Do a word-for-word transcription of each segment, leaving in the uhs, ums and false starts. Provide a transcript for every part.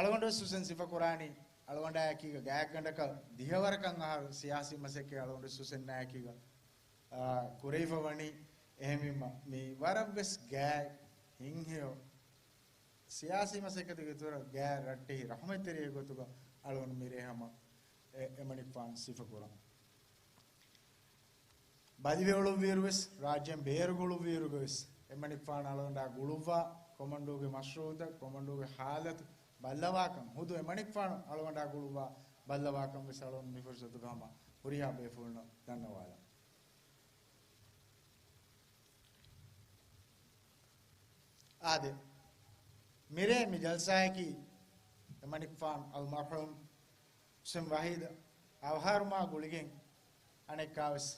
އަޅުގަނޑުވެސް ހުސެން ސިފަކުރާނީ އަޅުގަނޑާއެކީގަ ގާތްގަނޑަކަށް ދިހަވަރަކަށް އަހަރު ސިޔާސީ މަސައްކަތް އަޅުގަނޑުވެސް ހުސެންނާއެކީގަ، އާ، ކުރެވިފަ ވަނީ. އެހެންވީމަ، މީ ވަރަށްވެސް ގާތް ހިތްހެޔޮ ސިޔާސީ މަސައްކަތުގެ އިތުރަށް ގާތް ރައްޓެހި ރަޙުމަތްތެރިއެއް ގޮތުގަ އަޅުގަނޑު މިރޭ ހަމަ އެ-، އެމަނިކުފާނު ސިފަކުރަން. ބަލިވެ އުޅުއްވިއިރުވެސް، ރާއްޖޭން ބޭރުގަ އުޅުއްވިއިރުގަވެސް، އެމަނިކުފާނު އަޅުގަނޑާ ގުޅުއްވާ ކޮމަންޑޫގެ މަޝްރޫޢުތައް، ކޮމަންޑޫގެ ހާލަތު ބައްލަވާކަން، ހުދު އެމަނިކުފާނު އަޅުގަނޑާ ގުޅުއްވާ ބައްލަވާކަން ވެސް އަޅުގަނޑު މި ފުރުސަތުގަ ހަމަ ހުރިހާ ބޭފުޅުންނަށް ދަންނަވާލަން. އާދެ، މިރޭ މި ޖަލްސާއަކީ އެމަނިކުފާނު އަލްމަރްޙޫމް ހުސެން ވަހީދަށް އަވަހާރަވުމާ ގުޅިގެން އަނެއްކާވެސް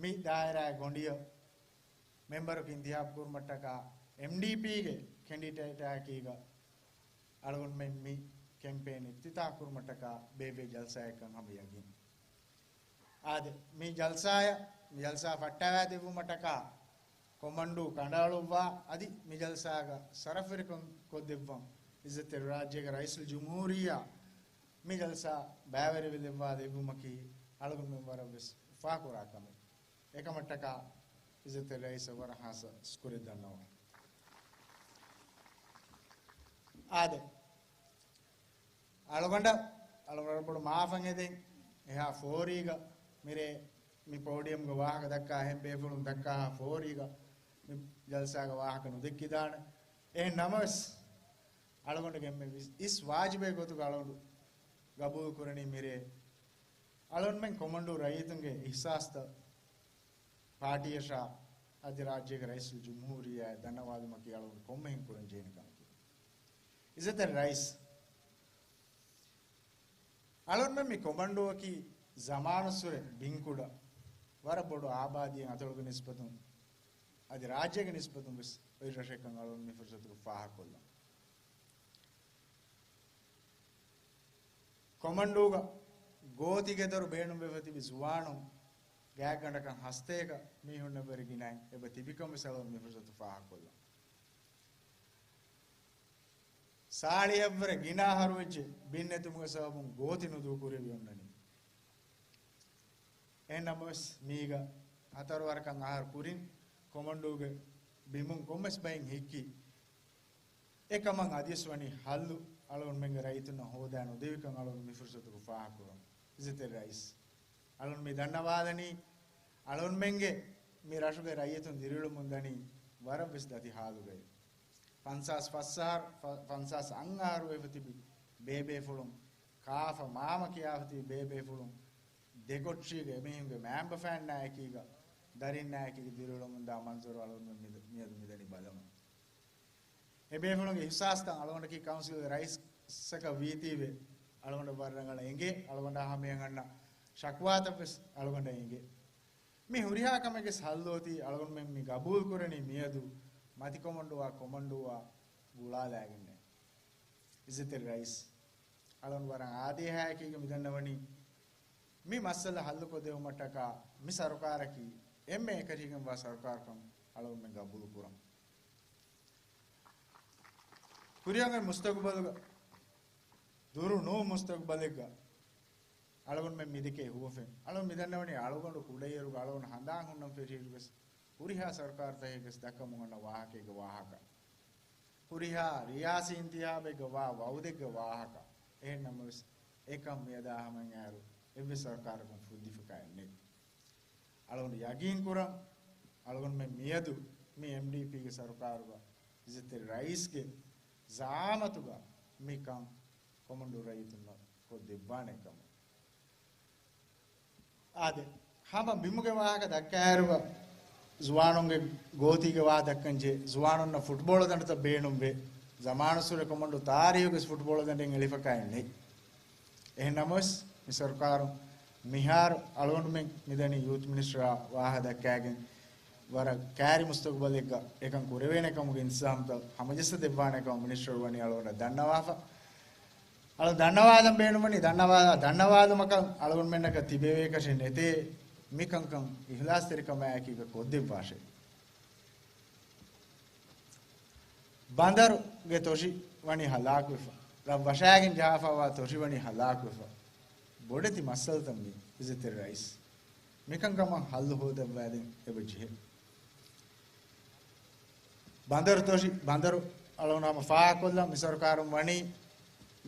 މި ދާއިރާއެއް ގޮނޑިއަށް މެމްބަރަކު އިންތިހާބު ކުރުމަށްޓަކާ އެމްޑީޕީގެ ކެންޑިޑޭޓާއެކީގަ އަޅުގަނޑުމެން މި ކެމްޕޭން އިފްތިތާޙް ކުރުމަށްޓަކާ ބޭއްވޭ ޖަލްސާއެއްކަން ހަމަ ޔަގީން. އާދެ، މި ޖަލްސާއަށް، މި ޖަލްސާ ފައްޓަވައިދެއްވުމަށްޓަކާ ކޮމަންޑޫ ކަނޑައަޅުއްވާ އަދި މި ޖަލްސާގަ ޝަރަފުވެރިކަން ކޮށްދެއްވަން އިއްޒަތްތެރި ރާއްޖޭގެ ރައީސުލްޖުމްހޫރިއްޔާ މި ޖަލްސާ ބައިވެރިވެލައްވާ ދެއްވުމަކީ އަޅުގަނޑުމެން ވަރަށް ވެސް އުފާކުރާ ކަމެއް. އެކަމަށްޓަކާ އިއްޒަތްތެރި ރައީސަށް ވަރަށް ހާއްސަ ޝުކުރެއް ދަންނަވަން. އާދެ، އަޅުގަނޑަށް، އަޅުގަނޑަށް ބޮޑު މާފަށް އެދެން، އެހާ ފޯރީގަ މިރޭ މި ޕޯޑިއަމްގަ ވާހަކަ ދައްކާ އެހެން ބޭފުޅުން ދައްކާ ފޯރީގަ މި ޖަލްސާގަ ވާހަކަ ނުދެއްކިދާނެ. އެހެން ނަމަވެސް، އަޅުގަނޑުގެ އެންމެ އިސް ވާޖިބެއް ގޮތުގަ އަޅުގަނޑު ގަބޫލު ކުރަނީ މިރޭ އަޅުގަނޑުމެން ކޮމަންޑޫ ރައްޔިތުންގެ އިހްސާސްތައް ޕާޓީއަށާ އަދި ރާއްޖޭގެ ރައީސުލްޖުމްހޫރިއްޔާއަށް ދަންނަވާލުމަކީ އަޅުގަނޑު ކޮންމެހެން ކުރަން ޖެހޭނެ ކަމަކީ. އިއްޒަތްތެރި ރައީސް، އަޅުގަނޑުމެން މި ކޮމަންޑޫއަކީ ޒަމާނުއްސުރެ ބިންކުޑަ ވަރަށް ބޮޑު އާބާދީއެއް އަތޮޅުގެ ނިސްބަތުން އަދި ރާއްޖޭގެ ނިސްބަތުން ވެސް އޮތް ރަށެއްކަން އަޅުގަނޑު މި ފުރުސަތުގަ ފާހަގަކޮށްލަން. ކޮމަންޑޫގަ ގޯތިގެދޮރު ބޭނުންވެފަ ތިބި ޒުވާނުން ގާތްގަނޑަކަށް ހަސަތޭކަ މީހުންނަށްވުރެ ގިނައިން އެބަ ތިބިކަން ވެސް އަޅުގަނޑު މި ފުރުސަތު ފާހަގަކޮށްލަން. ސާޅީހަށްވުރެ ގިނަ އަހަރުވެއްޖެ ބިން ނެތުމުގެ ސަބަބުން ގޯތި ނުދޫ ކުރެވި އޮންނަނީ. އެހެން ނަމަވެސް، މީގަ ހަތަރު ވަރަކަށް އަހަރު ކުރިން ކޮމަންޑޫގެ ބިމުން ކޮންމެސް ބައެއް ހިއްކި، އެކަމަށް އަދިވެސް ވަނީ ހައްލު އަޅުގަނޑުމެންގެ ރައްޔިތުންނަށް ހޯދާ ނުދެވިކަން އަޅުގަނޑު މި ފުރުސަތުގަ ފާހަގަކުރަން. އިއްޒަތްތެރި ރައީސް، އަޅުގަނޑު މި ދަންނަވާލަނީ، އަޅުގަނޑުމެންގެ މި ރަށުގެ ރައްޔިތުން ދިރިއުޅެމުން ދަނީ ވަރަށް ވެސް ދަތި ހާލުގައި. ފަންސާސް ފަސް އަހަރު، ފަ-، ފަންސާސް އަށް އަހަރު ވެފަ ތިބި ބޭބޭފުޅުން، ކާފަ މާމަ ކިޔާފަ ތިބި ބޭބޭފުޅުން، ދެކޮޓަރީގަ އެމީހުންގެ މައިންބަފައިންނާ އެކީގަ، ދަރިންނާ އެކީގަ ދިރިއުޅެމުންދާ މަންޒަރު އަޅުގަނޑު މި-، މިއަދު މިދަނީ ބަލަމުން. އެބޭފުޅުންގެ އިހްސާސްތައް އަޅުގަނޑަކީ ކައުންސިލްގެ ރައީސަކަށް ވީތީވެ، އަޅުގަނޑަށް ވަރަށް ރަނގަޅަށް އެނގޭ، އަޅުގަނޑާ ހަމަޔަށް އަންނަ ޝަކުވާތައް ވެސް އަޅުގަނޑަށް އެނގޭ. މި ހުރިހާ ކަމެއްގެ ހައްލު އޮތީ އަޅުގަނޑުމެން މި ގަބޫލު ކުރަނީ މިއަދު މަތިކޮމަންޑޫއާ ކޮމަންޑޫއާ ގުޅާލާގެންނޭ. އިއްޒަތްތެރި ރައީސް، އަޅުގަނޑު ވަރަށް އާދޭހާއެކީގަ މިދަންނަވަނީ، މި މައްސަލަ ހައްލުކޮށްދެވުމަށްޓަކާ މި ސަރުކާރަކީ އެންމެ އެކަށީގެންވާ ސަރުކާރުކަން އަޅުގަނޑުމެން ގަބޫލު ކުރަން. ކުރިއަށް އޮތް މުސްތަގުބަލުގަ، ދުރު ނޫން މުސްތަގުބަލެއްގަ އަޅުގަނޑުމެން މިދެކޭ ހުވަފެން. އަޅުގަނޑު މިދަންނަވަނީ އަޅުގަނޑު ކުޑައިރުގަ އަޅުގަނޑު ހަނދާން ހުންނަން ފެށިއިރުވެސް ހުރިހާ ސަރުކާރުތަކެއްގެ ދައްކަމުން އަންނަ ވާހަކައިގެ ވާހަކަ. ހުރިހާ ރިޔާސީ އިންތިހާބެއްގަ ވާ ވައުދެއްގެ ވާހަކަ. އެހެން ނަމަވެސް، އެކަން މިއަދާ ހަމައަށް އައިރު އެއްވެސް ސަރުކާރަކުން ފުއްދިފަކާއެއް ނެތް. އަޅުގަނޑު ޔަގީން ކުރަން، އަޅުގަނޑުމެން މިއަދު މި އެމްޑީޕީގެ ސަރުކާރުގަ އިއްޒަތްތެރި ރައީސްގެ ޒައާމަތުގަ މިކަން ކޮމަންޑޫ ރައްޔިތުންނަށް ކޮށްދެއްވާނެ ކަމަށް. އާދެ، ހަމަ ބިމުގެ ވާހަކަ ދައްކާއިރުގަ، ޒުވާނުންގެ ގޯތީގެ ވާހަކަ ދައްކަން ޖެހޭ، ޒުވާނުންނަށް ފުޓްބޯޅަ ދަނޑުތައް ބޭނުންވޭ. ޒަމާނުއްސުރެ ކޮމަންޑޫ ތާރީހުގެ ފުޓްބޯޅަ ދަނޑެއް އެޅިފަކާއެއް ނެތް. އެހެން ނަމަވެސް، މި ސަރުކާރުން މިހާރު އަޅުގަނޑުމެން މިދަނީ ޔޫތު މިނިސްޓަރާ ވާހަކަ ދައްކާގެން، ވަރަށް ކާރި މުސްތަގުބަލެއްގަ އެކަން ކުރެވޭނެ ކަމުގެ އިންތިޒާމްތައް ހަމަޖައްސަ ދެއްވާނެ ކަމަށް މިނިސްޓަރު ވަނީ އަޅުގަނޑަށް ދަންނަވާފަ. އަޅު ދަންނަވާލަން ބޭނުންވަނީ، ދަންނަވާ-، ދަންނަވާލުމަކަށް އަޅުގަނޑުމެންނަކަށް ތިބެވޭކަށެއް ނެތޭ، މިކަންކަން އިހްލާސްތެރިކަމާއެކީގަ ކޮށްދެއްވާށޭ. ބަނދަރުގެ ތޮށި ވަނީ ހަލާކުވެފަ. ރަށް ވަށާގެން ޖަހާފައިވާ ތޮށި ވަނީ ހަލާކުވެފަ. ބޮޑެތި މައްސަލަތައް މީ، އިއްޒަތްތެރި ރައީސް. މިކަންކަމަށް ހައްލު ހޯދައްވާދޭން އެބަ ޖެހޭ. ބަނދަރު ތޮށި، ބަނދަރު އަޅުގަނޑު ހަމަ ފާހަގަކޮށްލަން. މި ސަރުކާރުން ވަނީ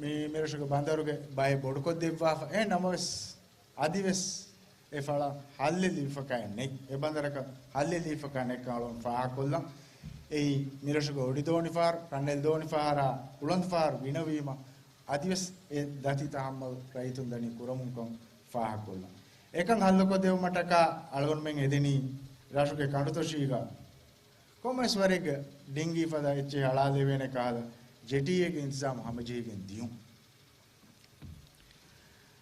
މި މިރަށުގެ ބަނދަރުގެ ބައެއް ބޮޑުކޮށްދެއްވާފަ. އެހެން ނަމަވެސް، އަދިވެސް އެ ފަޅަށް ހައްލެއް ލިބިފަކާ ނެތް. އެ ބަނދަރަކަށް ހައްލެއް ލިބިފަކާ ނެތްކަން އަޅުގަނޑު ފާހަގަކޮށްލަން. އެއީ، މިރަށުގެ އޮޑިދޯނިފަހަރު، ކަންނެލިދޯނިފަހަރާ އުޅަނދުފަހަރު ގިނަވީމަ، އަދިވެސް އެ ދަތި ތަހައްމަލު ރައްޔިތުން ދަނީ ކުރަމުންކަން ފާހަގަކޮށްލަން. އެކަން ހައްލުކޮށްދެއްވުމަށްޓަކާ އަޅުގަނޑުމެން އެދެނީ ރަށުގެ ކަނޑުތޮށީގަ ކޮންމެސް ވަރެއްގަ ޑިންގީ ފަދަ އެއްޗެހި އަޅާލެވޭނެ ކަހަލަ ޖެޓީއެއްގެ އިންތިޒާމު ހަމަޖެހިގެން ދިޔުން.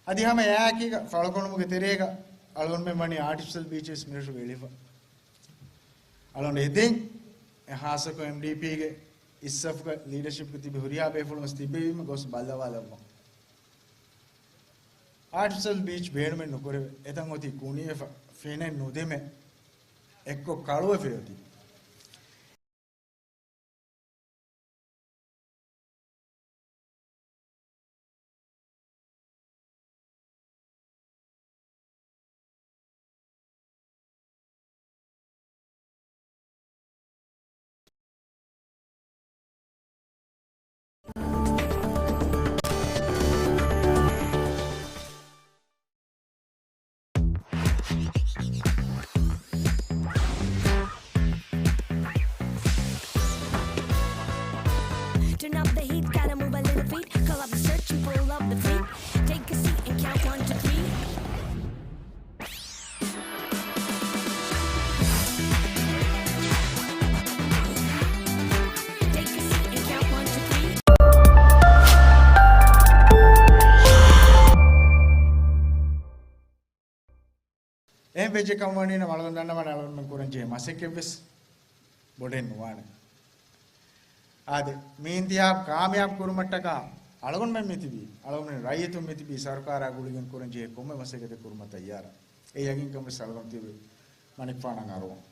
އަދި ހަމަ އެއާއެކީގަ ފަޅުކޮނުމުގެ ތެރޭގަ އަޅުގަނޑުމެން ވަނީ އާޓިފިޝަލް ބީޗެއް މިރަށުގަ އެޅިފަ. އަޅުގަނޑު އެދެން އެ ހާއްސަކޮށް އެމްޑީޕީގެ އިސްސަފުގަ ލީޑަޝިޕްގަ ތިބި ހުރިހާ ބޭފުޅުން ތިބެވީމަ ގޮސް ބައްލަވާލައްވަން. އާޓިފިޝަލް ބީޗް ބޭނުމެއް ނުކުރެވޭ. އެތަން އޮތީ ކުނިވެފަ، ފެނެއް ނުދެމޭ، އެއްކޮށް ކަޅުވެފަ އޮތީ. Turn up the heat, gotta move a little feet. Call up the search and pull up the fleet. Take a seat and count one, two, three. Take a seat and count one, two, three. އެހެން ވެއްޖެ ކަމަށް ވަނީ ނަމަ އަޅުގަނޑު ދަންނަވާނެ އަޅުގަނޑުމެން ކުރަން ޖެހޭ މަސައްކަތްވެސް ބޮޑެއް ނުވާނެ. އާދެ، މި އިންތިހާބު ކާމިޔާބު ކުރުމަށްޓަކާ އަޅުގަނޑުމެން މިތިބީ، އަޅުގަނޑުމެން ރައްޔިތުން މިތިބީ ސަރުކާރާ ގުޅިގެން ކުރަން ޖެހޭ ކޮންމެ މަސައްކަތެއް ކުރުމަށް ތައްޔާރަށް. އެ ޔަގީންކަން ވެސް އަޅުގަނޑު ތިބެ މަނިކުފާނަށް އަރުވަން.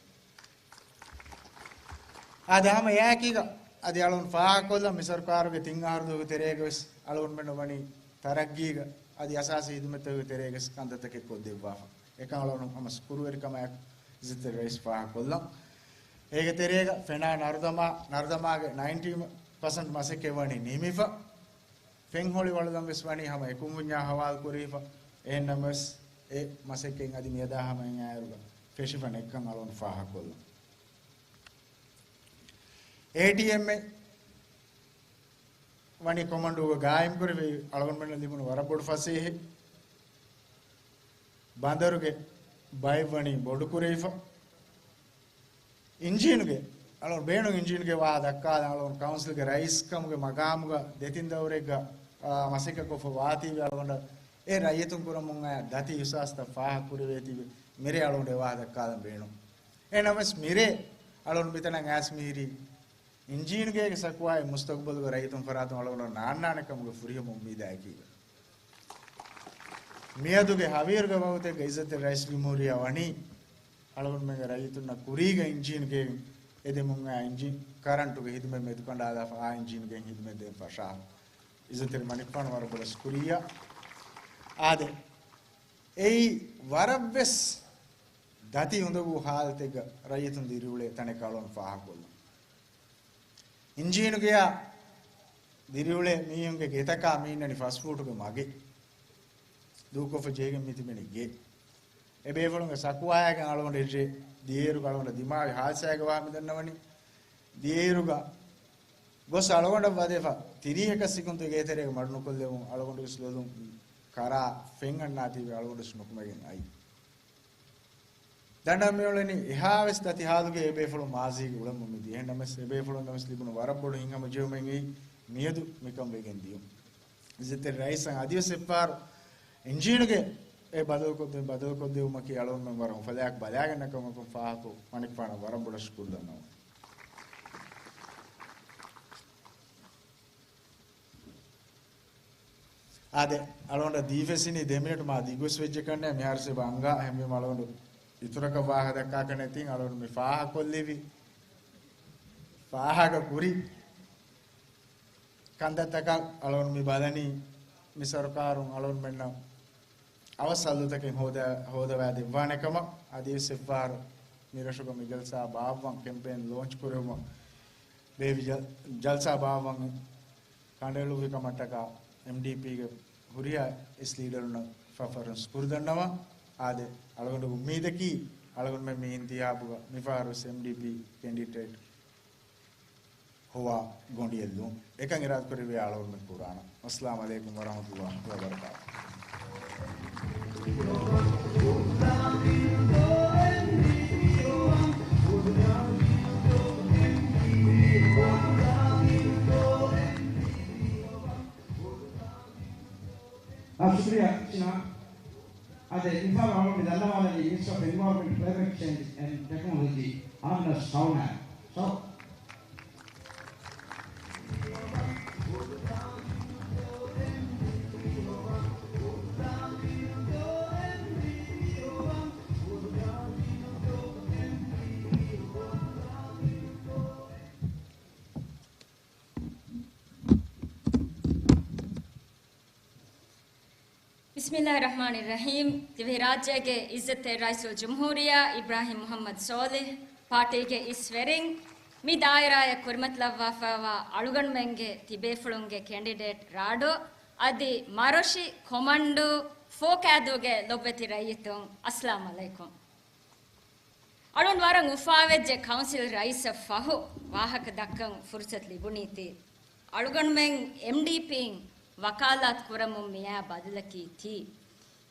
އާދެ، ހަމަ އެއާއެކީގަ އަދި އަޅުގަނޑު ފާހަގަކޮށްލަން މި ސަރުކާރުގެ ތިން އަހަރު ދުވަހުގެ ތެރޭގަ ވެސް އަޅުގަނޑުމެން ވަނީ ތަރައްގީގަ އަދި އަސާސީ ހިދުމަތްތަކުގެ ތެރޭގަ ވެސް ކަންތައްތަކެއް ކޮށްދެއްވާފަ. އެކަން އަޅުގަނޑު ހަމަ ޝުކުރުވެރިކަމާއެކު އިއްޒަތްތެރި ރައީސް ފާހަގަކޮށްލަން. އޭގެ ތެރޭގަ ފެނާ ނަރުދަމާ، ނަރުދަމާގެ ނައިންޓީ ޕަސެންޓް މަސައްކަތް ވަނީ ނިމިފަ. ފެން ހޮޅިވަޅުލަން ވެސް ވަނީ ހަމަ އެކުންފުންޏާ ހަވާލު ކުރެވިފަ. އެހެން ނަމަވެސް، އެ މަސައްކަތް އަދި މިއަދާ ހަމަ އެއާއިރުގަ ފެށިފަ ނެތްކަން އަޅުގަނޑު ފާހަގަކޮށްލަން. އޭޓީއެމްއެއް ވަނީ ކޮމަންޑޫގަ ގާއިމްކުރެވި އަޅުގަނޑުމެންނަށް ލިބުނު ވަރަށް ބޮޑު ފަސޭހަ. ބަނދަރުގެ ބައެއް ވަނީ ބޮޑުކުރެވިފަ. އިންޖީނުގެ، އަޅުގަނޑު ބޭނުން އިންޖީނުގެ ވާހަކަ ދައްކާލަން. އަޅުގަނޑު ކައުންސިލްގެ ރައީސް ކަމުގެ މަގާމުގަ ދެތިން ދައުރެއްގަ، އާ، މަސައްކަތްކޮށްފަ ވާތީވެ އަޅުގަނޑަށް އެ ރައްޔިތުން ކުރަމުން އައި ދަތި އިހުސާސްތައް ފާހަގަކުރެވޭތީވެ މިރޭ އަޅުގަނޑު އެ ވާހަކަ ދައްކާލަން ބޭނުން. އެހެން ނަމަވެސް މިރޭ އަޅުގަނޑު މިތަނަށް އައިސް މިހިރީ އިންޖީނުގޭގެ ސަކުވާއެއް މުސްތަގުބަލުގެ ރައްޔިތުން ފަރާތުން އަޅުގަނޑަށް ނާންނާނެ ކަމުގެ ފުރިހަމަ އުއްމީދާއެކީގަ. މިއަދުގެ ހަވީރުގެ ވަގުތެއްގަ އިއްޒަތްތެރި ރައީސް ޖުމްހޫރިއްޔާ ވަނީ އަޅުގަނޑުމެންގެ ރައްޔިތުންނަށް ކުރީގަ އިންޖީނުގޭގެ އެދެމުން އާ އިންޖީން ކަރަންޓުގެ ހިދުމަތް މެދުކަނޑާލާފަ އާ އިންޖީނުގެ ހިދުމަތް ދޭން ފަށާފަ. އިއްޒަތްތެރި މަނިކުފާނު ވަރަށް ބޮޑަށް ޝުކުރިއްޔާ. އާދެ، އެއީ ވަރަށްވެސް ދަތި އުނދަގޫ ހާލަތެއްގަ ރައްޔިތުން ދިރިއުޅޭ ތަނެއް އަޅުގަނޑު ފާހަގަކޮށްލަން. އިންޖީނުގެޔާ ދިރިއުޅޭ މީހުންގެ ގެތަކާ މި އިންނަނީ ފަސް ފޫޓުގެ މަގެއް. ދޫކޮށްފަ ޖެހިގެން މި ތިބެނީ ގެ. އެބޭފުޅުންގެ ސަކުވާއެއްގަ އަޅުގަނޑު އެއްޗެއް ދިޔައިރުގަ އަޅުގަނޑަށް ދިމާވި ހާދިސާއެއްގެ ވާހަކަ މި ދަންނަވަނީ. ދިޔައިރުގަ ގޮސް އަޅުގަނޑަށް ވަދެފަ ތިރީހަކަށް ސިކުންތު ގޭތެރޭގަ މަޑުނުކޮށްލެވުން އަޅުގަނޑުވެސް ލޮލުން ކަރާ ފެން އަންނާތީވެ އަޅުގަނޑުވެސް ނުކުމެގެން އައީ. ދަނޑަށް މިއުޅެނީ އެހާވެސް ދަތި ހާލުގެ އެބޭފުޅުން މާޒީގެ އުޅަނދު މިދިޔަ. އެހެންނަމަވެސް އެބޭފުޅުންނަށް ވެސް ލިބުނު ވަރަށް ބޮޑު ހިތްހަމަޖެހުމެއް އެއީ މިއަދު މިކަން ވެގެން ދިޔުން. އިއްޒަތްތެރި ރައީސަށް އަދިވެސް އެއްފަހަރު އިންޖީނުގެ އެ ބަދަލުކޮށްދޭ، ބަދަލުކޮށްދެވުމަކީ އަޅުގަނޑުމެން ވަރަށް އުފަލާއެކު ބަލާގަންނަ ކަމަކުން ފާހަގަކޮށް މަނިކުފާނަށް ވަރަށް ބޮޑަށް ޝުކުރު ދަންނަވަން. އާދެ، އަޅުގަނޑަށް ދީފަސް އިނީ ދެ މިނެޓު މާ ދިގުވެސް ވެއްޖެ ކަންނޭ، މިހާރު ސޭބަ އަނގާ އެހެންވީމަ އަޅުގަނޑު އިތުރަކަށް ވާހަކަ ދައްކާކަށް ނެތިން އަޅުގަނޑު މި ފާހަގަކޮށްލެވި، ފާހަގަ ކުރި ކަންތައްތަކަށް އަޅުގަނޑު މި ބަލަނީ، މި ސަރުކާރުން އަޅުގަނޑުމެންނަށް އަވަސް ސައްލުތަކެއް ހޯދާ، ހޯދަވާދެއްވާނެ ކަމަށް. އަދިވެސް އެއްފަހަރު މި ރަށުގަ މި ޖަލްސާ ބާއްވަން، ކެމްޕޭން ލޯންޗް ކުރެވުމަށް ބޭއްވި ޖަ-، ޖަލްސާ ބާއްވަން ކަނޑައެޅުއްވި ކަމަށްޓަކާ އެމްޑީޕީގެ ހުރިހާ އިސް ލީޑަރުންނަށް ފަފަރުންސް ކުރިދަންނަވަން. އާދެ، އަޅުގަނޑުގެ އުއްމީދަކީ، އަޅުގަނޑުމެން މި އިންތިހާބުގަ މިފަހަރުވެސް އެމްޑީޕީ ކެންޑިޑޭޓް ހޮވާ ގޮނޑިއެއްލުން. އެކަން އިރާދަކުރެއްވިޔާ އަޅުގަނޑުމެން ކުރާނަން. އައްސަލާމު ޢަލައިކުމް ވަރަޙްމަތުﷲ ވަބަރަކާތުހު. އާ، ޝުކުރިއްޔާ ޝިނާ. އާދެ، މިފަހަރު އަޅުގަނޑު ދަންނަވާލަނީ Minister of Environment, Climate Change and Technology, އާމިނާ ޝައުނާ. ޝައު. ބިސްމިއްލާހި ރަޙްމާނި ރަޙީމް. ދިވެހިރާއްޖޭގެ އިއްޒަތްތެރި ރައީސުލްޖުމްހޫރިއްޔާ އިބްރާހިމް މުޙައްމަދު ޞާލިޙް، ޕާޓީގެ އިސް ވެރިން، މި ދާއިރާއަށް ކުރިމަތިލައްވާފައިވާ އަޅުގަނޑުމެންގެ ތިބޭފުޅުންގެ ކެންޑިޑޭޓް ރާޑޯ، އަދި މަރޮށި ކޮމަންޑޫ ފޯކާދޫގެ ލޮބުވެތި ރައްޔިތުން، އައްސަލާމު ޢަލައިކުމް. އަޅުން ވަރަށް އުފާވެއްޖެ ކައުންސިލް ރައީސަށް ފަހު ވާހަކަ ދައްކަން ފުރުސަތު ލިބުނީތީ. އަޅުގަނޑުމެން އެމްޑީޕީން ވަކާލާތު ކުރަމުން މިއާ ބަދަލަކީ ތީ.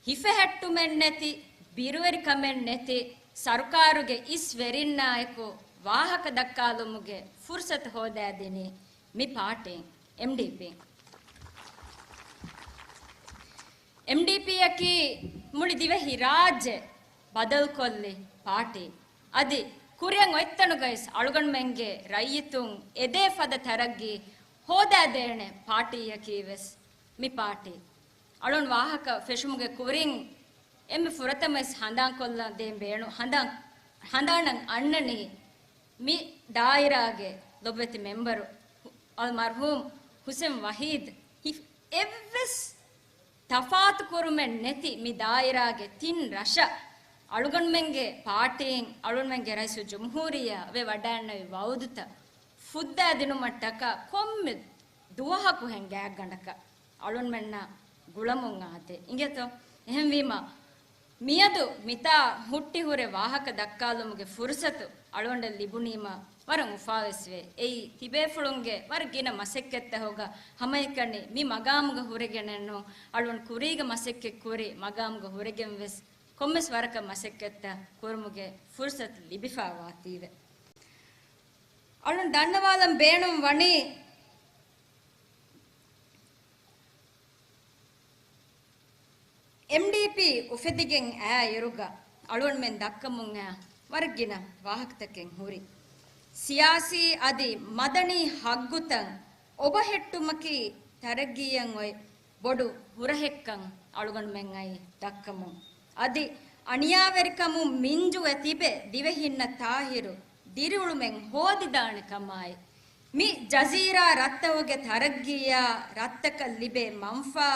ހިފެހެއްޓުމެއް ނެތި، ބިރުވެރިކަމެއް ނެތި، ސަރުކާރުގެ އިސް ވެރިންނާއެކު ވާހަކަ ދައްކާލުމުގެ ފުރުސަތު ހޯދާދިނީ މި ޕާޓީން، އެމްޑީޕީން. އެމްޑީޕީއަކީ މުޅި ދިވެހި ރާއްޖެ ބަދަލުކޮށްލި ޕާޓީ. އަދި ކުރިއަށް އޮތްތަނުގައިސް އަޅުގަނޑުމެންގެ ރައްޔިތުން އެދޭ ފަދަ ތަރައްގީ ހޯދާދޭނެ ޕާޓީއަކީ ވެސް މި ޕާޓީ. އަޅުން ވާހަކަ ފެށުމުގެ ކުރިން އެންމެ ފުރަތަމަވެސް ހަނދާންކޮށްލަން ދޭން ބޭނު-، ހަނދާން-، ހަނދާނަށް އަންނަނީ މި ދާއިރާގެ ލޮބުވެތި މެމްބަރު އަލްމަރްޙޫމް ޙުސެން ވަޙީދު ހި-، އެއްވެސް ތަފާތުކުރުމެއް ނެތި މި ދާއިރާގެ ތިން ރަށަށް އަޅުގަނޑުމެންގެ ޕާޓީން، އަޅުގަނޑުމެންގެ ރައީސުލްޖުމްހޫރިއްޔާ ވެވަޑައިގަންނެވި ވައުދުތައް ފުއްދާދިނުމަށްޓަކާ ކޮންމެ ދުވަހަކުހެން ގާތްގަނޑަކަށް އަޅުންމެންނާ ގުޅަމުން އާދޭ. އިނގޭތޯ؟ އެހެންވީމަ، މިއަދު މިތާ ހުއްޓިހުރެ ވާހަކަ ދައްކާލުމުގެ ފުރުސަތު އަޅުގަނޑަށް ލިބުނީމަ ވަރަށް އުފާވެސްވޭ. އެއީ، ތިބޭފުޅުންގެ ވަރަށް ގިނަ މަސައްކަތްތަކުގަ ހަމައެކަނި މި މަގާމުގަ ހުރެގެނެއްނު، އަޅުގަނޑު ކުރީގަ މަސައްކަތް ކުރި މަގާމުގަ ހުރެގެން ވެސް ކޮންމެސް ވަރަކަށް މަސައްކަތްތައް ކުރުމުގެ ފުރުސަތު ލިބިފައިވާތީވެ. އަޅުން ދަންނަވާލަން ބޭނުން ވަނީ، އެމްޑީޕީ އުފެދިގެން އައިއިރުގަ އަޅުގަނޑުމެން ދައްކަމުން އައި ވަރަށް ގިނަ ވާހަކަތަކެއް ހުރި. ސިޔާސީ އަދި މަދަނީ ހައްގުތައް އޮބަހެއްޓުމަކީ ތަރައްގީއަށް އޮތް ބޮޑު ހުރަހެއްކަން އަޅުގަނޑުމެން އައި ދައްކަމުން. އަދި އަނިޔާވެރިކަމުން މިންޖުވެ ތިބެ ދިވެހިންނަށް ތާހިރު ދިރިއުޅުމެއް ހޯދިދާނެ ކަމާއި، މި ޖަޒީރާ ރަށްތަކުގެ ތަރައްގީއާ ރަށްތަކަށް ލިބޭ މަންފާ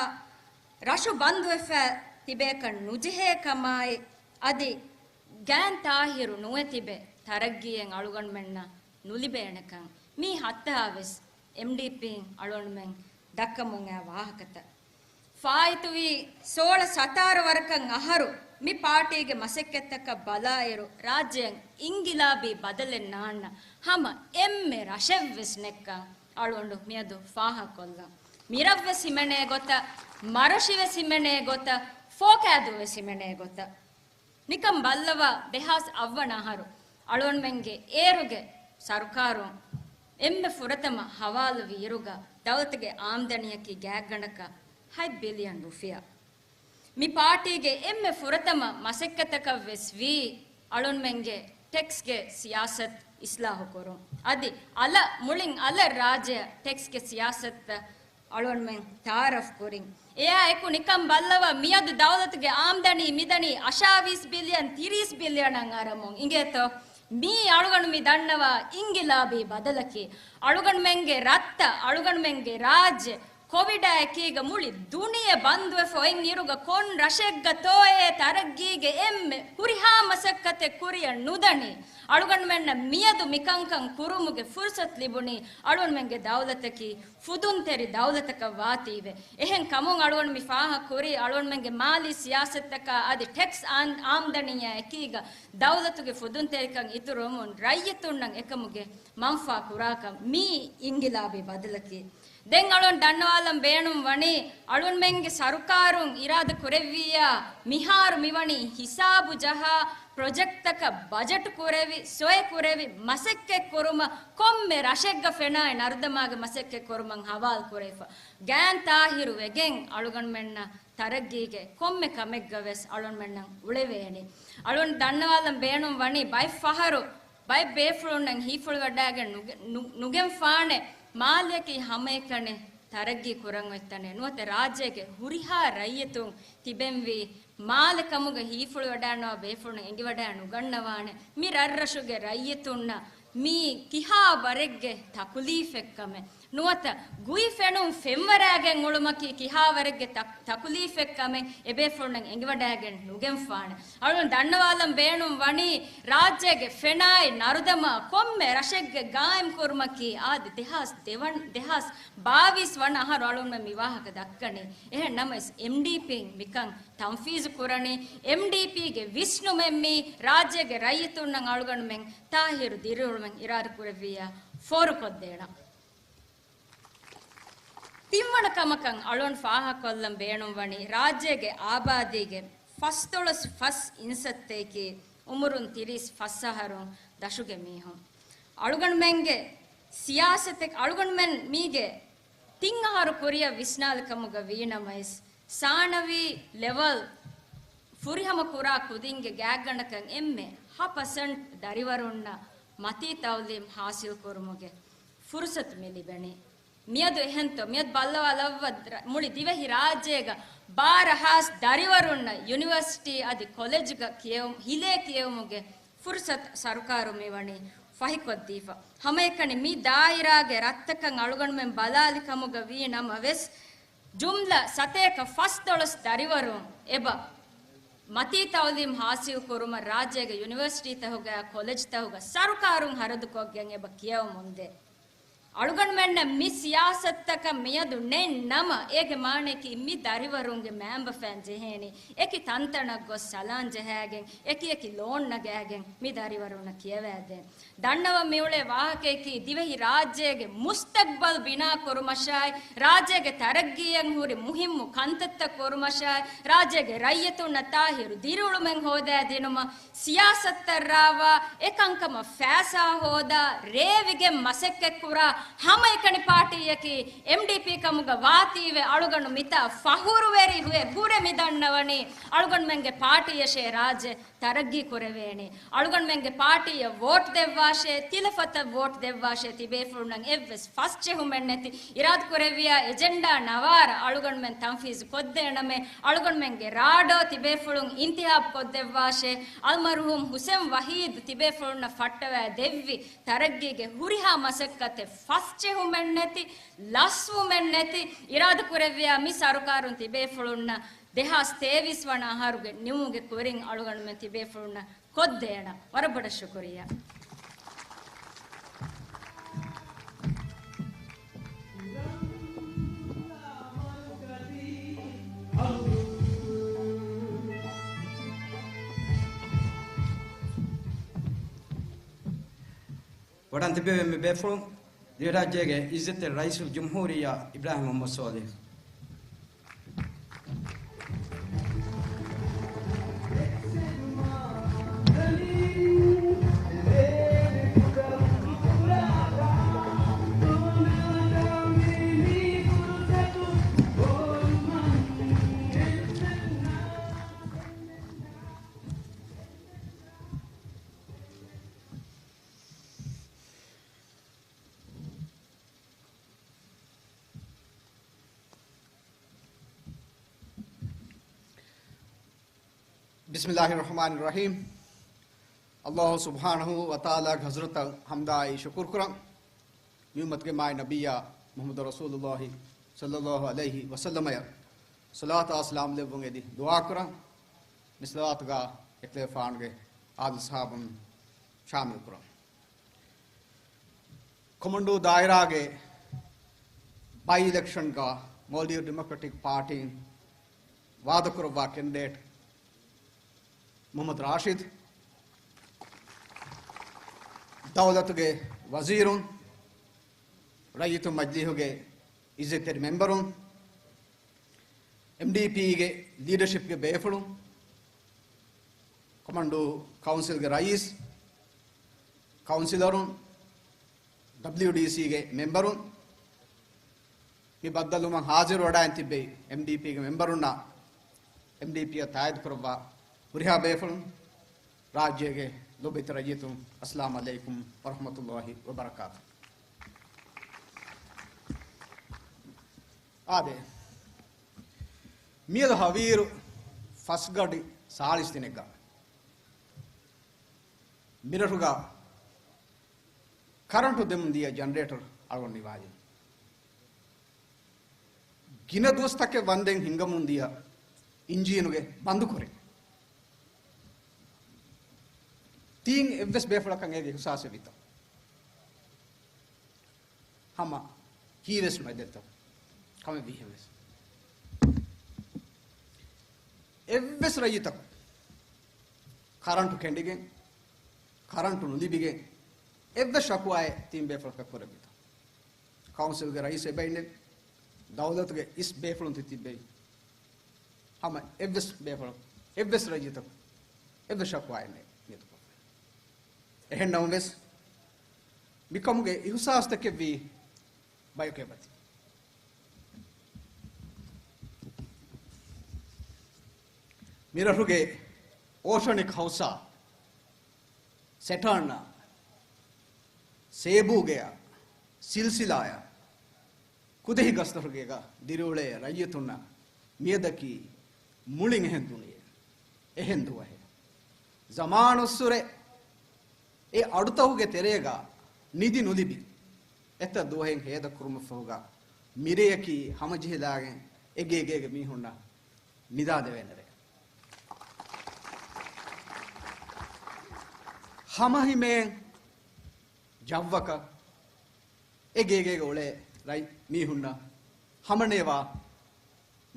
ރަށު ބަންދުވެފަ ތިބޭކަށް ނުޖެހޭ ކަމާއި، އަދި ގާތް ތާހިރު ނުވެ ތިބެ ތަރައްގީއެއް އަޅުގަނޑުމެންނަށް ނުލިބޭނެކަން މީ ހައްތަހާވެސް އެމްޑީޕީން އަޅުގަނޑުމެން ދައްކަމުން އައި ވާހަކަތައް. ފާއިތުވީ ސޯޅަ ސަތާރަ ވަރަކަށް އަހަރު މި ޕާޓީގެ މަސައްކަތްތަކަށް ބަލާއިރު، ރާއްޖެއަށް އިންގިލާބީ ބަދަލެއް ނާންނަ ހަމަ އެންމެ ރަށެއްވެސް ނެއްކަން އަޅުގަނޑު މިއަދު ފާހަގަކޮށްލަން. މިރަށްވެސް ހިމެނޭ ގޮތަށް، މަރޮށިވެސް ހިމެނޭ ގޮތަށް، ފޯކާދޫވެސް ހިމެނޭ ގޮތަށް. ނިކަން ބައްލަވާ، ދެހާސް އަށްވަނަ އަހަރު އަޅުގަނޑުމެންގެ އޭރުގެ ސަރުކާރުން އެންމެ ފުރަތަމަ ހަވާލުވި އިރުގަ ދައުލަތުގެ އާމްދަނީއަކީ ގާތްގަނޑަކަށް ހަތް ބިލިއަން ރުފިޔާ. މި ޕާޓީގެ އެންމެ ފުރަތަމަ މަސައްކަތަކަށްވެސް ވީ އަޅުންމެންގެ ޓެކްސްގެ ސިޔާސަތު އިސްލާހުކުރުން. އަދި އަލަށް، މުޅިން އަލަށް ރާއްޖެއަށް ޓެކްސްގެ ސިޔާސަތުތައް އަޅުންމެން ތައާރަފް ކުރިން. އެއާ އެކު ނިކަން ބައްލަވާ، މިއަދު ދައުލަތުގެ އާމްދަނީ މިދަނީ އަށާވީސް ބިލިއަން، ތިރީސް ބިލިއަނަށް އަރަމުން އިނގޭތޯ؟ މީ އަޅުގަނޑު މި ދަންނަވާ އިންގިލާބީ ބަދަލަކީ. އަޅުގަނޑުމެންގެ ރަށްތައް، އަޅުގަނޑުމެންގެ ރާއްޖެ ކޮވިޑާ އެކީގަ މުޅި ދުނިޔެ ބަންދުވެފަ އޮތް އިރުގަ ކޮން ރަށެއްގަތޯއޭ ތަރައްގީގެ އެންމެ ހުރިހާ މަސައްކަތެއް ކުރިއަށް ނުދަނީ؟ އަޅުގަނޑުމެންނަށް މިއަދު މިކަންކަން ކުރުމުގެ ފުރުސަތު ލިބުނީ އަޅުގަނޑުމެންގެ ދައުލަތަކީ ފުދުންތެރި ދައުލަތަކަށް ވާތީވެ. އެހެން ކަމުން އަޅުގަނޑު މި ފާހަގަ ކުރީ އަޅުގަނޑުމެންގެ މާލީ ސިޔާސަތަކާ އަދި ޓެކްސް އާން-، އާމްދަނީއާ އެކީގަ ދައުލަތުގެ ފުދުންތެރިކަން އިތުރުވަމުން ރައްޔިތުންނަށް އެކަމުގެ މަންފާ ކުރާކަން. މީ އިންގިލާބީ ބަދަލަކީ. ދެން އަޅުން ދަންނަވާލަން ބޭނުން ވަނީ، އަޅުންމެންގެ ސަރުކާރުން އިރާދަ ކުރެއްވިއްޔާ، މިހާރު މިވަނީ ހިސާބު ޖަހާ، ޕްރޮޖެކްޓްތަކަށް ބަޖެޓް ކުރެވި، ސޮއެ ކުރެވި، މަސައްކަތް ކުރުމަށް ކޮންމެ ރަށެއްގަ ފެނާއި ނަރުދަމާގެ މަސައްކަތް ކުރުމަށް ހަވާލު ކުރެވިފަ. ގާން ތާހިރު ވެގެން އަޅުގަނޑުމެންނަށް ތަރައްގީގެ ކޮންމެ ކަމެއްގަ ވެސް އަޅުންމެންނަށް އުޅެވޭނެ. އަޅުން ދަންނަވާލަން ބޭނުން ވަނީ ބައެއް ފަހަރު ބައެއް ބޭފުޅުންނަށް ހީފުޅުވަޑައިގެން ނުގެ-، ނު-، ނުގެންފާނެ މާލެއަކީ ހަމައެކަނި ތަރައްގީ ކުރަން އޮތް ތަނެއް. ނުވަތަ ރާއްޖޭގެ ހުރިހާ ރައްޔިތުން ތިބެންވީ މާލެ ކަމުގަ ހީފުޅުވަޑައިންނަވާ ބޭފުޅުން އެނގިވަޑައި ނުގަންނަވާނެ. މި ރަށްރަށުގެ ރައްޔިތުންނަށް މީ ކިހާ ވަރެއްގެ ތަކުލީފެއްކަމެއް. ނުވަތަ ގުއި ފެނުން ފެންވަރާގެން އުޅުމަކީ ކިހާވަރެއްގެ ތަ-، ތަކުލީފެއްކަމެއް އެބޭފުޅުންނަށް އެނގިވަޑައިގެން ނުގެންފާނެ. އަޅުން ދަންނަވާލަން ބޭނުން ވަނީ، ރާއްޖޭގެ ފެނާއި ނަރުދަމާ ކޮންމެ ރަށެއްގެ ގާއިމްކުރުމަކީ އާދެ ދެހާސް ދެވަން-، ދެހާސް ބާވީސް ވަނަ އަހަރު އަޅުންމެން މި ވާހަކަ ދައްކަނީ. އެހެން ނަމަވެސް، އެމްޑީޕީން މިކަން ތަންފީޒު ކުރަނީ. އެމްޑީޕީގެ ވިސްނުމެއް މީ ރާއްޖޭގެ ރައްޔިތުންނަށް އަޅުގަނޑުމެން ތާހިރު ދިރިއުޅުމެއް އިރާދަ ކުރެއްވިއްޔާ ފޯރުކޮށްދޭނަން. ތިންވަނަ ކަމަކަށް އަޅުން ފާހަގަކޮށްލަން ބޭނުންވަނީ، ރާއްޖޭގެ އާބާދީގެ ފަސްދޮޅަސް ފަސް އިންސައްތައަކީ އުމުރުން ތިރީސް ފަސް އަހަރުން ދަށުގެ މީހުން. އަޅުގަނޑުމެންގެ ސިޔާސަތެއް، އަޅުގަނޑުމެން މީގެ ތިން އަހަރު ކުރިއަށް ވިސްނާލި ކަމުގަ ވީނަމަވެސް، ސާނަވީ ލެވަލް ފުރިހަމަ ކުރާ ކުދިންގެ ގާތްގަނޑަކަށް އެންމެ ހަ ޕަސެންޓް ދަރިވަރުންނަށް މަތީ ތައުލީމް ހާސިލް ކުރުމުގެ ފުރުސަތު މި ލިބެނީ. މިއަދު އެހެންތޯ، މިއަދު ބައްލަވާލައްވަ މުޅި ދިވެހި ރާއްޖޭގަ ބާރަ ހާސް ދަރިވަރުންނަށް ޔުނިވަރސިޓީ އަދި ކޮލެޖްގަ ކިޔެވު-، ހިލޭ ކިޔެވުމުގެ ފުރުސަތު ސަރުކާރު މިވަނީ ފަހިކޮށްދީފަ. ހަމައެކަނި މި ދާއިރާގެ ރަށްތަކަށް އަޅުގަނޑުމެން ބަލާލި ކަމުގަ ވީ ނަމަވެސް، ޖުމްލަ ސަތޭކަ ފަސްދޮޅަސް ދަރިވަރުން އެބަ މަތީ ތައުލީމް ހާސިލް ކުރުމަށް ރާއްޖޭގެ ޔުނިވަރސިޓީތަކުގަ ކޮލެޖްތަކުގަ ސަރުކާރުން ހަރަދުކޮށްގެން އެބަ ކިޔަވަމުންދޭ. އަޅުގަނޑުމެންނަށް މި ސިޔާސަތުތަކަށް މިއަދު ނެތް ނަމަ، އޭގެ މާނައަކީ މި ދަރިވަރުންގެ މައިންބަފައިން ޖެހޭނީ އެކި ތަންތަނަށް ގޮސް ސަލާން ޖަހައިގެން، އެކި އެކި ލޯން ނަގައިގެން މި ދަރިވަރުންނަށް ކިޔަވައިދޭން. ދަންނަވަން މިއުޅޭ ވާހަކަޔަކީ، ދިވެހި ރާއްޖޭގެ މުސްތަގްބަލް ބިނާ ކުރުމަށާއި، ރާއްޖޭގެ ތަރައްގީއަށް ހުރި މުހިއްމު ކަންތައްތައް ކުރުމަށާއި، ރާއްޖޭގެ ރައްޔިތުންނަށް ތާހިރު ދިރިއުޅުމެއް ހޯދައިދިނުމަށް ސިޔާސަތުތައް ރާވާ، އެކަންކަމަށް ފައިސާ ހޯދާ، ރޭވިގެން މަސައްކަތްކުރާ ހަމައެކަނި ޕާޓީއަކީ އެމްޑީޕީ ކަމުގަ ވާތީވެ، އަޅުގަނޑު މިތާ ފަހުރުވެރި ހުއެ ހުރެ މި ދަންނަވަނީ، އަޅުގަނޑުމެންގެ ޕާޓީއަށޭ ރާއްޖެ ތަރައްގީ ކުރެވޭނީ. އަޅުގަނޑުމެންގެ ޕާޓީއަށް ވޯޓް ދެއްވާށޭ، ތިލަފަތަށް ވޯޓް ދެއްވާށޭ، ތިބޭފުޅުންނަށް އެއްވެސް ފަސްޖެހުމެއް ނެތި، އިރާދަ ކުރެއްވިޔާ އެޖެންޑާ ނަވާރަ އަޅުގަނޑުމެން ތަންފީޒު ކޮށްދޭނަމޭ، އަޅުގަނޑުމެންގެ ރާޑޯ ތިބޭފުޅުން އިންތިހާބު ކޮށްދެއްވާށޭ. އަލްމަރުހޫމް ހުސެން ވަހީދު ތިބޭފުޅުންނަށް ފައްޓަވައި ދެއްވި ތަރައްގީގެ ހުރިހާ މަސައްކަތެއް ފަސްޖެހުމެއް ނެތި، ލަސްވުމެއް ނެތި، އިރާދަ ކުރެއްވިޔާ މި ސަރުކާރުން ތިބޭފުޅުންނަށް ދެހާސް ތޭވީސް ވަނަ އަހަރުގެ ނިމުމުގެ ކުރިން އަޅުގަނޑުމެން ތިބޭފުޅުންނަށް ކޮށްދޭނަ. ވަރަށް ބޮޑަށް ޝުކުރިއްޔާ. ވަޑަން ތިބެވެ މި ބޭފުޅުން، ދިވެހިރާއްޖޭގެ އިއްޒަތްތެރި ރައީސުލްޖުމްހޫރިއްޔާ އިބްރާހިމް މުހައްމަދު ސޯލިހު. بسم الله الرحمن الرحيم. އައްލާހު ސުބްޙާނަހު ވަތަޢާލާގެ ޙަޟްރަތަށް ޙަމްދާއި ޝުކުރު ކުރަން. މި އުއްމަތުގެ މާތް ނަބިއްޔާ މުޙައްމަދު ރަސޫލުއްލާހި ޞައްލައްލާހު ޢަލައިހި ވަސައްލަމަޔަށް ޞަލާތާ ސަލާމް ލެއްވުން އެދި ދުޢާ ކުރަން. މި ޞަލާތުގަ އެކަލޭފާނުގެ އާލު ޞަޙާބުން ޝާމިލް ކުރަން. ކޮމަންޑޫ ދާއިރާގެ ބައި އިލެކްޝަންގަ މޯލްޑިވް ޑިމޮކްރެޓިކް ޕާޓީން ވާދަކުރައްވާ ކެންޑިޑޭޓް މުޙައްމަދު ރާޝިދު، ދައުލަތުގެ ވަޒީރުން، ރައްޔިތު މަޖިލީހުގެ އިއްޒަތްތެރި މެމްބަރުން، އެމްޑީޕީގެ ލީޑަޝިޕްގެ ބޭފުޅުން، ކޮމަންޑޫ ކައުންސިލްގެ ރައީސް، ކައުންސިލަރުން، ޑަބްލިޔުޑީސީގެ މެމްބަރުން، މި ބައްދަލުވުމަށް ހާޒިރުވެވަޑައިގެން ތިއްބެވި އެމްޑީޕީގެ މެމްބަރުންނާ، އެމްޑީޕީއަށް ތާއީދުކުރައްވާ ހުރިހާ ބޭފުޅުން، ރާއްޖޭގެ ލޯބިވެތި ރައްޔިތުން، އައްސަލާމު ޢަލައިކުމް ވަރަޙްމަތުﷲި ވަބަރަކާތު. އާދެ، މިއަދު ހަވީރު ފަސްގަޑި ސާޅީސް ދިނެއްގަ މިރަށުގަ ކަރަންޓު ދެމުން ދިޔަ ޖަނަރޭޓަރު އަޅުގަނޑު ނިވާލިން. ގިނަ ދުވަސްތަކެއް ވަންދެން ހިނގަމުން ދިޔަ އިންޖީނުގެ ބަންދުކުރިން. ތިން އެއްވެސް ބޭފުޅަކަށް އޭގެ އިޙްސާސެއް ވިތަ؟ ހަމަ ކީވެސް މައްދަދުތައް ކަމެއް ވީހެއްވެސް. އެއްވެސް ރައްޔިތަކު ކަރަންޓު ކެނޑިގެން، ކަރަންޓު ނުލިބިގެން، އެއްވެސް ޝަކުވާއެއް ތިން ބޭފުޅަކަށް ކުރެއްވިތަ؟ ކައުންސިލްގެ ރައީސް އެބައިންނެވި، ދައުލަތުގެ އިސް ބޭފުޅުން ތި ތިއްބެވި. ހަމަ އެއްވެސް ބޭފުޅަކު، އެއްވެސް ރައްޔިތަކު، އެއްވެސް ޝަކުވާއެއް ނެތް މިއަދު ކޮށްފަ. އެހެން ނަމަވެސް، މިކަމުގެ އިހުސާސްތަކެއްވީ ބަޔަކޭ ބަތި. މިރަށުގެ އޯޝަނިކް ހައުސާ، ސެޓާންއާ، ސޭބޫގެއާ، ސިލްސިލާއާ، ކުދި ގަސްތަކުގަ ދިރިއުޅޭ ރައްޔިތުންނަށް މިއަދަކީ މުޅިން އެހެން ދުނިޔެއެއް، އެހެން ދުވަހެއް. ޒަމާނުއްސުރެ އެ އަޑުތަކުގެ ތެރޭގަ ނިދި ނުލިބި، އެތައް ދުވަހެއް ހޭދަކުރުމަށްފަހުގަ މިރެޔަކީ ހަމަޖެހިލާގެން އެ ގޭގޭގެ މީހުންނަށް ނިދާދެވޭނެ ރެއެއް. ހަމަހިމޭން ޖައްވަކަށް އެ ގޭގޭގަ އުޅޭ ރަތް މީހުންނަށް ހަމަނޭވާ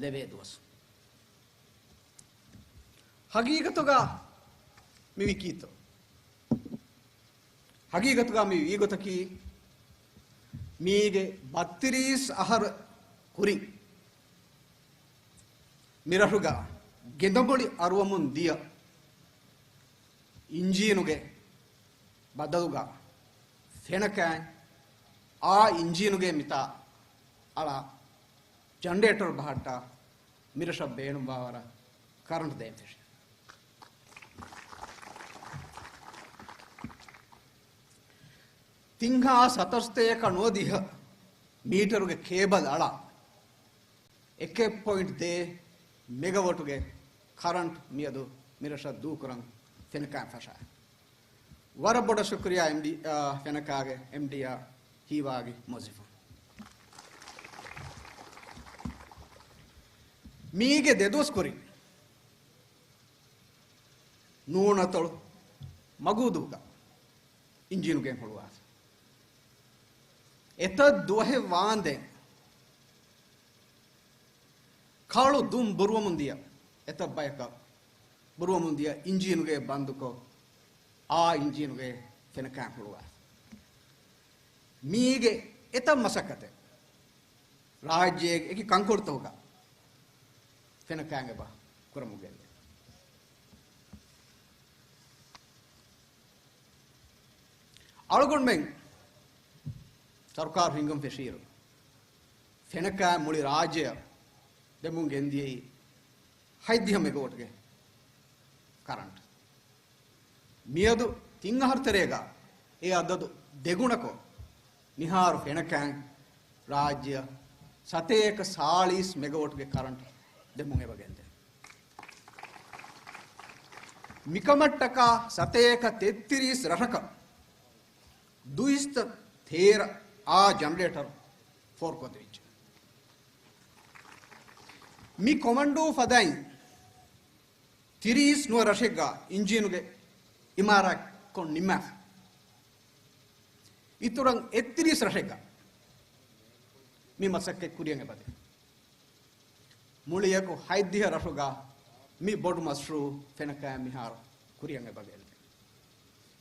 ލެވޭ ދުވަސް. ހަގީގަތުގަ މި ވީ ކީއްތޯ؟ ހަގީގަތުގަ މި ވީ ގޮތަކީ، މީގެ ބައްތިރީސް އަހަރު ކުރިން މިރަށުގަ ގެންދަމުޅި އަރުވަމުން ދިޔަ އިންޖީނުގެ ބަދަލުގަ ފެނަކައިން އާ އިންޖީނުގެ މިތާ އަޅާ ޖަނަރޭޓަރު ބަހައްޓާ މިރަށަށް ބޭނުންވާވަރަށް ކަރަންޓު ދޭން ފެށި. ތިން ހާސް ހަތަރުސަތޭކަ ނުވަދިހަ މީޓަރުގެ ކޭބަލް އަޅާ، އެކެއް ޕޮއިންޓް ދޭއް މެގަވޮޓުގެ ކަރަންޓް މިއަދު މިރަށަށް ދޫކުރަން ފެނަކާ ފަށާ. ވަރަށް ބޮޑަށް ޝުކުރިޔާ އެމްޑީ، އާ، ފެނަކާގެ އެމްޑީއާ ހީވާގި މުވައްޒަފުން. މީގެ ދެދުވަސް ކުރިން ނޫނަތޮޅު މަގޫދޫގަ އިންޖީނުގެ ހުޅުވާފަ. އެތައް ދުވަހެއް ވާނދެން ކަޅު ދުން ބުރުވަމުން ދިޔަ، އެތައް ބަޔަކަށް ބުރުވަމުން ދިޔަ އިންޖީނުގެ ބަންދުކޮށް، އާ އިންޖީނުގެ ފެނަކާ ހުޅުވާފަ. މީގެ އެތައް މަސައްކަތެއް ރާއްޖޭގެ އެކި ކަންކޮޅުތަކުގަ ފެނަކާ އެބަ ކުރަމުން ގެންދޭ. އަޅުގަނޑުމެން ސަރުކާރު ހިންގަން ފެށިއިރު، ފެނަކާ މުޅި ރާއްޖެއަށް ދެމުން ގެންދިޔައީ ހަތްދިހަ މެގަވޮޓްގެ ކަރަންޓް. މިއަދު ތިން އަހަރު ތެރޭގަ އެ އަދަދު ދެގުނަކޮށް، މިހާރު ފެނަކާއިން ރާއްޖެއަށް ސަތޭކަ ސާޅީސް މެގަވޮޓްގެ ކަރަންޓް ދެމުން އެބަ ގެންދޭ. މިކަމަށްޓަކާ ސަތޭކަ ތެއްތިރީސް ރަށަކަށް ދުއިސައްތަ ތޭރަ އާ ޖަނަރޭޓަރު ފޯރުކޮށްދެވިއްޖެ. މި ކޮމަންޑޫ ފަދައިން ތިރީސް ނުވަ ރަށެއްގަ އިންޖީނުގެ އިމާރާތްކޮށް ނިންމާފަ. އިތުރަށް އެއްތިރީސް ރަށެއްގަ މި މަސައްކަތް ކުރިއަށް އެބަދޭ. މުޅިއަކު ހަތްދިހަ ރަށުގަ މި ބޮޑު މަޝްރޫއު ފެނަކައި މިހާރު ކުރިއަށް އެބަގެއެއް.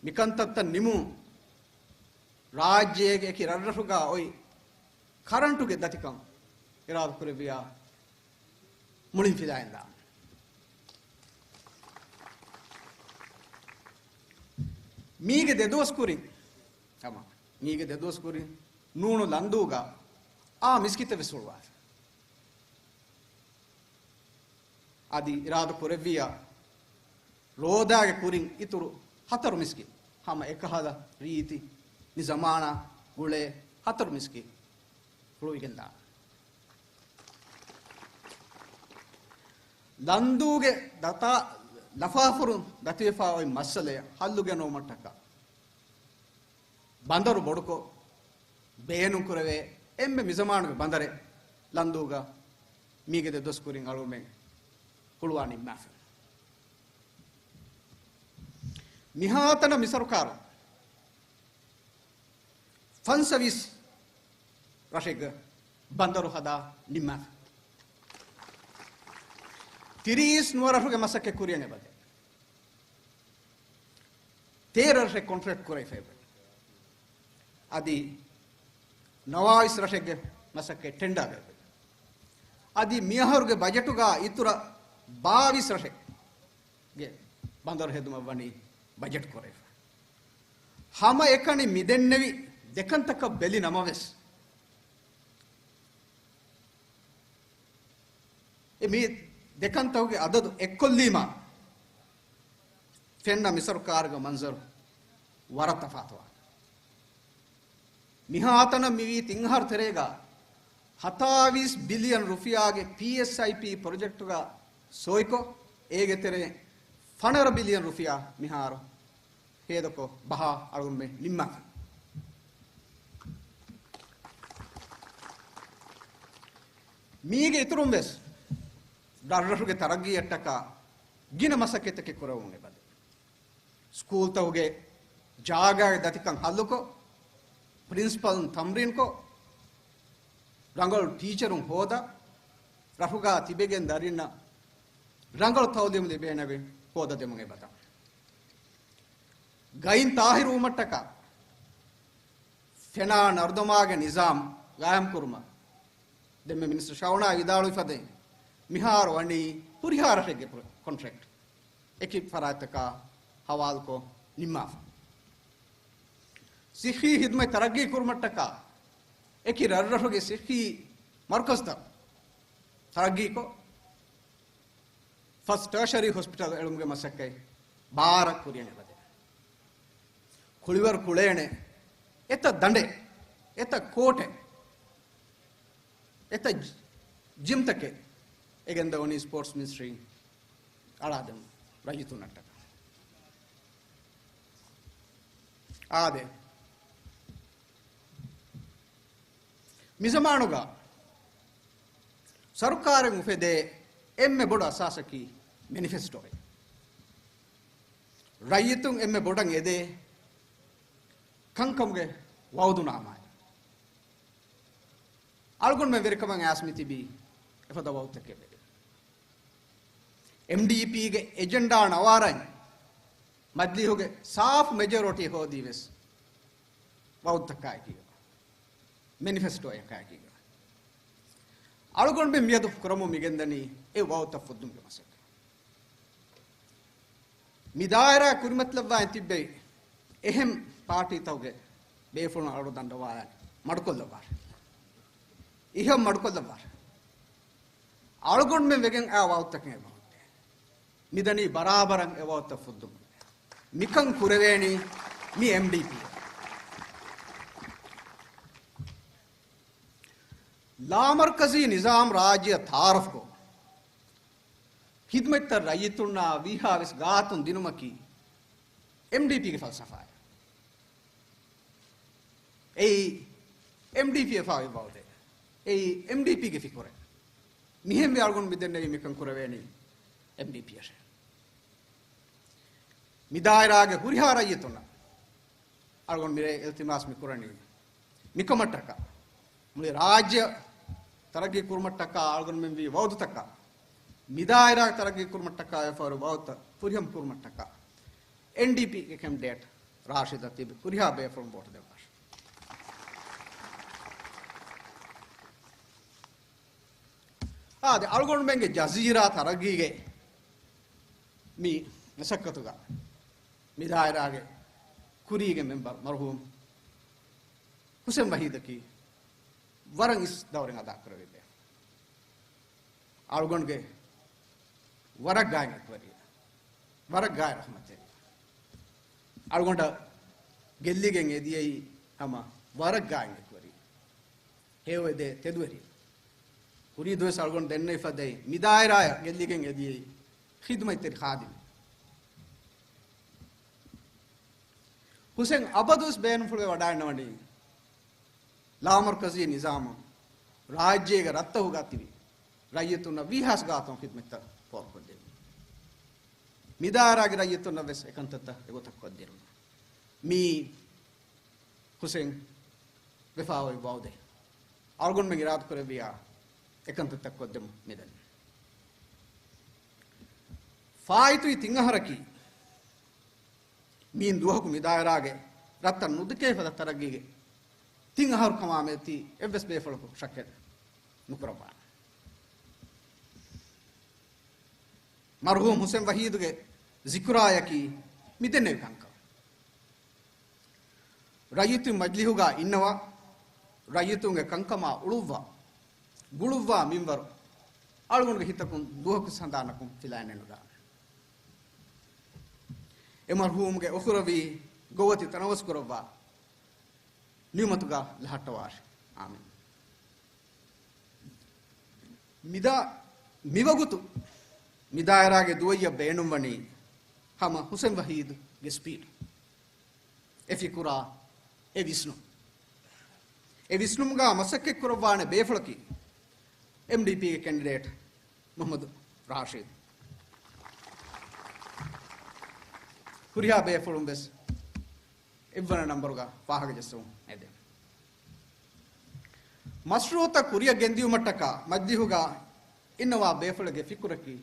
މިކަންތައްތައް ނިމުން ރާއްޖޭގެ އެކި ރަށްރަށުގަ އޮތް ކަރަންޓުގެ ދަތިކަން އިރާދަ ކުރެއްވިޔާ މުޅިން ފިލާއިން ދާން. މީގެ ދެ ދުވަސް ކުރިން، ހަމަ މީގެ ދެ ދުވަސް ކުރިން ނޫނު ލަންދޫގަ އާ މިސްކިތެއް ވެސް ހުޅުވާފަ. އަދި އިރާދަ ކުރެއްވިޔާ ރޯދާގެ ކުރިން އިތުރު ހަތަރު މިސްކިތް، ހަމަ އެކަހަލަ ރީތި މި ޒަމާނާ ގުޅޭ ހަތަރު މިސްކިތް ހުޅުވިގެން ދާން. ލަންދޫގެ ދަތާ ލަފާފުރުން ދަތިވެފާ އޮތް މައްސަލައެއް ހައްލު ގެނައުމަށްޓަކާ ބަނދަރު ބޮޑުކޮށް، ބޭނުންކުރެވޭ އެންމެ މިޒަމާނުގެ ބަނދަރެއް ލަންދޫގަ މީގެ ދެ ދުވަސް ކުރިން އަޅުގަނޑުމެން ހުޅުވާ ނިންމާފަ. މިހާތަނަށް މި ސަރުކާރު ފަންސަވީސް ރަށެއްގަ ބަނދަރު ހަދާ ނިންމާފަ. ތިރީސް ނުވަ ރަށުގެ މަސައްކަތް ކުރިއަށް އެބަދޭ. ތޭރަ ރަށެއް ކޮންޓްރެކްޓް ކުރެވިފައެވެ. އަދި ނަވާވީސް ރަށެއްގެ މަސައްކަތް ޓެންޑާ ވެއެވެ. އަދި މިއަހަރުގެ ބަޖެޓުގަ އިތުރަށް ބާވީސް ރަށެއްގެ ބަނދަރު ހެދުމަށް ވަނީ ބަޖެޓް ކުރެވިފަ. ހަމައެކަނި މިދެންނެވި ދެކަންތަކަށް ބެލި ނަމަވެސް، އެ މި ދެކަންތަކުގެ އަދަދު އެއްކޮށްލީމާ، ފެންނަ މި ސަރުކާރުގެ މަންޒަރު ވަރަށް ތަފާތުވާނެ. މިހާތަނަށް މިވީ ތިން އަހަރު ތެރޭގަ ހަތާވީސް ބިލިއަން ރުފިޔާގެ ޕީއެސްއައިޕީ ޕްރޮޖެކްޓުގަ ސޮއިކޮށް، އޭގެ ތެރެއިން ފަނަރަ ބިލިއަން ރުފިޔާ މިހާރު ހޭދަކޮށް ބަހާ އަޅުގަނޑުމެން ނިންމާފަ. މީގެ އިތުރުން ވެސް ރަށްރަށުގެ ތަރައްގީއަށްޓަކާ ގިނަ މަސައްކަތްތަކެއް ކުރެވުން އެބަދޭ. ސްކޫލްތަކުގެ ޖާގާގެ ދަތިކަން ހައްލުކޮށް، ޕްރިންސިޕަލުން ތަމްރީންކޮށް، ރަނގަޅު ޓީޗަރުން ހޯދާ، ރަށުގަ ތިބެގެން ދަރިންނަށް ރަނގަޅު ތައުލީމު ލިބޭނެވެ ހޯދަދެމުން އެބަދާނެ. ގައިން ތާހިރުވުމަށްޓަކާ ފެނާ ނަރުދަމާގެ ނިޒާމް ގާއިމްކުރުމަށް ދެންމެ މިނިސްޓަރ ޝައުނާ ވިދާޅުވި ފަދައިން، މިހާރު ވަނީ ހުރިހާ ރަށެއްގެ ޕްރޮ-، ކޮންޓްރެކްޓް އެކި ފަރާތްތަކާ ހަވާލުކޮށް ނިންމާފަ. ސިއްހީ ހިދުމަތް ތަރައްގީ ކުރުމަށްޓަކާ އެކި ރަށްރަށުގެ ސިއްހީ މަރުކަޒުތައް ތަރައްގީކޮށް، ފަސް ޓާޝަރީ ހޮސްޕިޓަލް އެޅުމުގެ މަސައްކަތް ބާރަށް ކުރިއަށް އެބަދޭ. ކުޅިވަރު ކުޅޭނެ އެތައް ދަނޑެއް، އެތައް ކޯޓެއް، އެތައް ޖިމްތަކެއް އެ ގެންދަވަނީ ސްޕޯޓްސް މިނިސްޓްރީން އަޅާދެމުން ރައްޔިތުންނަށްޓަކާ. އާދެ. މިޒަމާނުގަ ސަރުކާރެއް އުފެދޭ އެންމެ ބޮޑު އަސާސަކީ މެނިފެސްޓޯއެއް. ރައްޔިތުން އެންމެ ބޮޑަށް އެދޭ ކަންކަމުގެ ވައުދުނާމާއެއް. އަޅުގަނޑުމެން ވެރިކަމަށް އައިސް މިތިބީ އެފަދަ ވައުދުތަކެއް ވެގެން. އެމްޑީޕީގެ އެޖެންޑާ ނަވާރައިން މަޖިލީހުގެ ސާފު މެޖޯރިޓީ ހޯދީވެސް ވައުދުތަކާއެކީގަ، މެނިފެސްޓޯއަކާއެކީގަ. އަޅުގަނޑުމެން މިއަދު ކުރަމުން މިގެންދަނީ އެ ވައުދުތައް ފުއްދުމުގެ މަސައްކަތް. މި ދާއިރާ ކުރިމަތިލައްވާ ތިއްބެވި އެހެން ޕާޓީތަކުގެ ބޭފުޅުން އަޅު ދަނޑަވާލާ މަޑުކޮށްލައްވާށެ. އިހަށް މަޑުކޮށްލައްވާށެ. އަޅުގަނޑުމެން ވެގެން އާ ވައުދުތަކެއް އެބަހުއްޓޭ. މިދަނީ ބަރާބަރަށް އެ ވައުދުތައް ފުއްދުމަށް. މިކަން ކުރެވޭނީ މި އެމްޑީޕީ. ލާމަރުކަޒީ ނިޒާމް ރާއްޖެއަށް ތައާރަފްކޮށް، ޚިދުމަތްތައް ރައްޔިތުންނާ ވީހާވެސް ގާތުން ދިނުމަކީ އެމްޑީޕީގެ ފަލްސަފާއެއް. އެއީ އެމްޑީޕީ ވެފާވި ވައުދެއް. އެއީ އެމްޑީޕީގެ ފިކުރެއް. މިހެންވެ އަޅުގަނޑު މިދެންނެވީ މިކަން ކުރެވޭނީ އެމްޑީޕީއަށޭ. މި ދާއިރާގެ ހުރިހާ ރައްޔިތުންނަށް އަޅުގަނޑު މިރޭ އިލްތިމާސް މިކުރަނީ މިކަމަށްޓަކާ، މުޅި ރާއްޖެ ތަރައްގީ ކުރުމަށްޓަކާ އަޅުގަނޑުމެން ވީ ވައުދުތަކާ، މި ދާއިރާ ތަރައްގީ ކުރުމަށްޓަކާ ވެފައިވާ ވައުދުތައް ފުރިހަމަ ކުރުމަށްޓަކާ އެމްޑީޕީގެ ކެންޑިޑޭޓް ރާޝިދަށް ތިބި ހުރިހާ ބޭފުޅުން ވޯޓު ދެއްވާށި. އާދެ، އަޅުގަނޑުމެންގެ ޖަޒީރާ ތަރައްގީގެ މި މަސައްކަތުގަ މި ދާއިރާގެ ކުރީގެ މެމްބަރު މަރުހޫމް ހުސެން ވަހީދަކީ ވަރަށް އިސް ދައުރެއް އަދާކުރެއްވި ބޭފުޅެއް. އަޅުގަނޑުގެ ވަރަށް ގާތް އެކުވެރިއެއް، ވަރަށް ގާތް ރަޙްމަތެއް. އަޅުގަނޑަށް ގެއްލިގެން އެދިޔައީ ހަމަ ވަރަށް ގާތް އެކުވެރިއެއް. ހެޔޮއެދޭ ތެދުވެރިއެއް. ކުރީ ދުވަސް އަޅުގަނޑު ދެންނެވި ފަދައިން މި ދާއިރާއަށް ގެއްލިގެން އެދިޔައީ ޚިދުމަތްތެރި ޚާދިމެއް. ހުސެން އަބަދުވެސް ބޭނުންފުޅުވެ ވަޑައިންނަވަނީ ލާމަރުކަޒީ ނިޒާމުން ރާއްޖޭގެ ރަށްތަކުގަ ތިބި ރައްޔިތުންނަށް ވީހާވެސް ގާތުން ޚިދުމަތްތައް ފޯރުކޮށްދެވި. މި ދާއިރާގެ ރައްޔިތުންނަށް ވެސް އެކަންތައްތައް އެގޮތަށް ކޮށްދިނުމަށް މީ ހުސެން ވެފާވައި ވައުދެއް. އަޅުގަނޑުމެން އިރާދަކުރެއްވިއްޔާ އެކަންތައްތައް ކޮށްދެމުން މިދަނީ. ފާއިތުވި ތިން އަހަރަކީ މިއިން ދުވަހަކު މި ދާއިރާގެ ރަށްތައް ނުދެކޭ ފަދަ ތަރައްގީގެ ތިން އަހަރު ކަމާމެދު ތި އެއްވެސް ބޭފުޅަކު ޝައްކެއް ނުކުރައްވާނެ. މަރުހޫމް ހުސެން ވަހީދުގެ ޒިކުރާއަކީ މިދެންނެވި ކަންކަން. ރައްޔިތުން މަޖްލިހުގަ އިންނަވާ، ރައްޔިތުންގެ ކަންކަމާ އުޅުއްވާ، ގުޅުއްވާ މިންވަރު އަޅުގަނޑުގެ ހިތަކުން ދުވަހަކު ހަނދާނަކުން ފިލައިގެން ނުދާނެ. އެ މަރުހޫމުގެ އުޚުރަވީ ގޮވަތި ތަނަވަސްކުރައްވާ ނިޢުމަތުގަ ލަހައްޓަވާށި. އާމީން. މިދާ މިވަގުތު މިދާއިރާގެ ދުވައްޔަށް ބޭނުންވަނީ ހަމަ ހުސެން ވަހީދުގެ ސްޕީޑް، އެ ފިކުރާ، އެ ވިސްނުން. އެ ވިސްނުމުގަ މަސައްކަތްކުރައްވާނެ ބޭފުޅަކީ އެމްޑީޕީގެ ކެންޑިޑޭޓް މުޙައްމަދު ރާޝިދު. ހުރިހާ ބޭފުޅުން ވެސް އެއްވަނަ ނަންބަރުގަ ފާހަގަޖެއްސުން އެދެން. މަޝްރޫޢުތައް ކުރިއަށް ގެންދިއުމަށްޓަކާ މަޖްލިހުގަ އިންނަވާ ބޭފުޅެއްގެ ފިކުރަކީ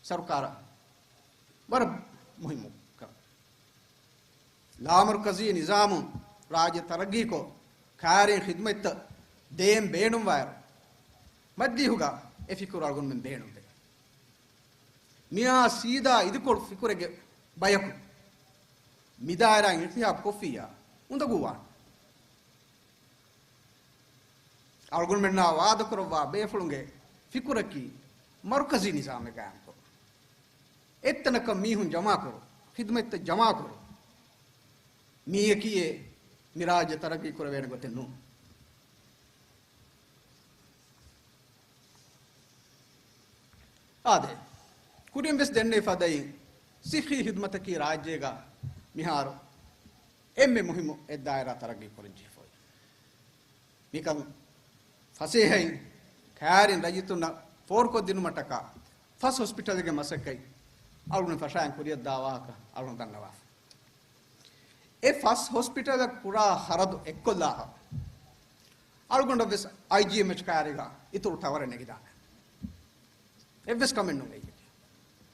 ސަރުކާރަށް ވަރަށް މުހިއްމު ކަމެއް. ލާމަރުކަޒީ ނިޒާމުން ރާއްޖެ ތަރައްގީކޮށް، ކައިރިން ޚިދުމަތްތައް ދޭން ބޭނުންވާއިރު، މަޖްލީހުގަ އެ ފިކުރު އަޅުގަނޑުމެން ބޭނުންވޭ. މިއާ ސީދާ އިދިކޮޅު ފިކުރެއްގެ ބަޔަކު މިދާއިރާއިން އިންތިޚާބު ކޮށްފިއްޔާ އުނދަގޫވާނެ. އަޅުގަނޑުމެންނާ ވާދަކުރައްވާ ބޭފުޅުންގެ ފިކުރަކީ މަރުކަޒީ ނިޒާމެއް ގާއިމްކޮށް، އެއްތަނަކަށް މީހުން ޖަމާކުރުން، ޚިދުމަތްތައް ޖަމާކުރުން. މީއަކީ އެ މި ރާއްޖެ ތަރައްގީ ކުރެވޭނެ ގޮތެއް ނޫން. އާދެ، ކުރިން ވެސް ދެންނެވި ފަދައިން ޞިއްޙީ ޚިދުމަތަކީ ރާއްޖޭގަ މިހާރު އެންމެ މުހިއްމު އެއް ދާއިރާ ތަރައްގީ ކުރަންޖެހިފައި. މިކަން ފަސޭހައިން ކައިރިން ރައްޔިތުންނަށް ފޯރުކޮށްދިނުމަށްޓަކާ ފަސް ހޮސްޕިޓަލްގެ މަސައްކަތް އަޅުގަނޑު ފަށާއިން ކުރިއަށްދާ ވާހަކަ އަޅުގަނޑު ދަންނަވާފަ. އެ ފަސް ހޮސްޕިޓަލަށް ކުރާ ޚަރަދު އެއްކޮށްލާފަ، އަޅުގަނޑަށް ވެސް އައިޖީއެމްއެޗް ކައިރީގަ އިތުރު ޓަވަރެއް ނެގިދާނެ. އެއްވެސް ކަމެއް ނޫން އެއީ.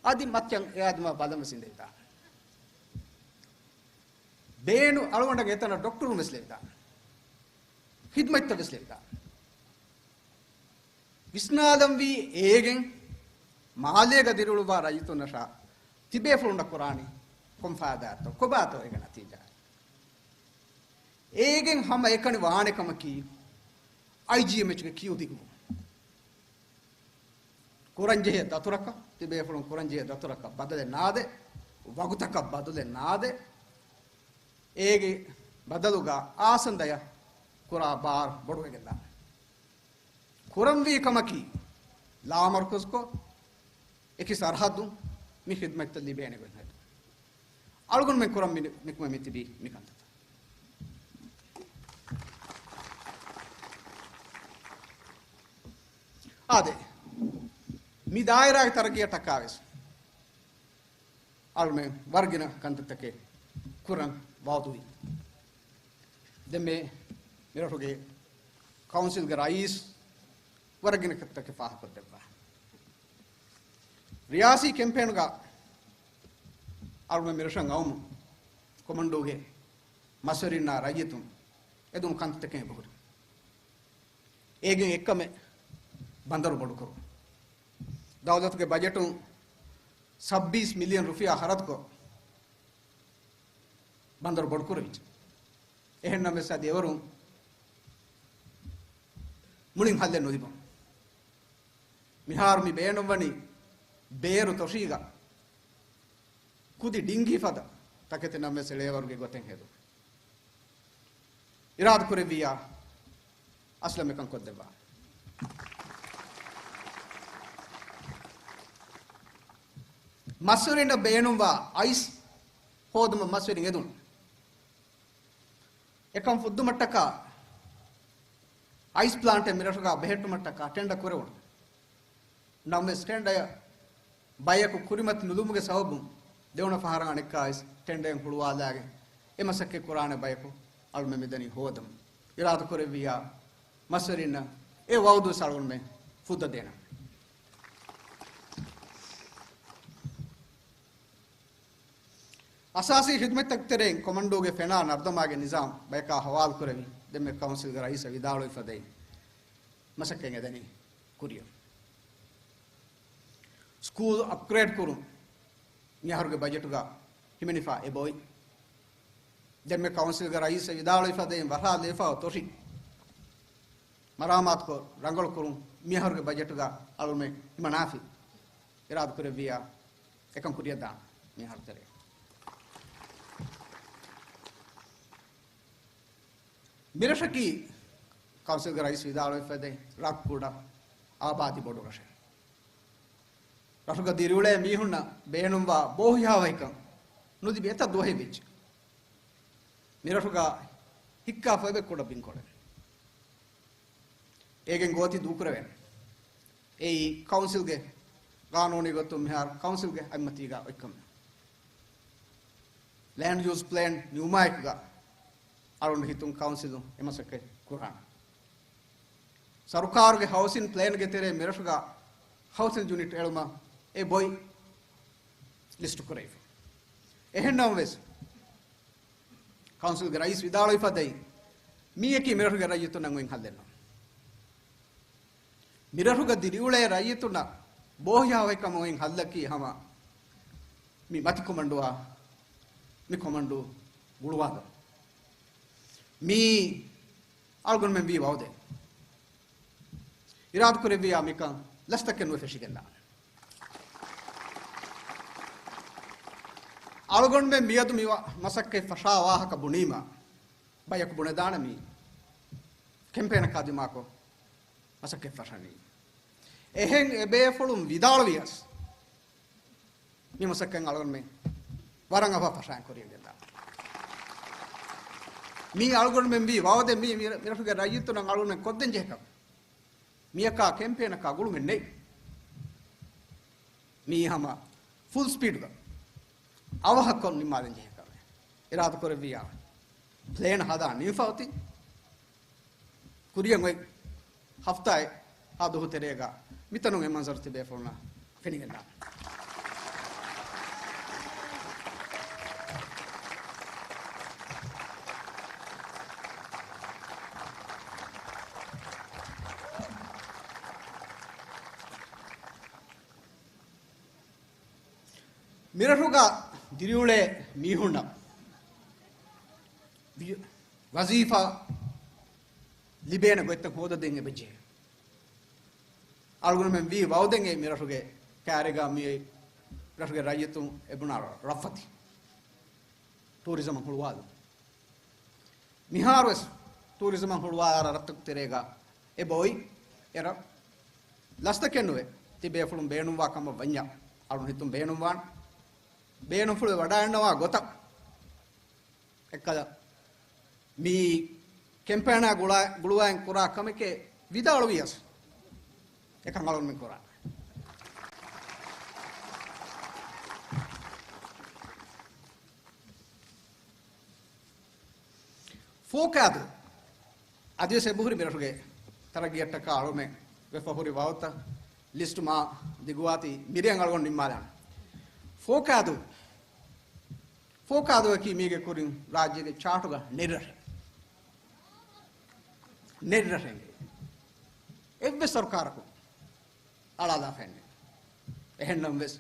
އަދި މައްޗަށް އެ އާދަމާ ބަލަން ވެސް އިނދެވިދާނެ. ބޭނު އަޅުގަނޑަށް އެތަނަށް ޑޮކްޓަރުން ވެސް ލެވިދާނެ. ޚިދުމަތްތައް ވެސް ލެވިދާނެ. ވިސްނާލަންވީ އޭގެން މާލޭގަ ދިރިއުޅުއްވާ ރައްޔިތުންނަށާ ތިބޭފުޅުންނަށް ކުރާނީ ކޮން ފައިދާތޯ، ކޮބާތޯ އޭގެ ނަތީޖާ؟ އޭގެން ހަމައެކަނި ވާނެ ކަމަކީ، އައިޖީއެމްއެޗްގެ ކިޔޫ ދިގުވުން. ކުރަންޖެހޭ ދަތުރަކަށް، ތިބޭފުޅުން ކުރަންޖެހޭ ދަތުރަކަށް ބަދަލެއް ނާދޭ، ވަގުތަކަށް ބަދަލެއް ނާދޭ. އޭގެ ބަދަލުގަ އާސަންދަޔަށް ކުރާ ބާރު ބޮޑުވެގެންދާނެ. ކުރަންވީ ކަމަކީ، ލާމަރުކަޒުކޮށް، އެކި ސަރަހައްދުން މި ޚިދުމަތްތައް ލިބޭނެ ގޮތް ހެދުން. އަޅުގަނޑުމެން ކުރަން މި ނިކުމެ މި ތިބީ މި ކަންތައްތައް. އާދެ، މި ދާއިރާގެ ތަރައްގީއަށް ޓަކާވެސް އަޅުމެން ވަރަށް ގިނަ ކަންތައްތަކެއް ކުރަން ވައުދުވި. ދެންމެ މިރަށުގެ ކައުންސިލްގެ ރައީސް ވަރަށް ގިނަ ކަންތައްތަކެއް ފާހަގަކޮށްދެއްވާ. ރިޔާސީ ކެމްޕޭންގަ އަޅުމެން މިރަށަށް އައުމު ކޮމަންޑޫގެ މަސްވެރިންނާ ރައްޔިތުން އެދުނު ކަންތައްތަކެއް އެބަހުރި. އޭގެން އެއްކަމެއް ބަނދަރު ބޮޑުކުރުން. ދައުލަތުގެ ބަޖެޓުން ސައްބީސް މިލިއަން ރުފިޔާ ޚަރަދުކޮށް، ބަނދަރު ބޮޑުކުރެވިއްޖެ. އެހެންނަމަވެސް އަދި އެވަރުން މުޅިން ހައްލެއް ނުލިބުނު. މިހާރު މި ބޭނުންވަނީ ބޭރު ތޮށީގަ ކުދި ޑިންގި ފަދަ ތަކެތި ނަމަވެސް އެޅޭވަރުގެ ގޮތެއް ހެދުން. އިރާދަކުރެއްވިއްޔާ އަސްލަމް އެކަން ކޮށްދެއްވާ. މަސްވެރިންނަށް ބޭނުންވާ އައިސް ހޯދުމަށް މަސްވެރިން އެދުން. އެކަން ފުއްދުމަށްޓަކާ އައިސް ޕްލާންޓެއް މިރަށުގަ ބެހެއްޓުމަށްޓަކާ ޓެންޑަ ކުރެވުނު. ނަމަވެސް ޓެންޑަޔަށް ބަޔަކު ކުރިމަތި ނުލުމުގެ ސަބަބުން ދެވަނަ ފަހަރަށް އަނެއްކާވެސް ޓެންޑައިން ހުޅުވާލާގެން އެ މަސައްކަތް ކުރާނެ ބަޔަކު އަޅުމެން މިދަނީ ހޯދަމުން. އިރާދަކުރެއްވިއްޔާ މަސްވެރިންނަށް އެ ވައުދުވެސް އަޅުގަނޑުމެން ފުއްދަދޭނަން. އަސާސީ ޚިދުމަތްތަކުގެ ތެރެއިން ކޮމަންޑޫގެ ފެނާ ނަރުދަމާގެ ނިޒާމް ބަޔަކާ ހަވާލުކުރެވި، ދެންމެ ކައުންސިލްގެ ރައީސަށް ވިދާޅުވެފަދައިން މަސައްކަތް އެދެނީ ކުރިއަށް. ސްކޫލް އަޕްގްރޭޑް ކުރުން މިއަހަރުގެ ބަޖެޓުގަ ހިމެނިފާ އެބައޮތް. ދެންމެ ކައުންސިލްގެ ރައީސަށް ވިދާޅުވެފަދައިން ވަށާލެވިފާ ތޮށި މަރާމާތުކޮށް ރަނގަޅުކުރުން މިއަހަރުގެ ބަޖެޓުގަ އަޅުމެ ހިމަނާފި. އިރާދަކުރެއްވިއްޔާ އެކަން ކުރިއަށް ދާން މިހާރު ތެރޭ. މިރަށަކީ ކައުންސިލްގެ ރައީސް ވިދާޅުވެފަދައި ރަށްކުޑަ އާބާދީ ބޮޑު ރަށެއް. ރަށުގަ ދިރިއުޅޭ މީހުންނަށް ބޭނުންވާ ބޯހިޔާވަހިކަން ނުލިބި އެތައް ދުވަހެއް ވެއްޖެ. މިރަށުގަ ހިއްކާފައިވޭ ކުޑަ ބިންކޮޅެއް. އޭގެން ގޯތި ދޫކުރެވޭނެ. އެއީ ކައުންސިލްގެ ގާނޫނީ ގޮތުން މިހާރު ކައުންސިލްގެ އަތްމަތީގަ އޮތްކަމެއް. ލޭންޑް ޔޫސް ޕްލޭން ނިއުމާއެކުގަ އަޅުގަނޑު ހިތުން ކައުންސިލުން އެ މަސައްކަތް ކުރާނެ. ސަރުކާރުގެ ހައުސިން ޕްލޭންގެ ތެރޭ މިރަށުގަ ހައުސިން ޔުނިޓް އެޅުމަށް އެ ބޮއި ލިސްޓު ކުރެވިފަ. އެހެންނަމަވެސް، ކައުންސިލްގެ ރައީސް ވިދާޅުވި ފަދައިން، މީއަކީ މިރަށުގެ ރައްޔިތުންނަށް އޮތް ހައްލެއް ނޫން. މިރަށުގަ ދިރިއުޅޭ ރައްޔިތުންނަށް ބޯހިޔާވަހިކަމަށް އޮތް ހައްލަކީ ހަމަ މި މަތި ކޮމަންޑުއާ މި ކޮމަންޑޫ ގުޅުވާލުން. މީ އަޅުގަނޑުމެން ވީ ވައުދެއް. އިރާދަކުރެއްވިއްޔާ މިކަން ލަސްތަކެއް ނުވެ ފެށިގެންދާނެ. އަޅުގަނޑުމެން މިއަދު މި ވަ-، މަސައްކަތް ފަށާ ވާހަކަ ބުނީމަ، ބަޔަކު ބުނެދާނެ މީ ކެމްޕޭނަކާ ދިމާކޮށް މަސައްކަތް ފަށަނީ. އެހެން އެބޭފުޅުން ވިދާޅުވިޔަސް، މި މަސައްކަތް އަޅުގަނޑުމެން ވަރަށް އަވަހަށް ފަށައިން ކުރިއަށް ގެންދާނެ. މީ އަޅުގަނޑުމެން ވީ ވައުދެއް. މީ މި-، މިރަށުގެ ރައްޔިތުންނަށް އަޅުގަނޑުމެން ކޮށްދޭން ޖެހޭ ކަމެއް. މިއަކާ ކެމްޕޭނަކާ ގުޅުމެއް ނެތް. މީ ހަމަ ފުލް ސްޕީޑްގަ އަވަހަށްކޮށް ނިންމާލަން ޖެހޭ ކަމެއް. އިރާދަކުރެއްވިއްޔާ ޕްލޭން ހަދާ ނިންފަ އޮތީ. ކުރިއަށް އޮތް ހަފްތާއެއް ހާ ދުވަހު ތެރޭގަ މިތަނުން އެ މަންޒަރު ތިބޭފުޅުންނަށް ފެނިގެންދާނެ. މިރަށުގަ ދިރިއުޅޭ މީހުންނަށް ވި-، ވަޒީފާ ލިބޭނެ ގޮތްތައް ހޯދަދޭން އެބަޖެހޭ. އަޅުގަނޑުމެން ވީ ވައުދެއް އެ މިރަށުގެ ކާރިގަ މި ރަށުގެ ރައްޔިތުން އެ ބުނާ ރަށްފަތި ޓޫރިޒަމަށް ހުޅުވާލުން. މިހާރުވެސް ޓޫރިޒަމަށް ހުޅުވާލާ ރަށްތަކުގެ ތެރޭގަ އެބައޮތް އެރަށް ލަސްތަކެއް ނުވެ ތިބޭފުޅުން ބޭނުންވާ ކަމަށް ވަންޏާ، އަޅުން ހިތުން ބޭނުންވާނެ. ބޭނުންފުޅު ވަޑައިގަންނަވާ ގޮތަށް އެއްކަލަ މި ކެމްޕޭނާ ގުޅާ-، ގުޅުވާއިން ކުރާ ކަމެކޭ ވިދާޅުވިޔަސް އެކަން އަޅުން މި ކުރާ. ފޯކާދޫ އަދިވެސް އެބަހުރި މިރަށުގެ ތަރައްގީއަށްޓަކާ އަޅުމެ ވެފަ ހުރި ވާހަކަ ލިސްޓު މާ ދިގުވާތީ މިރޭން އަޅުގަނޑު ނިންމާލާނަން. ފޯކާދޫ، ފޯކާދޫއަކީ މީގެ ކުރިން ރާއްޖޭގެ ޗާޓުގަ ނެރިރަށެއް. ނެރިރަށެއް. އެއްވެސް ސަރުކާރަކު އަޅާލާފައެއް ނެތް. އެހެންނަމަވެސް،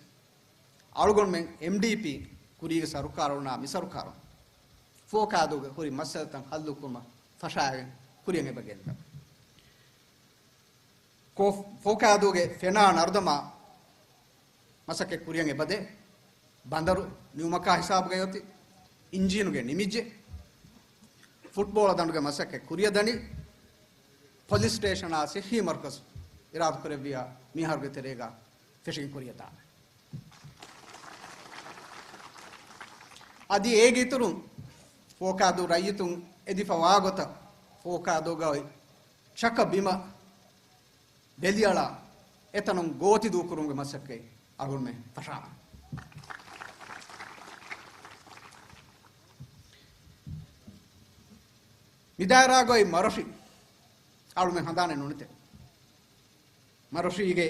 އަޅުގަނޑުމެން އެމްޑީޕީ ކުރީގެ ސަރުކާރުންނާ މި ސަރުކާރުން ފޯކާދޫގެ ހުރި މައްސަލަތައް ހައްލުކުރުމަށް ފަށާގެން ކުރިއަށް އެބަ ގެންދަން. ކޯ-، ފޯކާދޫގެ ފެނާ ނަރުދަމާ މަސައްކަތް ކުރިއަށް އެބަދޭ. ބަނދަރު ނިމުމަކާ ހިސާބުގައި އޮތީ އިންޖީނުގެ ނިމިއްޖެ. ފުޓްބޯޅަ ދަނޑުގެ މަސައްކަތް ކުރިއަށް ދަނީ. ޕޮލިސް ސްޓޭޝަނާ ސިއްހީ މަރުކަޒު އިރާދަކުރެއްވިޔާ މިހާރުގެ ތެރޭގަ ފެށިގެން ކުރިއަށް ދާނެ. އަދި އޭގެ އިތުރުން ފޯކާދޫ ރައްޔިތުން އެދިފަ ވާގޮތަށް ފޯކާދޫގަ އޮތް ޗަކަ ބިމަށް ވެލިއަޅާ އެތަނުން ގޯތި ދޫކުރުމުގެ މަސައްކަތް އަޅުގަނޑުމެން ފަށާ. މި ދާއިރާގައި މަރޮށި އަޅުމެން ހަނދާނެއް ނުނެތެ. މަރޮށީގެ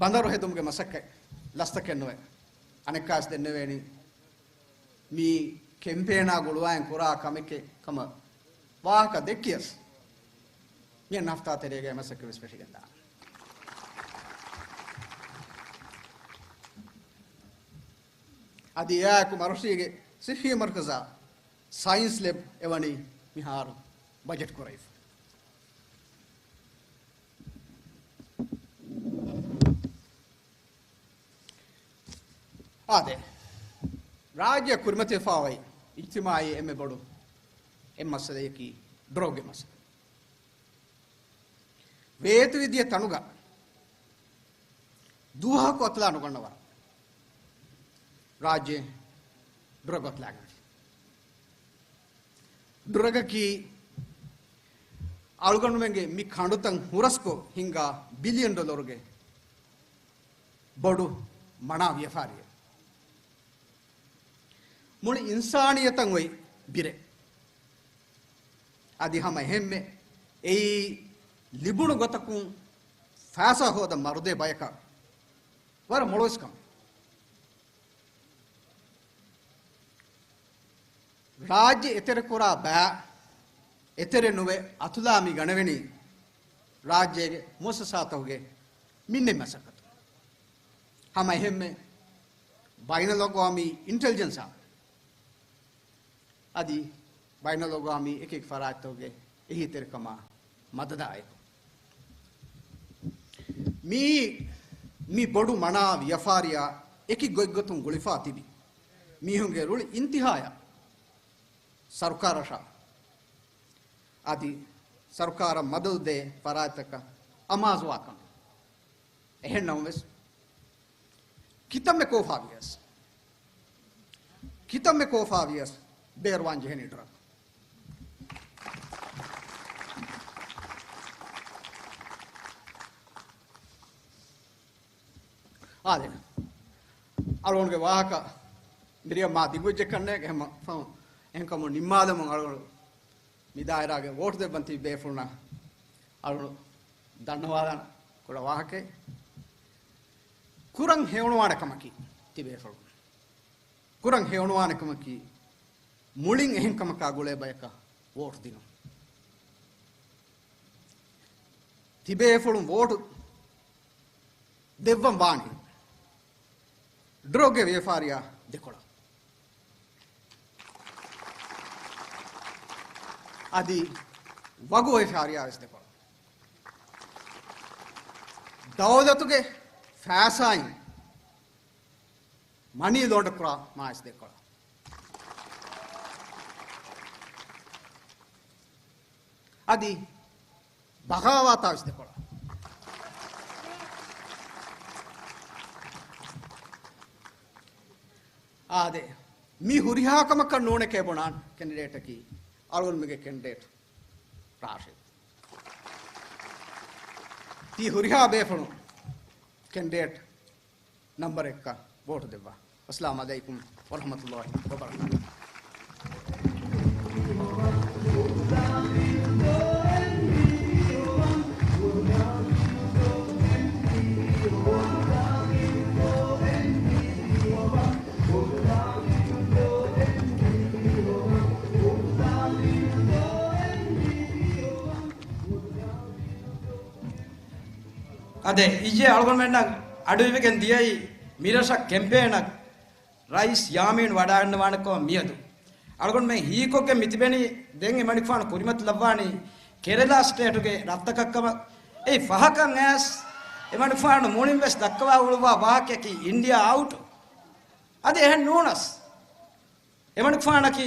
ބަނދަރު ހެދުމުގެ މަސައްކަތް ލަސްތަކެއް ނުވެ، އަނެއްކާވެސް ދެންނެވޭނީ މި ކެމްޕޭނާ ގުޅުވާއިން ކުރާ ކަމެކޭ ކަމަށް ވާހަކަ ދެއްކިޔަސް، މިއަންނަ ހަފްތާ ތެރޭގައި މަސައްކަތް ވެސް ފެށިގެންދާނެ. އަދި އެއާއެކު މަރޮށީގެ ސިއްހީ މަރުކަޒާ ސައިންސް ލެބް އެވަނީ މިހާރު ބަޖެޓް ކުރެވިފަ. އާދެ، ރާއްޖެ ކުރިމަތިވެފަ އޮތް އިޖްތިމާޢީ އެންމެ ބޮޑު އެއް މައްސަލަޔަކީ ޑްރަގްގެ މައްސަލަ. ވޭތުވެދިޔަ ތަނުގަ ދުވަހަކު އަތުލާ ނުގަންނަ ވަރަށް ރާއްޖެ ޑްރަގް އަތުލާގެން. ޑްރަގަކީ އަޅުގަނޑުމެންގެ މި ކަނޑުތައް ހުރަސްކޮށް ހިންގާ ބިލިއަން ޑޮލަރުގެ ބޮޑު މަނާ ވިޔަފާރިއެއް. މުޅި އިންސާނިއްޔަތަށް އޮތް ބިރެއް. އަދި ހަމަ އެހެންމެ އެއީ ލިބުނު ގޮތަކުން ފައިސާ ހޯދަން މަރުދޭ ބަޔަކަށް ވަރަށް މޮޅުވެސް ކަމެއް. ރާއްޖެ އެތެރެކުރާ ބައި އެތެރެ ނުވެ އަތުލާ މި ގަނެވެނީ ރާއްޖޭގެ މުއައްސަސާތަކުގެ މިންނެތި މަސައްކަތުން. ހަމަ އެހެންމެ ބައިނަލްއަގްވާމީ އިންޓެލިޖެންސާ އަދި ބައިނަލްއަގްވާމީ އެކި ފަރާތްތަކުގެ އެހީތެރިކަމާ މަދަދާއެކު، މިއީ މި ބޮޑު މަނާ ވިޔަފާރިއާ އެކި ގޮތްގޮތުން ގުޅިފާ ތިބި މީހުންގެ ރުޅި އިންތިހާޔަށް ސަރުކާރަށާ އަދި ސަރުކާރަށް މަދަދު ދޭ ފަރާތްތަކަށް އަމާޒުވާ ކަމެއް. އެހެން ނަމަވެސް، ކިތަންމެ ކޯފާވިޔަސް، ކިތަންމެ ކޯފާވިޔަސް، ބޭރުވާން ޖެހެނީ ޑްރަގް. އާދެ، އަޅުގަނޑުގެ ވާހަކަ މިރިޔަ މާ ދިގުވެއްޖެ ކަންނޭނގެ ހަމަ ފަހުން އެހެންކަމުން ނިންމާލަމުން އަޅުގަނޑު މި ދާއިރާގެ ވޯޓް ދެއްވަން ތިބި ބޭފުޅުންނަށް އަޅުގަނޑު ދަންނަވާލާން ކުޑަ ވާހަކައެއް. ކުރަން ހެޔޮނުވާނެ ކަމަކީ ތިބޭފުޅުން. ކުރަން ހެޔޮނުވާނެ ކަމަކީ މުޅިން އެހެން ކަމަކާ ގުޅޭ ބަޔަކަށް ވޯޓް ދިނުން. ތިބޭފުޅުން ވޯޓު ދެއްވަން ވާނީ ޑްރަގްގެ ވިޔަފާރިއާ ދެކޮޅަށް. އަދި ވަގު ވިޔަފާރިއާ ވެސް ދެކޮޅަށް. ދައުލަތުގެ ފައިސާއިން މަނީ ލޯންޑަރ ކުރާ މާ ވެސް ދެކޮޅަށް. އަދި ބަޣާވާތާ ވެސް ދެކޮޅަށް. އާދެ، މީ ހުރިހާ ކަމަކަށް ނޫނެކޭ ބުނާން ކެނޑިޑޭޓަކީ އަޅުގަނޑުމެންގެ ކެނޑިޑޭޓް ރާޝިދު. ތީ ހުރިހާ ބޭފުޅުން ކެނޑިޑޭޓް ނަމްބަރ އެއްކަށް ވޯޓު ދެއްވާ. އައްސަލާމު ޢަލައިކުމް ވަރަޙްމަތުﷲި ވަބަރަކާތުހު. އާދެ، އިއްޔެ އަޅުގަނޑުމެންނަށް އަޑުއިވިގެން ދިޔައީ މިރަށަށް ކެމްޕޭނަށް ރައީސް ޔާމީން ވަޑައިގަންނަވާނެކޮށް މިއަދު އަޅުގަނޑުމެން ހީކޮށްގެން މިތިބެނީ ދެން އެމަނިކުފާނު ކުރިމަތިލައްވާނީ ކެރެލާ ސްޓޭޓުގެ ރަށްތަކަށްކަމަށް. އެއީ ފަހަކަށް އައިސް އެމަނިކުފާނު މުޅިން ވެސް ދައްކަވާ އުޅުއްވާ ވާހަކައަކީ އިންޑިއާ އައުޓް. އަދި އެހެން ނޫނަސް، އެމަނިކުފާނަކީ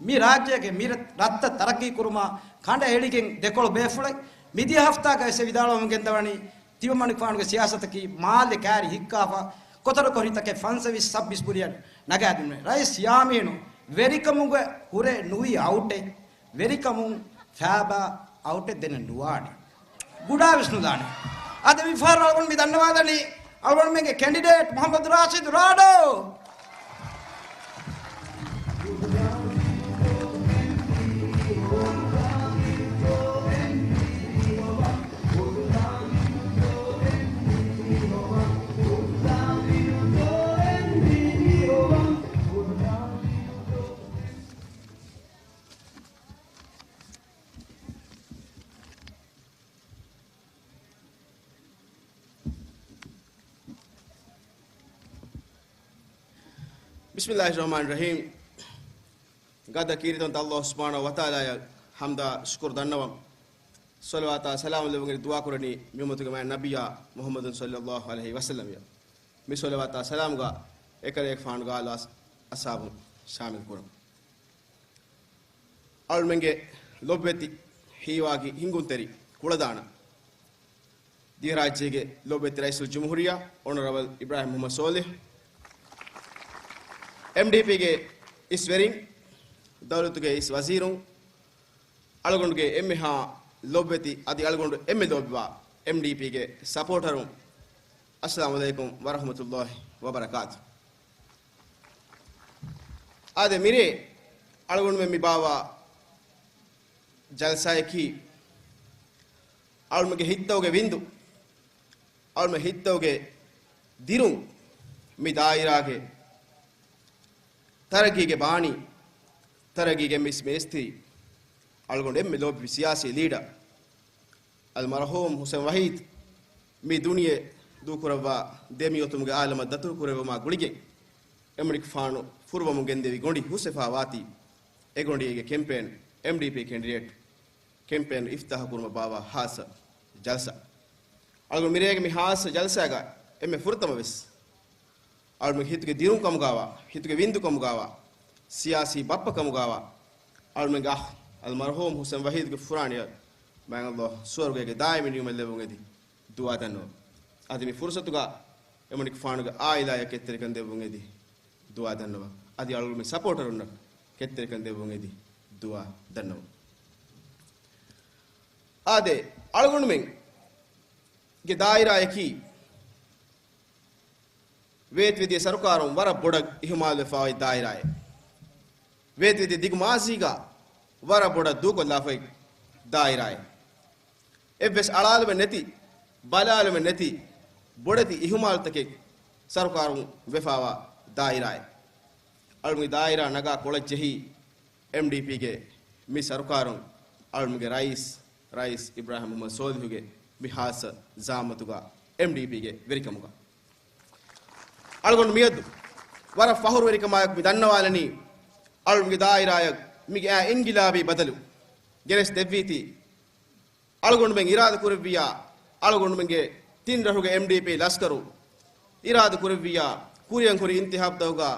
މި ރާއްޖޭގެ މި ރަށްތައް ތަރައްގީ ކުރުމާ ކަނޑައެޅިގެން ދެކޮޅު ބޭފުޅެއް. މިދިޔަ ހަފްތާގައި ވިދާޅުވަމުން ގެންދަވަނީ، ތިމަނިކުފާނުގެ ސިޔާސަތަކީ މާލެ ކާރި ހިއްކާފަ، ކޮތަރު ކޮށް ހިތަކެއް ފަންސަވީސް ސައްބީސް ބުރިއަށް ނަގާދިނުން. ރައީސް ޔާމީނު ވެރިކަމުގެ ހުރެ ނުވީ އައުޓެއް، ވެރިކަމުން ފައިބާ އައުޓެއް ދެނެއް ނުވާނެ. ގުޑާ ވިސްނުލާނެ. އަދި މިފަހަރު އަޅުގަނޑު މި ދަންނަވާލަނީ އަޅުގަނޑުމެންގެ ކެނޑިޑޭޓް މުޙައްމަދު ރާޝިދު ރާޑޯ. ބިސްމިއްލާހިއްރަޙްމާނިއްރަޙީމް. ގަދަ ކީރިތިވަންތަ ﷲ ސުބްޙާނަހޫ ވަތަޢާލާއަށް ޙަމްދާ ޝުކުރު ދަންނަވަން. ޞަލަވާތާ ސަލާމް ލެއްވުން ދުޢާ ކުރަނީ މި އުއްމަތުގެ މާތް ނަބިއްޔާ މުޙައްމަދު ޞައްލައްލާހު ޢަލައިހި ވަސައްލަމް. މި ޞަލަވާތާ ސަލާމްގަ އެކަލޭގެފާނުގެ އާލު އަޞް-، އަޞްޙާބުން ޝާމިލް ކުރަން. އަޅުމެންގެ ލޮބުވެތި ހީވާގި ހިނގުންތެރި ކުޅަދާނަ ދިވެހިރާއްޖޭގެ ލޮބުވެތި ރައީސުލްޖުމްހޫރިއްޔާ އޮނަރަބަލް އިބްރާހިމް މުޙައްމަދު ޞޯލިޙް، އެމްޑީޕީގެ އިސް ވެރިން، ދައުލަތުގެ އިސް ވަޒީރުން، އަޅުގަނޑުގެ އެންމެހާ ލޮބުވެތި އަދި އަޅުގަނޑު އެންމެ ލޯބިވާ އެމްޑީޕީގެ ސަޕޯޓަރުން، އައްސަލާމު ޢަލައިކުމް ވަރަޙްމަތުﷲި ވަބަރަކާތު. އާދެ، މިރޭ އަޅުގަނޑުމެން މި ބާއްވާ ޖަލްސާއަކީ އަޅުމެންގެ ހިތްތަކުގެ ވިންދު، އަޅުމެން ހިތްތަކުގެ ދިރުން، މި ދާއިރާގެ ތަރައްގީގެ ބާނީ، ތަރައްގީގެ މިސް މޭސްތިރި، އަޅުގަނޑު އެންމެ ލޯބިވި ސިޔާސީ ލީޑަރ އަލްމަރްޙޫމް ޙުސެން ވަޙީދު، މި ދުނިޔެ ދޫކުރައްވާ ދެމިއޮތުމުގެ އާލަމަށް ދަތުރު ކުރެއްވުމާ ގުޅިގެން، އެމަނިކުފާނު ފުރުވަމުން ގެންދެވި ގޮނޑި ހުސްވެފާ ވާތީ، އެ ގޮނޑީގެ ކެމްޕޭން، އެމްޑީޕީ ކެނޑިޑޭޓް ކެމްޕޭން އިފްތިތާޙު ކުރުމަށް ބާއްވާ ޚާއްޞަ ޖަލްސާ. އަޅުގަނޑު މިރޭގެ މި ޚާއްޞަ ޖަލްސާގަ އެންމެ ފުރަތަމަ ވެސް އަޅުމެން ހިތުގެ ދިރުން ކަމުގާވާ، ހިތުގެ ވިންދު ކަމުގާވާ، ސިޔާސީ ބައްޕަ ކަމުގާވާ، އަޅުމެންގެ އަޚް އަލްމަރްޙޫމް ޙުސެން ވަޙީދުގެ ފުރާނަޔަށް މާތް ﷲ ސުވަރުގޭގެ ދާއިމީ ނިޢުމަތް ލެއްވުން އެދި ދުޢާ ދަންނަވަން. އަދި މި ފުރުޞަތުގަ އެމަނިކުފާނުގެ ޢާއިލާޔަށް ކެތްތެރިކަން ދެއްވުން އެދި ދުޢާ ދަންނަވަން. އަދި އަޅުގަނޑުމެން ސަޕޯޓަރުންނަށް ކެތްތެރިކަން ދެއްވުން އެދި ދުޢާ ދަންނަވަން. އާދެ، އަޅުގަނޑުމެންގެ ދާއިރާއަކީ ވޭތުވެދިޔަ ސަރުކާރުން ވަރަށް ބޮޑަށް އިހުމާލުވެފައި ދާއިރާއެއް. ވޭތުވެދިޔަ ދިގު މާޒީގަ ވަރަށް ބޮޑަށް ދޫކޮށްލާފައި ދާއިރާއެއް. އެއްވެސް އަޅާލުމެއް ނެތި، ބަލާލުމެއް ނެތި، ބޮޑެތި އިހުމާލުތަކެއް ސަރުކާރުން ވެފައިވާ ދާއިރާއެއް. އަޅުގަނޑު ދާއިރާ ނަގާ ކޮޅަށް ޖެހީ، އެމްޑީޕީގެ މި ސަރުކާރުން އަޅުގަނޑުގެ ރައީސް، ރައީސް އިބްރާހިމް މުޙައްމަދު ސޯލިހުގެ މި ޚާއްޞަ ޒަޢާމަތުގަ އެމްޑީޕީގެ ވެރިކަމުގަ. އަޅުގަނޑު މިއަދު ވަރަށް ފަޚުރުވެރިކަމާއެކު މި ދަންނަވާލަނީ، އަޅުގަނޑުގެ ދާއިރާއަށް މީގެ އާ އިންގިލާބީ ބަދަލު ގެނެސް ދެއްވީތީ، އަޅުގަނޑުމެން އިރާދަ ކުރެއްވިއްޔާ، އަޅުގަނޑުމެންގެ ތިން ރަށުގެ އެމްޑީޕީ ލަސްކަރު އިރާދަ ކުރެއްވިއްޔާ، ކުރިއަށް ހުރި އިންތިޚާބުތަކުގަ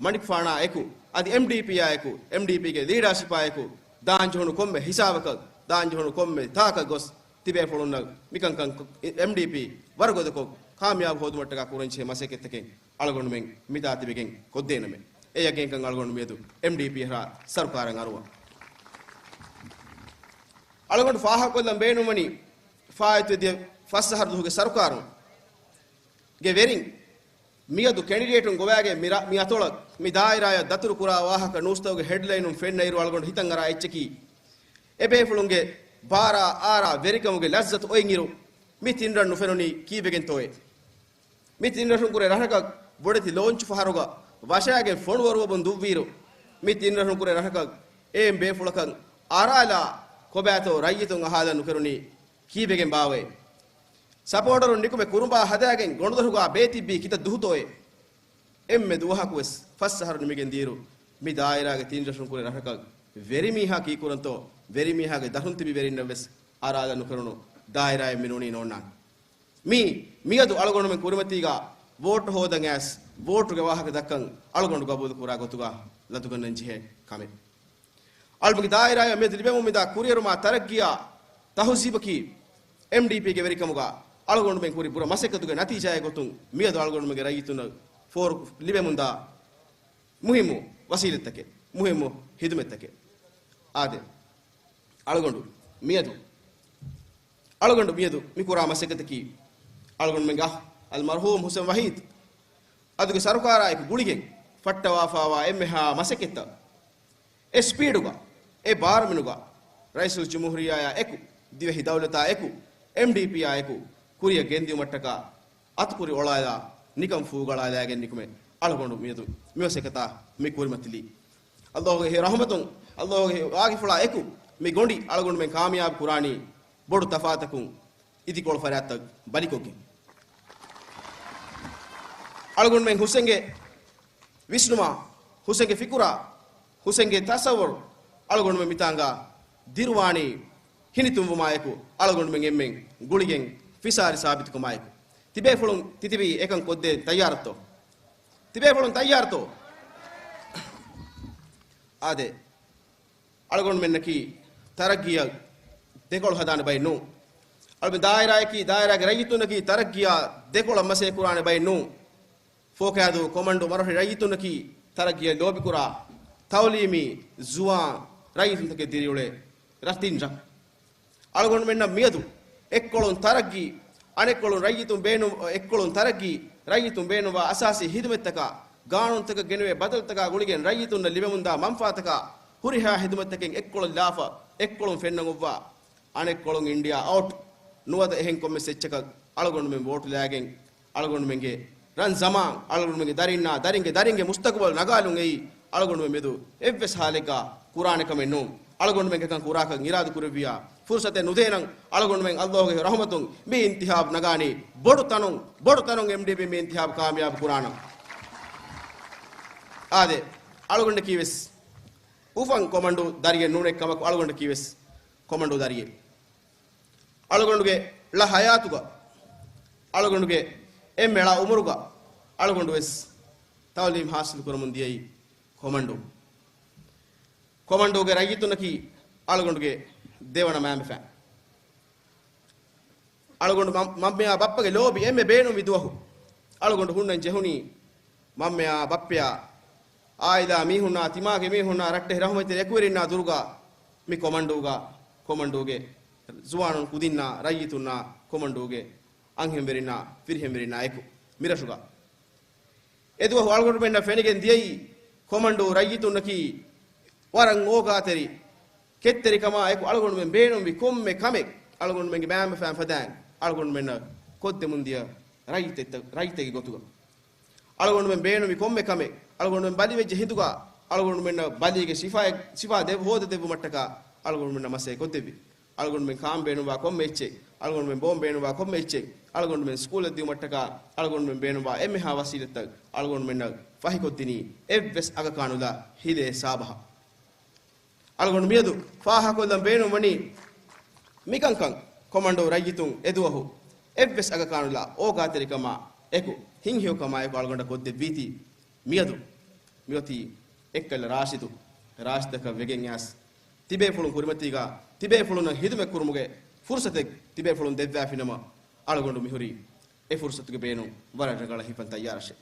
މަނިކުފާނާ އެކު، އަދި އެމްޑީޕީއާ އެކު، އެމްޑީޕީގެ ލީޑާޝިޕާ އެކު، ދާން ޖެހުނު ކޮންމެ ހިސާބަކަށް، ދާން ޖެހުނު ކޮންމެ ތާކަށް ގޮސް، ތިބޭފުޅުންނަށް މިކަންކަން އެމްޑީޕީ ވަރުގަދަކޮށް، ކާމިޔާބު ހޯދުމަށްޓަކާ ކުރަންޖެހޭ މަސައްކަތްތަކެއް އަޅުގަނޑުމެން މިތާ ތިބެގެން ކޮށްދޭނަމޭ. އެ ޔަގީންކަން އަޅުގަނޑު މިއަދު އެމްޑީޕީ ހަރާ ސަރުކާރަށް އަރުވަން. އަޅުގަނޑު ފާހަގަކޮށްލަން ބޭނުންވަނީ، ފާއިތުވެދިޔަ ފަސް އަހަރު ދުވަހުގެ ސަރުކާރުން ގެ ވެރިން މިއަދު ކެނޑިޑޭޓުން ގޮވާގެން މި ރަ-، މި އަތޮޅަށް މި ދާއިރާޔަށް ދަތުރު ކުރާ ވާހަކަ ނޫސްތަކުގެ ހެޑްލައިނުން ފެންނައިރު އަޅުގަނޑު ހިތަށް އަރާ އެއްޗަކީ، އެބޭފުޅުންގެ ބާރާ އާރާ ވެރިކަމުގެ ލައްޒަތު އޮތްއިރު މި ތިން ރަށް ނުފެނުނީ ކީއްވެގެންތޯއޭ؟ މި ތިން ރަށުން ކުރެ ރަށަކަށް ބޮޑެތި ލޯންޗު ފަހަރުގަ ވަށާގެން ފޮނުވަރުވަމުން ދުއްވިއިރު، މި ތިން ރަށުން ކުރެ ރަށަކަށް އޭން ބޭފުޅަކަށް އަރާލާ ކޮބާތޯ ރައްޔިތުން އަހާލަން ނުކެރުނީ ކީއްވެގެން ބާވައޭ؟ ސަޕޯޓަރުން ނިކުމެ ކުރުމާ ހަދާގެން ގޮނޑުދޮށުގާ ބޭތިއްބީ ކިތައް ދުހުތޯއޭ؟ އެންމެ ދުވަހަކުވެސް ފަސް އަހަރު ނިމިގެން ދިޔައިރު، މި ދާއިރާގެ ތިން ރަށުން ކުރެ ރަށަކަށް ވެރިމީހާ ކީކުރަންތޯ، ވެރިމީހާގެ ދަށުން ތިބި ވެރިންނަށްވެސް އަރާލަން ނުކެރުނު ދާއިރާއެއް މި ނޫނީ ނޯންނާނެ. މީ، މިއަދު އަޅުގަނޑުމެން ކުރިމަތީގާ ވޯޓު ހޯދަން އައިސް، ވޯޓުގެ ވާހަކަ ދައްކަން އަޅުގަނޑު ގަބޫލު ކުރާ ގޮތުގާ ލަދުގަންނަން ޖެހޭ ކަމެއް. އަޅުގަނޑުގެ ދާއިރާއަށް މިއަދު ލިބެމުން މިދާ ކުރިއެރުމާ ތަރައްގީއާ ތަހުޒީބަކީ، އެމްޑީޕީގެ ވެރިކަމުގާ އަޅުގަނޑުމެން ކުރި ބުރަ މަސައްކަތުގެ ނަތީޖާއެއް ގޮތުން މިއަދު އަޅުގަނޑުމެންގެ ރައްޔިތުންނަށް ފޯރު ލިބެމުންދާ މުހިއްމު ވަސީލަތްތަކެއް، މުހިއްމު ހިދުމަތްތަކެއް. އާދެ، އަޅުގަނޑު މިއަދު، އަޅުގަނޑު މިއަދު މި ކުރާ މަސައްކަތަކީ، އަޅުގަނޑުމެންގެ އަޚް އަލްމަރްޙޫމް ޙުސެން ވަޙީދު އަދުގެ ސަރުކާރާއެކު ގުޅިގެން ފައްޓަވާފާވާ އެންމެހާ މަސައްކަތްތައް އެ ސްޕީޑުގަ، އެ ބާރުމިނުގަ، ރައީސުލްޖުމްހޫރިއްޔާއާ އެކު، ދިވެހި ދައުލަތާ އެކު، އެމްޑީޕީއާ އެކު ކުރިއަށް ގެންދިއުމަށްޓަކާ، އަތުކުރި އޮޅާލާ، ނިކަން ފޫގަޅާލާގެން ނިކުމެ އަޅުގަނޑު މިއަދު މިވަސަކަތާ މި ކުރިމަތިލީ. އައްލާހުގެ ރަޙުމަތުން، އައްލާހުގެ ވާގިފުޅާ އެކު މި ގޮނޑި އަޅުގަނޑުމެން ކާމިޔާބު ކުރާނީ ބޮޑު ތަފާތަކުން އިދިކޮޅު ފަރާތްތައް ބަލިކޮށްގެން. އަޅުގަނޑުމެން ހުސެންގެ ވިސްނުމާ، ހުސެންގެ ފިކުރާ، ހުސެންގެ ތަސައްވަރު އަޅުގަނޑުމެން މިތާނގާ ދިރުވާނީ ހިނިތުންވުމާއެކު، އަޅުގަނޑުމެން އެންމެން ގުޅިގެން ފިސާރި ސާބިތުކުމާއެކު. ތިބޭފުޅުން ތިތިބީ އެކަން ކޮށްދޭން ތައްޔާރަށްތޯ؟ ތިބޭފުޅުން ތައްޔާރަށްތޯ؟ އާދެ، އަޅުގަނޑުމެންނަކީ ތަރައްގީއަށް ދެކޮޅު ހަދާނެ ބައެއް ނޫން. އަޅުގަނޑު ދާއިރާއަކީ، ދާއިރާގެ ރައްޔިތުންނަކީ ތަރައްގީއާ ދެކޮޅަށް މަސައްކަތް ކުރާނެ ބައެއް ނޫން. ފޯކައިދޫ ކޮމަންޑޫ މަރުވެރި ރައްޔިތުންނަކީ ތަރައްގީއަށް ލޯބިކުރާ ތައުލީމީ ޒުވާން ރައްޔިތުންތަކެއް ދިރިއުޅޭ ރަށް ތިން ރަށް. އަޅުގަނޑުމެންނަށް މިއަދު އެއްކޮޅުން ތަރައްގީ، އަނެއްކޮޅުން ރައްޔިތުން ބޭނު-، އެއްކޮޅުން ތަރައްގީ، ރައްޔިތުން ބޭނުންވާ އަސާސީ ހިދުމަތްތަކާ، ގާނޫނުތަކަށް ގެނެވޭ ބަދަލުތަކާ ގުޅިގެން ރައްޔިތުންނަށް ލިބެމުންދާ މަންފާތަކާ ހުރިހާ ހިދުމަތްތަކެއް އެއްކޮޅަށް ލާފަ، އެއްކޮޅުން ފެންނަން އޮއްވާ، އަނެއްކޮޅުން އިންޑިއާ އައުޓް ނުވަތަ އެހެން ކޮންމެސް އެއްޗަކަށް އަޅުގަނޑުމެން ވޯޓުލާގެން، އަޅުގަނޑުމެންގެ ރަން ޒަމާން، އަޅުގަނޑުމެންގެ ދަރިންނާ ދަރިންގެ ދަރިންގެ މުސްތަގުބަލް ނަގާލުން އެއީ އަޅުގަނޑުމެން މެދު އެއްވެސް ހާލެއްގާ ކުރާނެ ކަމެއް ނޫން. އަޅުގަނޑުމެން އެކަން ކުރާކަށް އިރާދަ ކުރެއްވިޔާ، ފުރުސަތެއް ނުދޭނަން. އަޅުގަނޑުމެން އައްލާހުގެ ރަޙުމަތުން މި އިންތިހާބު ނަގާނީ ބޮޑު ތަނުން، ބޮޑު ތަނުން އެމްޑީޕީ މި އިންތިހާބު ކާމިޔާބު ކުރާނަން. އާދެ، އަޅުގަނޑަކީވެސް އުފަން ކޮމަންޑޫ ދަރިއެއް ނޫނެއް ކަމަކު، އަޅުގަނޑަކީވެސް ކޮމަންޑޫ ދަރިއެއް. އަޅުގަނޑުގެ ޅަ ހަޔާތުގަ، އަޅުގަނޑުގެ އެންމެ ޅަ އުމުރުގަ އަޅުގަނޑުވެސް ތައުލީމް ހާސިލު ކުރަމުން ދިޔައީ ކޮމަންޑޫ. ކޮމަންޑޫގެ ރައްޔިތުންނަކީ އަޅުގަނޑުގެ ދެވަނަ މައިންބަފައިން. އަޅުގަނޑު މަ-، މަންމަޔާ ބައްޕަގެ ލޯބި އެންމެ ބޭނުންވި ދުވަހު އަޅުގަނޑު ހުންނަން ޖެހުނީ މަންމަޔާ ބައްޕަޔާ، އާއިލާ މީހުންނާ، ތިމާގެ މީހުންނާ، ރައްޓެހި ރަހުމަތްތެރި އެކުވެރިންނާ ދުރުގަ މި ކޮމަންޑޫގަ، ކޮމަންޑޫގެ ޒުވާނުން ކުދިންނާ، ރައްޔިތުންނާ، ކޮމަންޑޫގެ އަންހެންވެރިންނާ، ފިރިހެންވެރިންނާ އެކު މިރަށުގަ. އެދުވަހު އަޅުގަނޑުމެންނަށް ފެނިގެން ދިޔައީ ކޮމަންޑޫ ރައްޔިތުންނަކީ ވަރަށް އޯގާތެރި، ކެތްތެރިކަމާ އެކު އަޅުގަނޑުމެން ބޭނުންވި ކޮންމެ ކަމެއް އަޅުގަނޑުމެންގެ މައިންބަފައިން ފަދައިން އަޅުގަނޑުމެންނަށް ކޮށްދެމުން ދިޔަ ރައްޔިތެއްތަ-، ރައްޔިތެއްގެ ގޮތުގަ. އަޅުގަނޑުމެން ބޭނުންވި ކޮންމެ ކަމެއް، އަޅުގަނޑުމެން ބަލިވެއްޖެ ހިނދުގަ އަޅުގަނޑުމެންނަށް ބަލީގެ ޝިފާއެއް، ޝިފާ ދެ-، ހޯދަދެއްވުމަށްޓަކާ އަޅުގަނޑުމެންނަށް މަސައްކަތް ކޮށްދެއްވި. އަޅުގަނޑުމެން ކާން ބޭނުންވާ ކޮންމެ އެއްޗެއް، އަޅުގަނޑުމެން ބޯން ބޭނުންވާ ކޮންމެ އެއްޗެއް، އަޅުގަނޑުމެން ސްކޫލަށް ދިއުމަށްޓަކާ އަޅުގަނޑުމެން ބޭނުންވާ އެންމެހާ ވަސީލަތްތައް އަޅުގަނޑުމެންނަށް ފަހިކޮށްދިނީ އެއްވެސް އަގަކާނުލާ ހިލޭ ސާބަހަށް. އަޅުގަނޑު މިއަދު ފާހަގަކޮށްލަން ބޭނުންވަނީ މިކަންކަން ކޮމަންޑޫ ރައްޔިތުން އެދުވަހު އެއްވެސް އަގަކާނުލާ އޯގާތެރިކަމާ އެކު ހިތްހެޔޮކަމާ އެކު އަޅުގަނޑަށް ކޮށްދެއްވީތީ. މިއަދު މިއޮތީ އެއްކަލަ ރާޝިދު، ރާޝިދަކަށް ވެގެން އައިސް ތިބޭފުޅުން ކުރިމަތީގާ ތިބޭފުޅުންނަށް ހިދުމަތް ކުރުމުގެ ފުރުސަތެއް ތިބޭފުޅުން ދެއްވާފިނަމަ، އަޅުގަނޑު މިހުރީ އެ ފުރުސަތުގެ ބޭނުން ވަރަށް ރަނގަޅަށް ހިފަން ތައްޔާރަށޭ.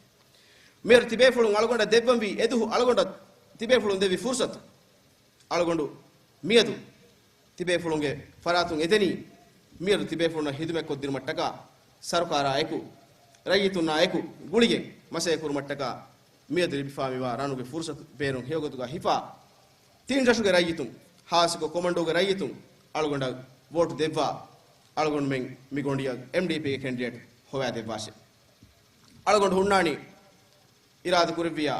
މިއަދު ތިބޭފުޅުން އަޅުގަނޑަށް ދެއްވަންވީ އެދުހު އަޅުގަނޑަށް ތިބޭފުޅުން ދެއްވި ފުރުސަތު. އަޅުގަނޑު މިއަދު ތިބޭފުޅުންގެ ފަރާތުން އެދެނީ، މިއަދު ތިބޭފުޅުންނަށް ހިދުމަތްކޮށްދިނުމަށްޓަކާ، ސަރުކާރާ އެކު، ރައްޔިތުންނާ އެކު ގުޅިގެން މަސައްކަތް ކުރުމަށްޓަކާ، މިއަދު ލިބިފާ މިވާ ރަނުގެ ފުރުސަތު ބޭނުން ހެޔޮގޮތުގަ ހިފާ، ތިން ރަށުގެ ރައްޔިތުން، ހާއްސަކޮށް ކޮމަންޑޫގެ ރައްޔިތުން އަޅުގަނޑަށް ވޯޓު ދެއްވާ، އަޅުގަނޑުމެން މި ގޮނޑިއަށް އެމްޑީޕީގެ ކެންޑިޑޭޓް ހޮވާދެއްވާށޭ. އަޅުގަނޑު ހުންނާނީ އިރާދަ ކުރެއްވިޔާ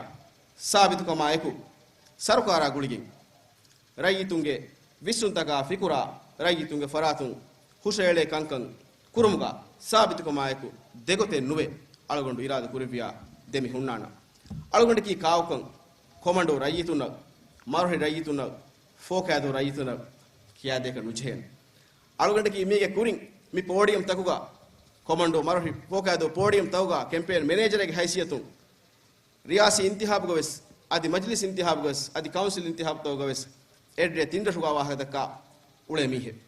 ސާބިތުކަމާ އެކު، ސަރުކާރާ ގުޅިގެން، ރައްޔިތުންގެ ވިސްނުންތަކާ ފިކުރާ، ރައްޔިތުންގެ ފަރާތުން ހުށައެޅޭ ކަންކަން ކުރުމުގަ ސާބިތުކަމާއެކު ދެގޮތެއް ނުވެ، އަޅުގަނޑު އިރާދަ ކުރެއްވިޔާ ދެމި ހުންނާނަން. އަޅުގަނޑަކީ ކާކުކަން ކޮމަންޑޫ ރައްޔިތުންނަށް، މަރުހި ރައްޔިތުންނަށް، ފޯކައިދޫ ރައްޔިތުންނަށް ކިޔާދޭކަށް ނުޖެހޭނެ. އަޅުގަނޑަކީ މީގެ ކުރިން މި ޕޯޑިއަމް ތަކުގަ، ކޮމަންޑޫ މަރުހި ފޯކައިދޫ ޕޯޑިއަމް ތަކުގަ ކެމްޕޭން މެނޭޖަރެއްގެ ހައިސިއްޔަތުން ރިޔާސީ އިންތިހާބުގަވެސް، އަދި މަޖިލިސް އިންތިހާބުގަވެސް، އަދި ކައުންސިލް އިންތިހާބުތަކުގަވެސް އެއްރޭ ތިން ރަށުގަ ވާހަކަ ދައްކާ އުޅޭ މީހެއް.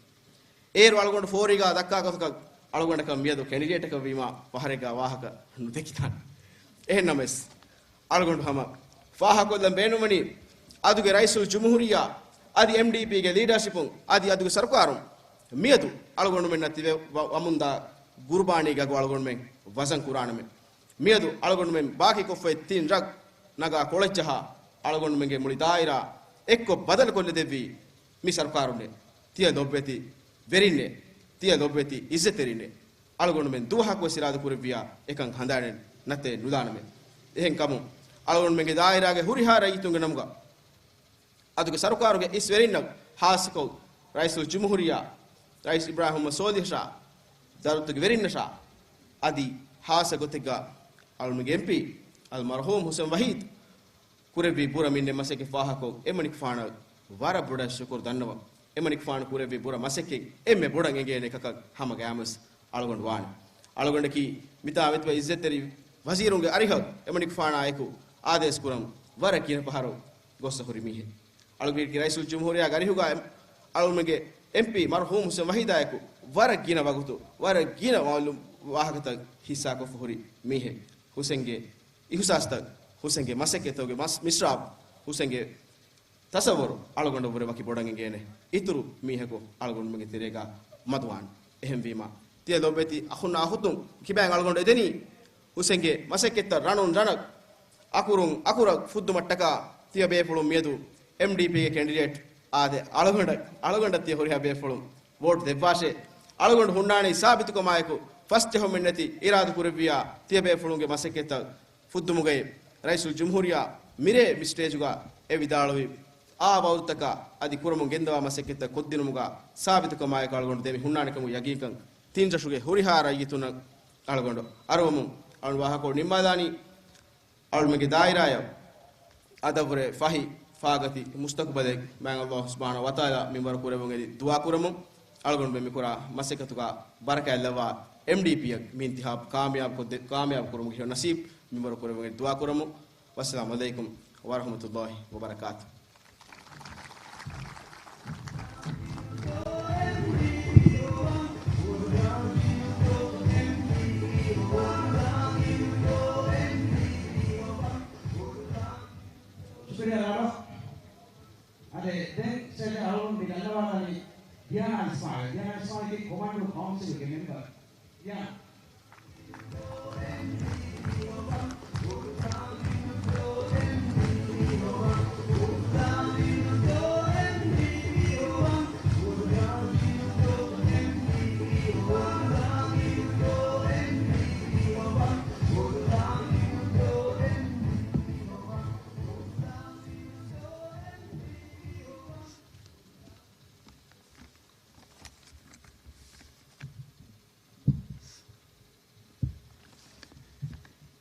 އޭރު އަޅުގަނޑު ފޯރީގަ ދައްކާ ގޮތަކަށް އަޅުގަނޑަކަށް މިއަދު ކެނޑިޑޭޓަކަށް ވީމާ ފަހަރެއްގަ ވާހަކަ ނުދެކިތާނެ. އެހެންނަމަވެސް، އަޅުގަނޑު ހަމަ ފާހަގަކޮށްލަން ބޭނުންވަނީ، އަދުގެ ރައީސުލް ޖުމްހޫރިއްޔާ އަދި އެމްޑީޕީގެ ލީޑަރޝިޕުން އަދި އަދުގެ ސަރުކާރުން މިއަދު އަޅުގަނޑުމެންނަށް ތިބެ ވަ-، ވަމުންދާ ގުރުބާނީގަ އަޅުގަނޑުމެން ވަޒަން ކުރާނަމޭ. މިއަދު އަޅުގަނޑުމެން ބާކީކޮށްފައި ތިން ރަށް ނަގާ ކޮޅަށްޖަހާ، އަޅުގަނޑުމެންގެ މުޅި ދާއިރާ އެއްކޮށް ބަދަލުކޮށްލަދެއްވީ މި ސަރުކާރުންނޭ. ތިޔަ ލޮބުވެތި ވެރިންނޭ، ތިޔަ ލޮބުވެތި އިއްޒަތްތެރިންނޭ. އަޅުގަނޑުމެން ދުވަހަކުވެސް އިރާދަ ކުރެއްވިޔާ އެކަން ހަނދާނެއް ނަތޭ ނުލާނަމޭ. އެހެންކަމުން އަޅުގަނޑުމެންގެ ދާއިރާގެ ހުރިހާ ރައްޔިތުންގެ ނަމުގަ އަދުގެ ސަރުކާރުގެ އިސް ވެރިންނަށް، ހާއްސަކޮށް ރައީސުލް ޖުމްހޫރިއްޔާ، ރައީސް އިބްރާހިމް މުހައްމަދު ސޯލިހަށާ، ދައުލަތުގެ ވެރިންނަށާ، އަދި ހާއްސަ ގޮތެއްގަ އަޅުގަނޑުގެ އެމްޕީ އަލްމަރްޙޫމް ހުސެން ވަހީދު ކުރެއްވި ބުރަ މިންނެ މަސައްކަތް ފާހަގަކޮށް، އެމަނިކުފާނަށް ވަރަށް ބޮޑަށް ޝުކުރު ދަންނަވަން. އެމަނިކުފާނު ކުރެއްވި ބުރަ މަސައްކަތް އެންމެ ބޮޑަށް އެނގޭނެ އެކަކަށް ހަމަ ގަޔާމުވެސް އަޅުގަނޑު ވާނެ. އަޅުގަނޑަކީ މިތާ މެދުވެ އިއްޒަތްތެރި ވަޒީރުންގެ އަރިހަށް އެމަނިކުފާނާ އެކު އާދޭސް ކުރަން ވަރަށް ގިނަ ފަހަރު ގޮއްސަ ހުރި މީހެއް. އަޅުގަނޑަކީ ރައީސުލް ޖުމްހޫރިއްޔާގެ އަރިހުގަ އެމް-، އަޅުގަނޑުގެ އެމްޕީ މަރްޙޫމް ހުސެން ވަހީދާ އެކު ވަރަށް ގިނަ ވަގުތު، ވަރަށް ގިނަ މައުލޫމް ވާހަކަތައް ހިއްސާކޮށްފަ ހުރި މީހެއް. ހުސެންގެ އިހުސާސްތައް، ހުސެންގެ މަސައްކަތްތަކުގެ މަސް-، މިސްރާބު، ހުސެންގެ ތަސައްވުރު އަޅުގަނޑަށްވުރެ ވަކި ބޮޑަށް އެނގޭނެ. އިތުރު މީހަކު އަޅުގަނޑުމެންގެ ތެރޭގަ މަދުވާނެ. އެހެންވީމަ، ތިޔަ ލޮބުވެތި އަޚުންނާ އުޚުތުން، ކިބައިން އަޅުގަނޑު އެދެނީ ހުސެންގެ މަސައްކަތްތައް ރަނުން ރަނަށް، އަކުރުން އަކުރަށް ފުއްދުމަށްޓަކާ ތިޔަ ބޭފުޅުން މިއަދު އެމްޑީޕީގެ ކެނޑިޑޭޓް އާދެ، އަޅުގަނޑަށް، އަޅުގަނޑަށް ތިޔަ ހުރިހާ ބޭފުޅުން ވޯޓް ދެއްވާށޭ. އަޅުގަނޑު ހުންނާނީ ސާބިތުކަމާއެކު، ފަސްޖެހުމެއްނެތި އިރާދަކުރެއްވިޔާ ތިޔަބޭފުޅުންގެ މަސައްކަތްތައް ފުއްދުމުގައި. ރައީސުލް ޖުމްހޫރިއްޔާ މިރޭ މި ސްޓޭޖުގަ އެ ވިދާޅުވި އާ ވައުދުތަކާ އަދި ކުރަމުން ގެންދަވާ މަސައްކަތްތައް ކޮށްދިނުމުގަ ސާބިތުކަމާއެކު އަޅުގަނޑު ދެމި ހުންނާނެކަމުގެ ޔަގީންކަން ތިން ރަށުގެ ހުރިހާ ރައްޔިތުންނަށް އަޅުގަނޑު އަރުވަމުން އަޅުގަނޑު ވާހަކަ ނިންމާލާނީ. އަޅުމެންގެ ދާއިރާއަށް އަދަށްވުރެ ފަހި ފާގަތި މުސްތަޤުބަލެއް މާތް ﷲ ސުބްޙާނަހޫ ވަތަޢާލާ މިންވަރު ކުރެއްވުން އެދި ދުޢާ ކުރަމުން. އަޅުގަނޑުމެން މިކުރާ މަސައްކަތުގަ ބަރަކާތް ލައްވާ އެމްޑީޕީއަށް މި އިންތިޚާބު ކާމިޔާބު ކޮށްދެ، ކާމިޔާބު ކުރުމުގެ ހެޔޮ ނަސީބު މިންވަރު ކުރެއްވުން އެދި ދުޢާ ކުރަމުން. ވައްސަލާމު ޢަލައިކުމް ވަރަޙްމަތުﷲ ވަބަރަކާތުހު. ޝުކުރިއްޔާ ރާޑޯ. އާދެ، ދެން ސްޓޭޖަށް އަޅުގަނޑު މި ދަންނަވާލާނީ ދިޔާނާ އިސްމާޢީލް. ދިޔާނާ އިސްމާޢީލް ކޮމަންޑޫ ކައުންސިލްގެ މެމްބަރު. ދިޔާނާ.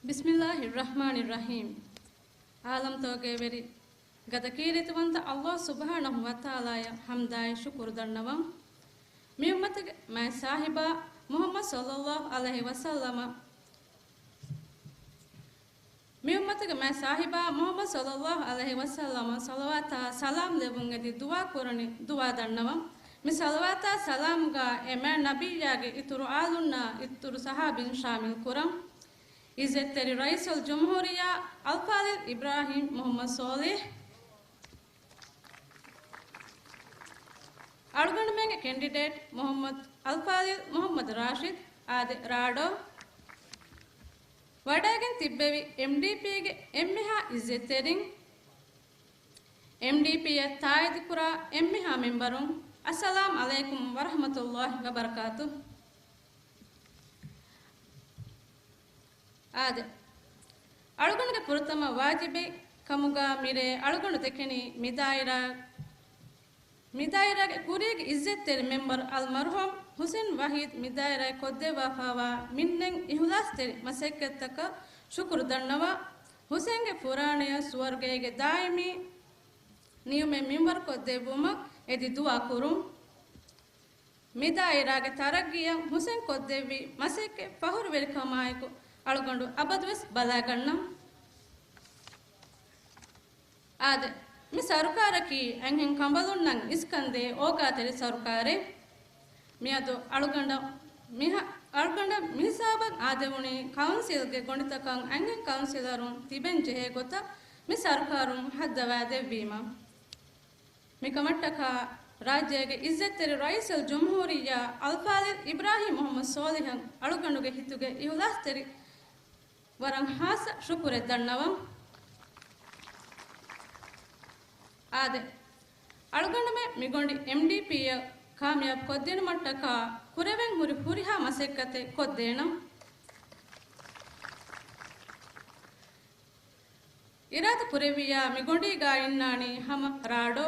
ބިސްމިﷲ އައްރަޙްމާނި އައްރަޙީމް. ޢާލަމްތަކުގެ ވެރި ގަދަ ކީރިތިވަންތަ ﷲ ސުބްޙާނަހޫ ވަތަޢާލާއަށް ޙަމްދާއި ޝުކުރު ދަންނަވަން. މި އުއްމަތުގެ މާތް ސާހިބާ މުޙައްމަދު ޞައްލަﷲ ޢަލައިހި ވަސައްލަމަ، މި އުއްމަތުގެ މާތް ސާހިބާ މުޙައްމަދު ޞައްލަﷲ ޢަލައިހި ވަސައްލަމަ ޞަލަވާތާ ސަލާމް ލެއްވުން އެދި ދުޢާ ކުރަނީ ދުޢާ ދަންނަވަން. މި ޞަލަވާތާ ސަލާމްގަ އެ މާތް ނަބިއްޔާގެ އިތުރު އާލުންނާ އިތުރު ޞަޙާބީން ޝާމިލް ކުރަން. އިއްޒަތްތެރި ރައީސުލްޖުމްހޫރިއްޔާ އަލްފާޟިލް އިބްރާހީމް މުޙައްމަދު ޞޯލިޙް، އަޅުގަނޑުމެންގެ ކެންޑިޑޭޓް މުޙައްމަދު އަލްފާޟިލް މުޙައްމަދު ރާޝިދް އާދެ ރާޑޯ، ވަޑައިގެން ތިއްބެވި އެމްޑީޕީގެ އެންމެހާ އިއްޒަތްތެރިން، އެމްޑީޕީއަށް ތާއީދުކުރާ އެންމެހާ މެމްބަރުން، އައްސަލާމް ޢަލައިކުމް ވަރަޙްމަތުﷲ ވަބަރަކާތު. އާދެ، އަޅުގަނޑުގެ ފުރަތަމަ ވާޖިބެއް ކަމުގަ މިރޭ އަޅުގަނޑު ދެކެނީ މިދާއިރާ، މިދާއިރާގެ ކުރީގެ އިއްޒަތްތެރި މެމްބަރު އަލްމަރްޙޫމް ޙުސެން ވަޙީދު މިދާއިރާއަށް ކޮށްދެއްވާފައިވާ މިންނެން އިޚްލާޞްތެރި މަސައްކަތްތަކަށް ޝުކުރު ދަންނަވާ، ޙުސެންގެ ފުރާނަޔަށް ސުވަރުގޭގެ ދާއިމީ ނިޢުމަތް މިންވަރުކޮށްދެއްވުމަށް އެދި ދުޢާ ކުރުން. މިދާއިރާގެ ތަރައްގީއަށް ޙުސެން ކޮށްދެއްވި މަސައްކަތް ފަޚުރުވެރިކަމާއެކު އަޅުގަނޑު އަބަދުވެސް ބަލާގަންނަން. އާދެ، މި ސަރުކާރަކީ އަންހެން ކަނބަލުންނަށް އިސްކަންދޭ އޯގާތެރި ސަރުކާރެއް. މިއަދު އަޅުގަނޑަށް މިހަ-، އަޅުގަނޑަށް މިހިސާބަށް އާދެވުނީ ކައުންސިލްގެ ގޮނޑިތަކަށް އަންހެން ކައުންސިލަރުން ތިބެން ޖެހޭ ގޮތަށް މި ސަރުކާރުން ހައްދަވާދެއްވީމަ. މިކަމަށްޓަކާ ރާއްޖޭގެ އިއްޒަތްތެރި ރައީސުލްޖުމްހޫރިއްޔާ އަލްފާޟިލް އިބްރާހީމް މުޙައްމަދު ޞޯލިޙަށް އަޅުގަނޑުގެ ހިތުގެ އިޚްލާޞްތެރި ވަރަށް ޚާއްޞަ ޝުކުރެއް ދަންނަވަން. އާދެ، އަޅުގަނޑުމެން މިގޮނޑި އެމްޑީޕީއަށް ކާމިޔާބު ކޮށްދިނުމަށްޓަކާ ކުރެވެން ހުރި ހުރިހާ މަސައްކަތެއް ކޮށްދޭނަން. އިރާދަ ކުރެއްވިއްޔާ މިގޮނޑީގަ އިންނާނީ ހަމަ ރާޑޯ.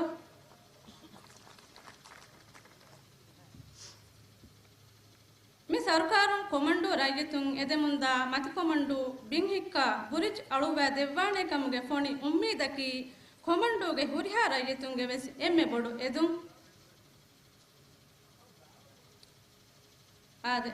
މި ސަރުކާރުން ކޮމަންޑޫ ރައްޔިތުން އެދެމުންދާ މަތިކޮމަންޑޫ ބިން ހިއްކާ ބުރިޖް އަޅުއްވާ ދެއްވާނޭ ކަމުގެ ފޮނި އުއްމީދަކީ ކޮމަންޑޫގެ ހުރިހާ ރައްޔިތުންގެ ވެސް އެންމެ ބޮޑު އެދުން. އާދެ،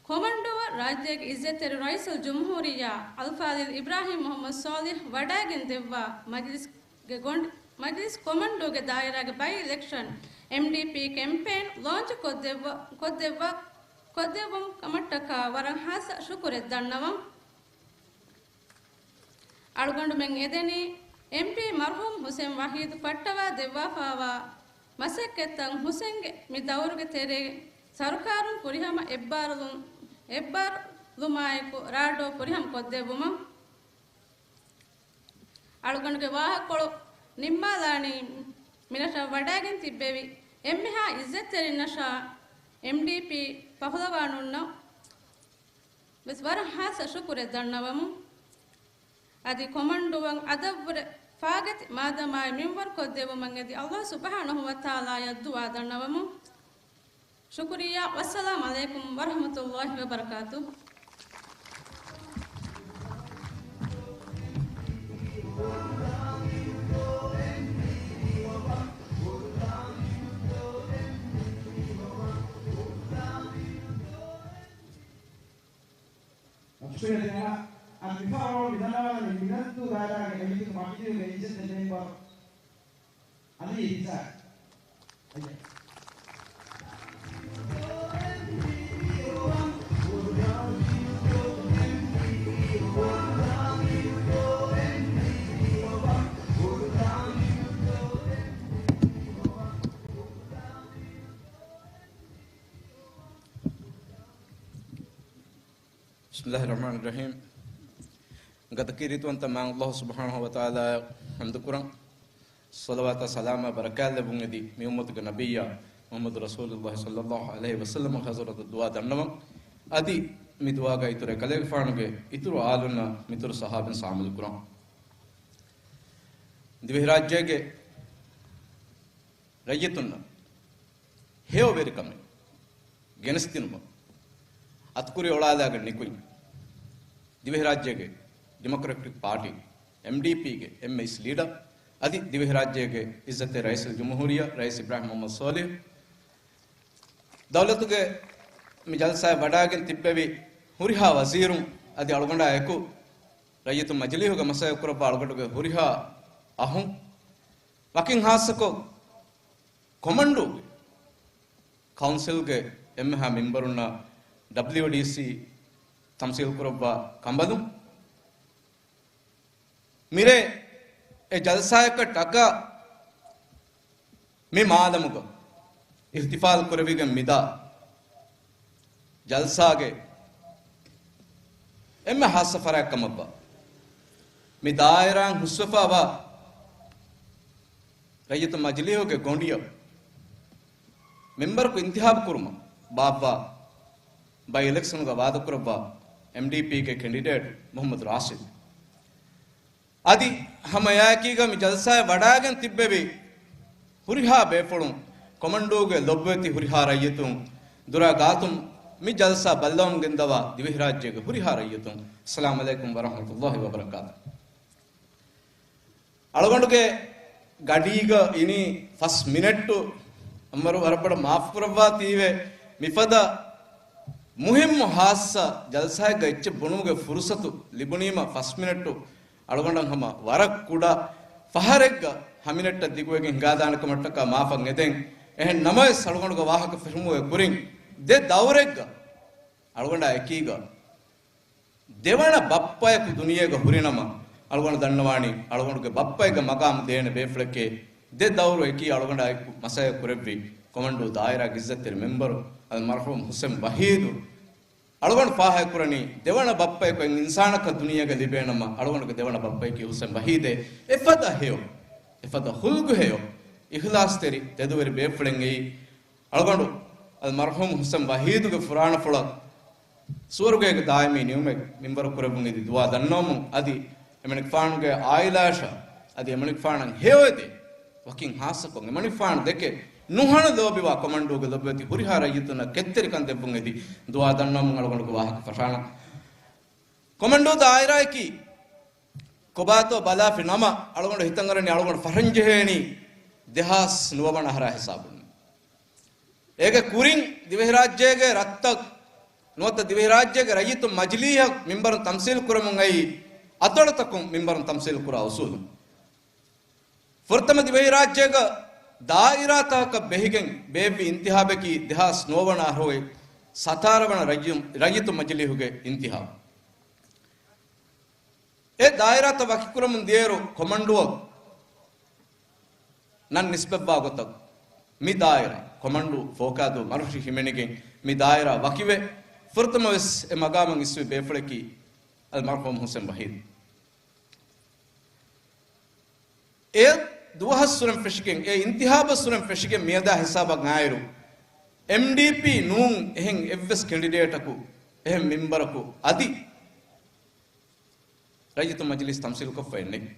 ކޮމަންޑޫއަށް ރާއްޖޭގެ އިއްޒަތްތެރި ރައީސުލްޖުމްހޫރިއްޔާ އަލްފާޟިލް އިބްރާހީމް މުޙައްމަދު ޞޯލިޙް ވަޑައިގެން ދެއްވާ މަޖިލިސްގެ ގޮނޑި-، މަޖިލިސް ކޮމަންޑޫގެ ދާއިރާގެ ބައި އިލެކްޝަން އެމްޑީޕީ ކެމްޕޭން ލޯންޗު ކޮށްދެއްވަ-، ކޮށްދެއްވަ-، ކޮށްދެއްވުން ކަމަށްޓަކާ ވަރަށް ޚާއްޞަ ޝުކުރެއް ދަންނަވަން. އަޅުގަނޑުމެން އެދެނީ އެމްޕީ މަރްޙޫމް ޙުސެން ވަޙީދު ފައްޓަވާ ދެއްވާފައިވާ މަސައްކަތްތައް ޙުސެންގެ މި ދައުރުގެ ތެރޭގެ ސަރުކާރުން ފުރިހަމަ އެއްބާރުލުން-، އެއްބާރުލުމާއެކު ރާޑޯ ފުރިހަމަ ކޮށްދެއްވުމަށް. އަޅުގަނޑުގެ ވާހަކަކޮޅު ނިންމާލާނީ މިރަށަށް ވަޑައިގެން ތިއްބެވި އެންމެހާ އިއްޒަތްތެރިންނަށާ އެމްޑީޕީ ފަހުލަވާނުންނަށް ވެސް ވަރަށް ޚާއްޞަ ޝުކުރެއް ދަންނަވަމުން. އަދި ކޮމަންޑޫއަށް އަދަށްވުރެ ފާގަތި މާދަމާއި މިންވަރު ކޮށްދެއްވުމަށް އެދި ﷲ ސުބްޙާނަހޫ ވަތަޢާލާއަށް ދުޢާ ދަންނަވަމުން. ޝުކުރިއްޔާ. ވައްސަލާމް ޢަލައިކުމް ވަރަޙްމަތުﷲ ވަބަރަކާތުހު. މަޝްކޫރެއް ދެން އަދި މިފަހަރު މިދަންނަވާލަނީ މިނައްދޫ ދާއިރާގެ އެމްޑީޕީގެ މަޖިލީހުގެ އިއްޒަތްތެރި މެމްބަރު އަލީ އިހްސާން. بسم الله الرحمن الرحيم. ގަދަކީރިތިވަންތަ މާތް ﷲ ސުބްޙާނަހޫ ވަތަޢާލާއަށް ޙަމްދުކުރަން، ޞަލަވާތާ ސަލާމާ ބަރަކާތްލެއްވުން އެދި މި އުއްމަތުގެ ނަބިއްޔާ މުޙައްމަދު ރަސޫލުﷲ ޞައްލަﷲ ޢަލައިހި ވަސައްލަމަ ޙަޟްރަތަށް ދުޢާ ދަންނަވަން. އަދި މި ދުޢާގައި އިތުރު އެކަލޭގެފާނުގެ އިތުރު އާލުންނާ މިތުރު ޞަޙާބީން ޝާމިލުކުރަން. ދިވެހިރާއްޖޭގެ ރައްޔިތުންނަށް ހެޔޮވެރިކަމެއް ގެނެސްދިނުމަށް އަތުކުރި އޮޅާލާގެން ނިކުތް ދިވެހިރާއްޖޭގެ ޑިމޮކްރެޓިކް ޕާޓީ، އެމްޑީޕީގެ އެމްއެސް ލީޑަރ އަދި ދިވެހިރާއްޖޭގެ އިއްޒަތްތެރި ރައީސުލްޖުމްހޫރިއްޔާ ރައީސް އިބްރާހީމް މުޙައްމަދު ޞޯލިޙް، ދައުލަތުގެ މި ޖަލްސާއަށް ވަޑައިގެން ތިއްބެވި ހުރިހާ ވަޒީރުން އަދި އަޅުގަނޑާ އެކު ރައްޔިތުން މަޖިލީހުގަ މަސައްކަތްކުރައްވާ އަޅުގަނޑުގެ ހުރިހާ އަޚުން، ވަކިން ޚާއްޞަކޮށް ކޮމަންޑޫގެ ކައުންސިލްގެ އެންމެހާ މެމްބަރުންނާ، ޑަބްލިއުޑީސީ ތަމްސީލު ކުރައްވާ ކަނބަލުން. މިރޭ އެ ޖަލްސާއަކަށް ޓަކާ މި މާލަމުގަ އިހްތިފާލު ކުރެވިގެން މިދާ ޖަލްސާގެ އެންމެ ހާއްސަ ފަރާތް ކަމަށްވާ މި ދާއިރާއިން ހުސްވެފައިވާ ރައްޔިތު މަޖިލީހުގެ ގޮނޑިއަށް މެމްބަރަކު އިންތިހާބު ކުރުމަށް ބާއްވާ ބައި އިލެކްޝަނުގަ ވާދަކުރައްވާ އެމްޑީޕީގެ ކެންޑިޑޭޓް މުހައްމަދު ރާޝިދު. އަދި ހަމަ އެއާއެކީގަ މި ޖަލްސާއަށް ވަޑައިގެން ތިއްބެވި ހުރިހާ ބޭފުޅުން ކޮމަންޑޫގެ ލޮބުވެތި ހުރިހާ ރައްޔިތުން ދުރާ ގާތުން މި ޖަލްސާ ބައްލަވަމުން ގެންދަވާ ދިވެހިރާއްޖޭގެ ހުރިހާ ރައްޔިތުން އައްސަލާމު ޢަލައިކުމް ވަރަޙްމަތުﷲ ވަބަރަކާތު. އަޅުގަނޑުގެ ގަޑީގަ އިނީ ފަސް މިނެޓް. އަންވަރު ވަރަށް ބޮޑަށް މާފުކުރައްވާތީވެ، މިފަދަ މުހިއްމު ހާއްސަ ޖަލްސާއެއްގަ އެއްޗެއް ބުނުމުގެ ފުރުސަތު ލިބުނީމަ ފަސް މިނެޓް އަޅުގަނޑަށް ހަމަ ވަރަށް ކުޑަ ފަހަރެއްގަ ހަ މިނެޓްތައް ދިގުވެގެން ހިނގާދާނެ ކަމަށްޓަކާ މާފަށް އެދެން. އެހެން ނަމަވެސް އަޅުގަނޑުގެ ވާހަކަ ފެށުމުގެ ކުރިން ދެ ދައުރެއްގަ އަޅުގަނޑާ އެކީގަ ދެވަނަ ބައްޕަޔަކު ދުނިޔޭގަ ހުރިނަމަ، އަޅުގަނޑު ދަންނަވާނީ އަޅުގަނޑުގެ ބައްޕައިގެ މަގާމު ދޭނެ ބޭފުޅެކޭ. ދެ ދައުރު އެކީ އަޅުގަނޑާ އެކު މަސައްކަތް ކުރެއްވި ކޮމަންޑޫ ދާއިރާގެ އިއްޒަތްތެރި މެމްބަރު އަލްމަރްޙޫމް ހުސެން ވަހީދު. އަޅުގަނޑު ފާހަގަކުރަނީ ދެވަނަ ބައްޕައަކު އެއް އިންސާނަކަށް ދުނިޔޭގަ ލިބޭނަމަ، އަޅުގަނޑުގެ ދެވަނަ ބައްޕައަކީ ހުސެން ވަހީދޭ. އެފަދަ ހެޔޮ، އެފަދަ ހުލްގު ހެޔޮ، އިޚްލާޞްތެރި ތެދުވެރި ބޭފުޅެއް އެއީ. އަޅުގަނޑު އަލްމަރްޙޫމް ހުސެން ވަހީދުގެ ފުރާނަފުޅަށް ސުވަރުގޭގެ ދާއިމީ ނިޢުމަތް މިންވަރު ކުރެއްވުން އެދި ދުޢާ ދަންނަވަމުން އަދި އެމަނިކުފާނުގެ އާއިލާއަށާ އަދި އެމަނިކުފާނަށް ހެޔޮއެދޭ ވަކިން ހާއްސަކޮށް އެމަނިކުފާނު ދެކެ ނުހަނު ލޯބިވާ ކޮމަންޑޫގެ ލޮބުވެތި ހުރިހާ ރައްޔިތުންނަށް ކެތްތެރިކަން ދެއްވުން އެދި ދުޢާ ދަންނަވަމުން އަޅުގަނޑުގެ ވާހަކަ ފަށާނަން. ކޮމަންޑޫ ދާއިރާއަކީ ކޮބާތޯ ބަލާފި ނަމަ، އަޅުގަނޑު ހިތަށް އަރަނީ އަޅުގަނޑު ފަށަން ޖެހޭނީ ދެހާސް ނުވަ ވަނަ އަހަރާ ހިސާބުން. އޭގެ ކުރިން ދިވެހިރާއްޖޭގެ ރަށްތައް ނުވަތަ ދިވެހިރާއްޖޭގެ ރައްޔިތު މަޖިލީހަށް މިންބަރުން ތަމްސީލް ކުރަމުން އައީ އަތޮޅުތަކުން މިންބަރުން ތަމްސީލް ކުރާ އުސޫލުން. ފުރަތަމަ ދިވެހިރާއްޖޭގަ ދާއިރާތަކަކަށް ބެހިގެން ބޭއްވި އިންތިހާބަކީ ދެހާސް ނުވަ ވަނަ އަހަރު އޮތް ސަތާރަ ވަނަ ރައްޔި-، ރައްޔިތު މަޖިލީހުގެ އިންތިހާބު. އެ ދާއިރާތައް ވަކިކުރަމުން ދިޔައިރު ކޮމަންޑޫއަށް ނަން ނިސްބަތްވާ ގޮތަށް މި ދާއިރާ ކޮމަންޑޫ ފޯކާދޫ މަރުށި ހިމެނިގެން މި ދާއިރާ ވަކިވެ، ފުރަތަމަ ވެސް އެ މަގާމަށް އިސްވި ބޭފުޅަކީ އަލްމަރްޙޫމް ހުސެން ވަހީދު. އެ ދުވަހަށް ސުރެން ފެށިގެން، އެ އިންތިހާބަށް ސުރެން ފެށިގެން މިއަދާ ހިސާބަށް އާއިރު، އެމްޑީޕީ ނޫން އެހެން އެއްވެސް ކެންޑިޑޭޓަކު، އެހެން މިންބަރަކު އަދި ރައްޔިތު މަޖިލީސް ތަމްސީލުކޮށްފައެއް ނެތް.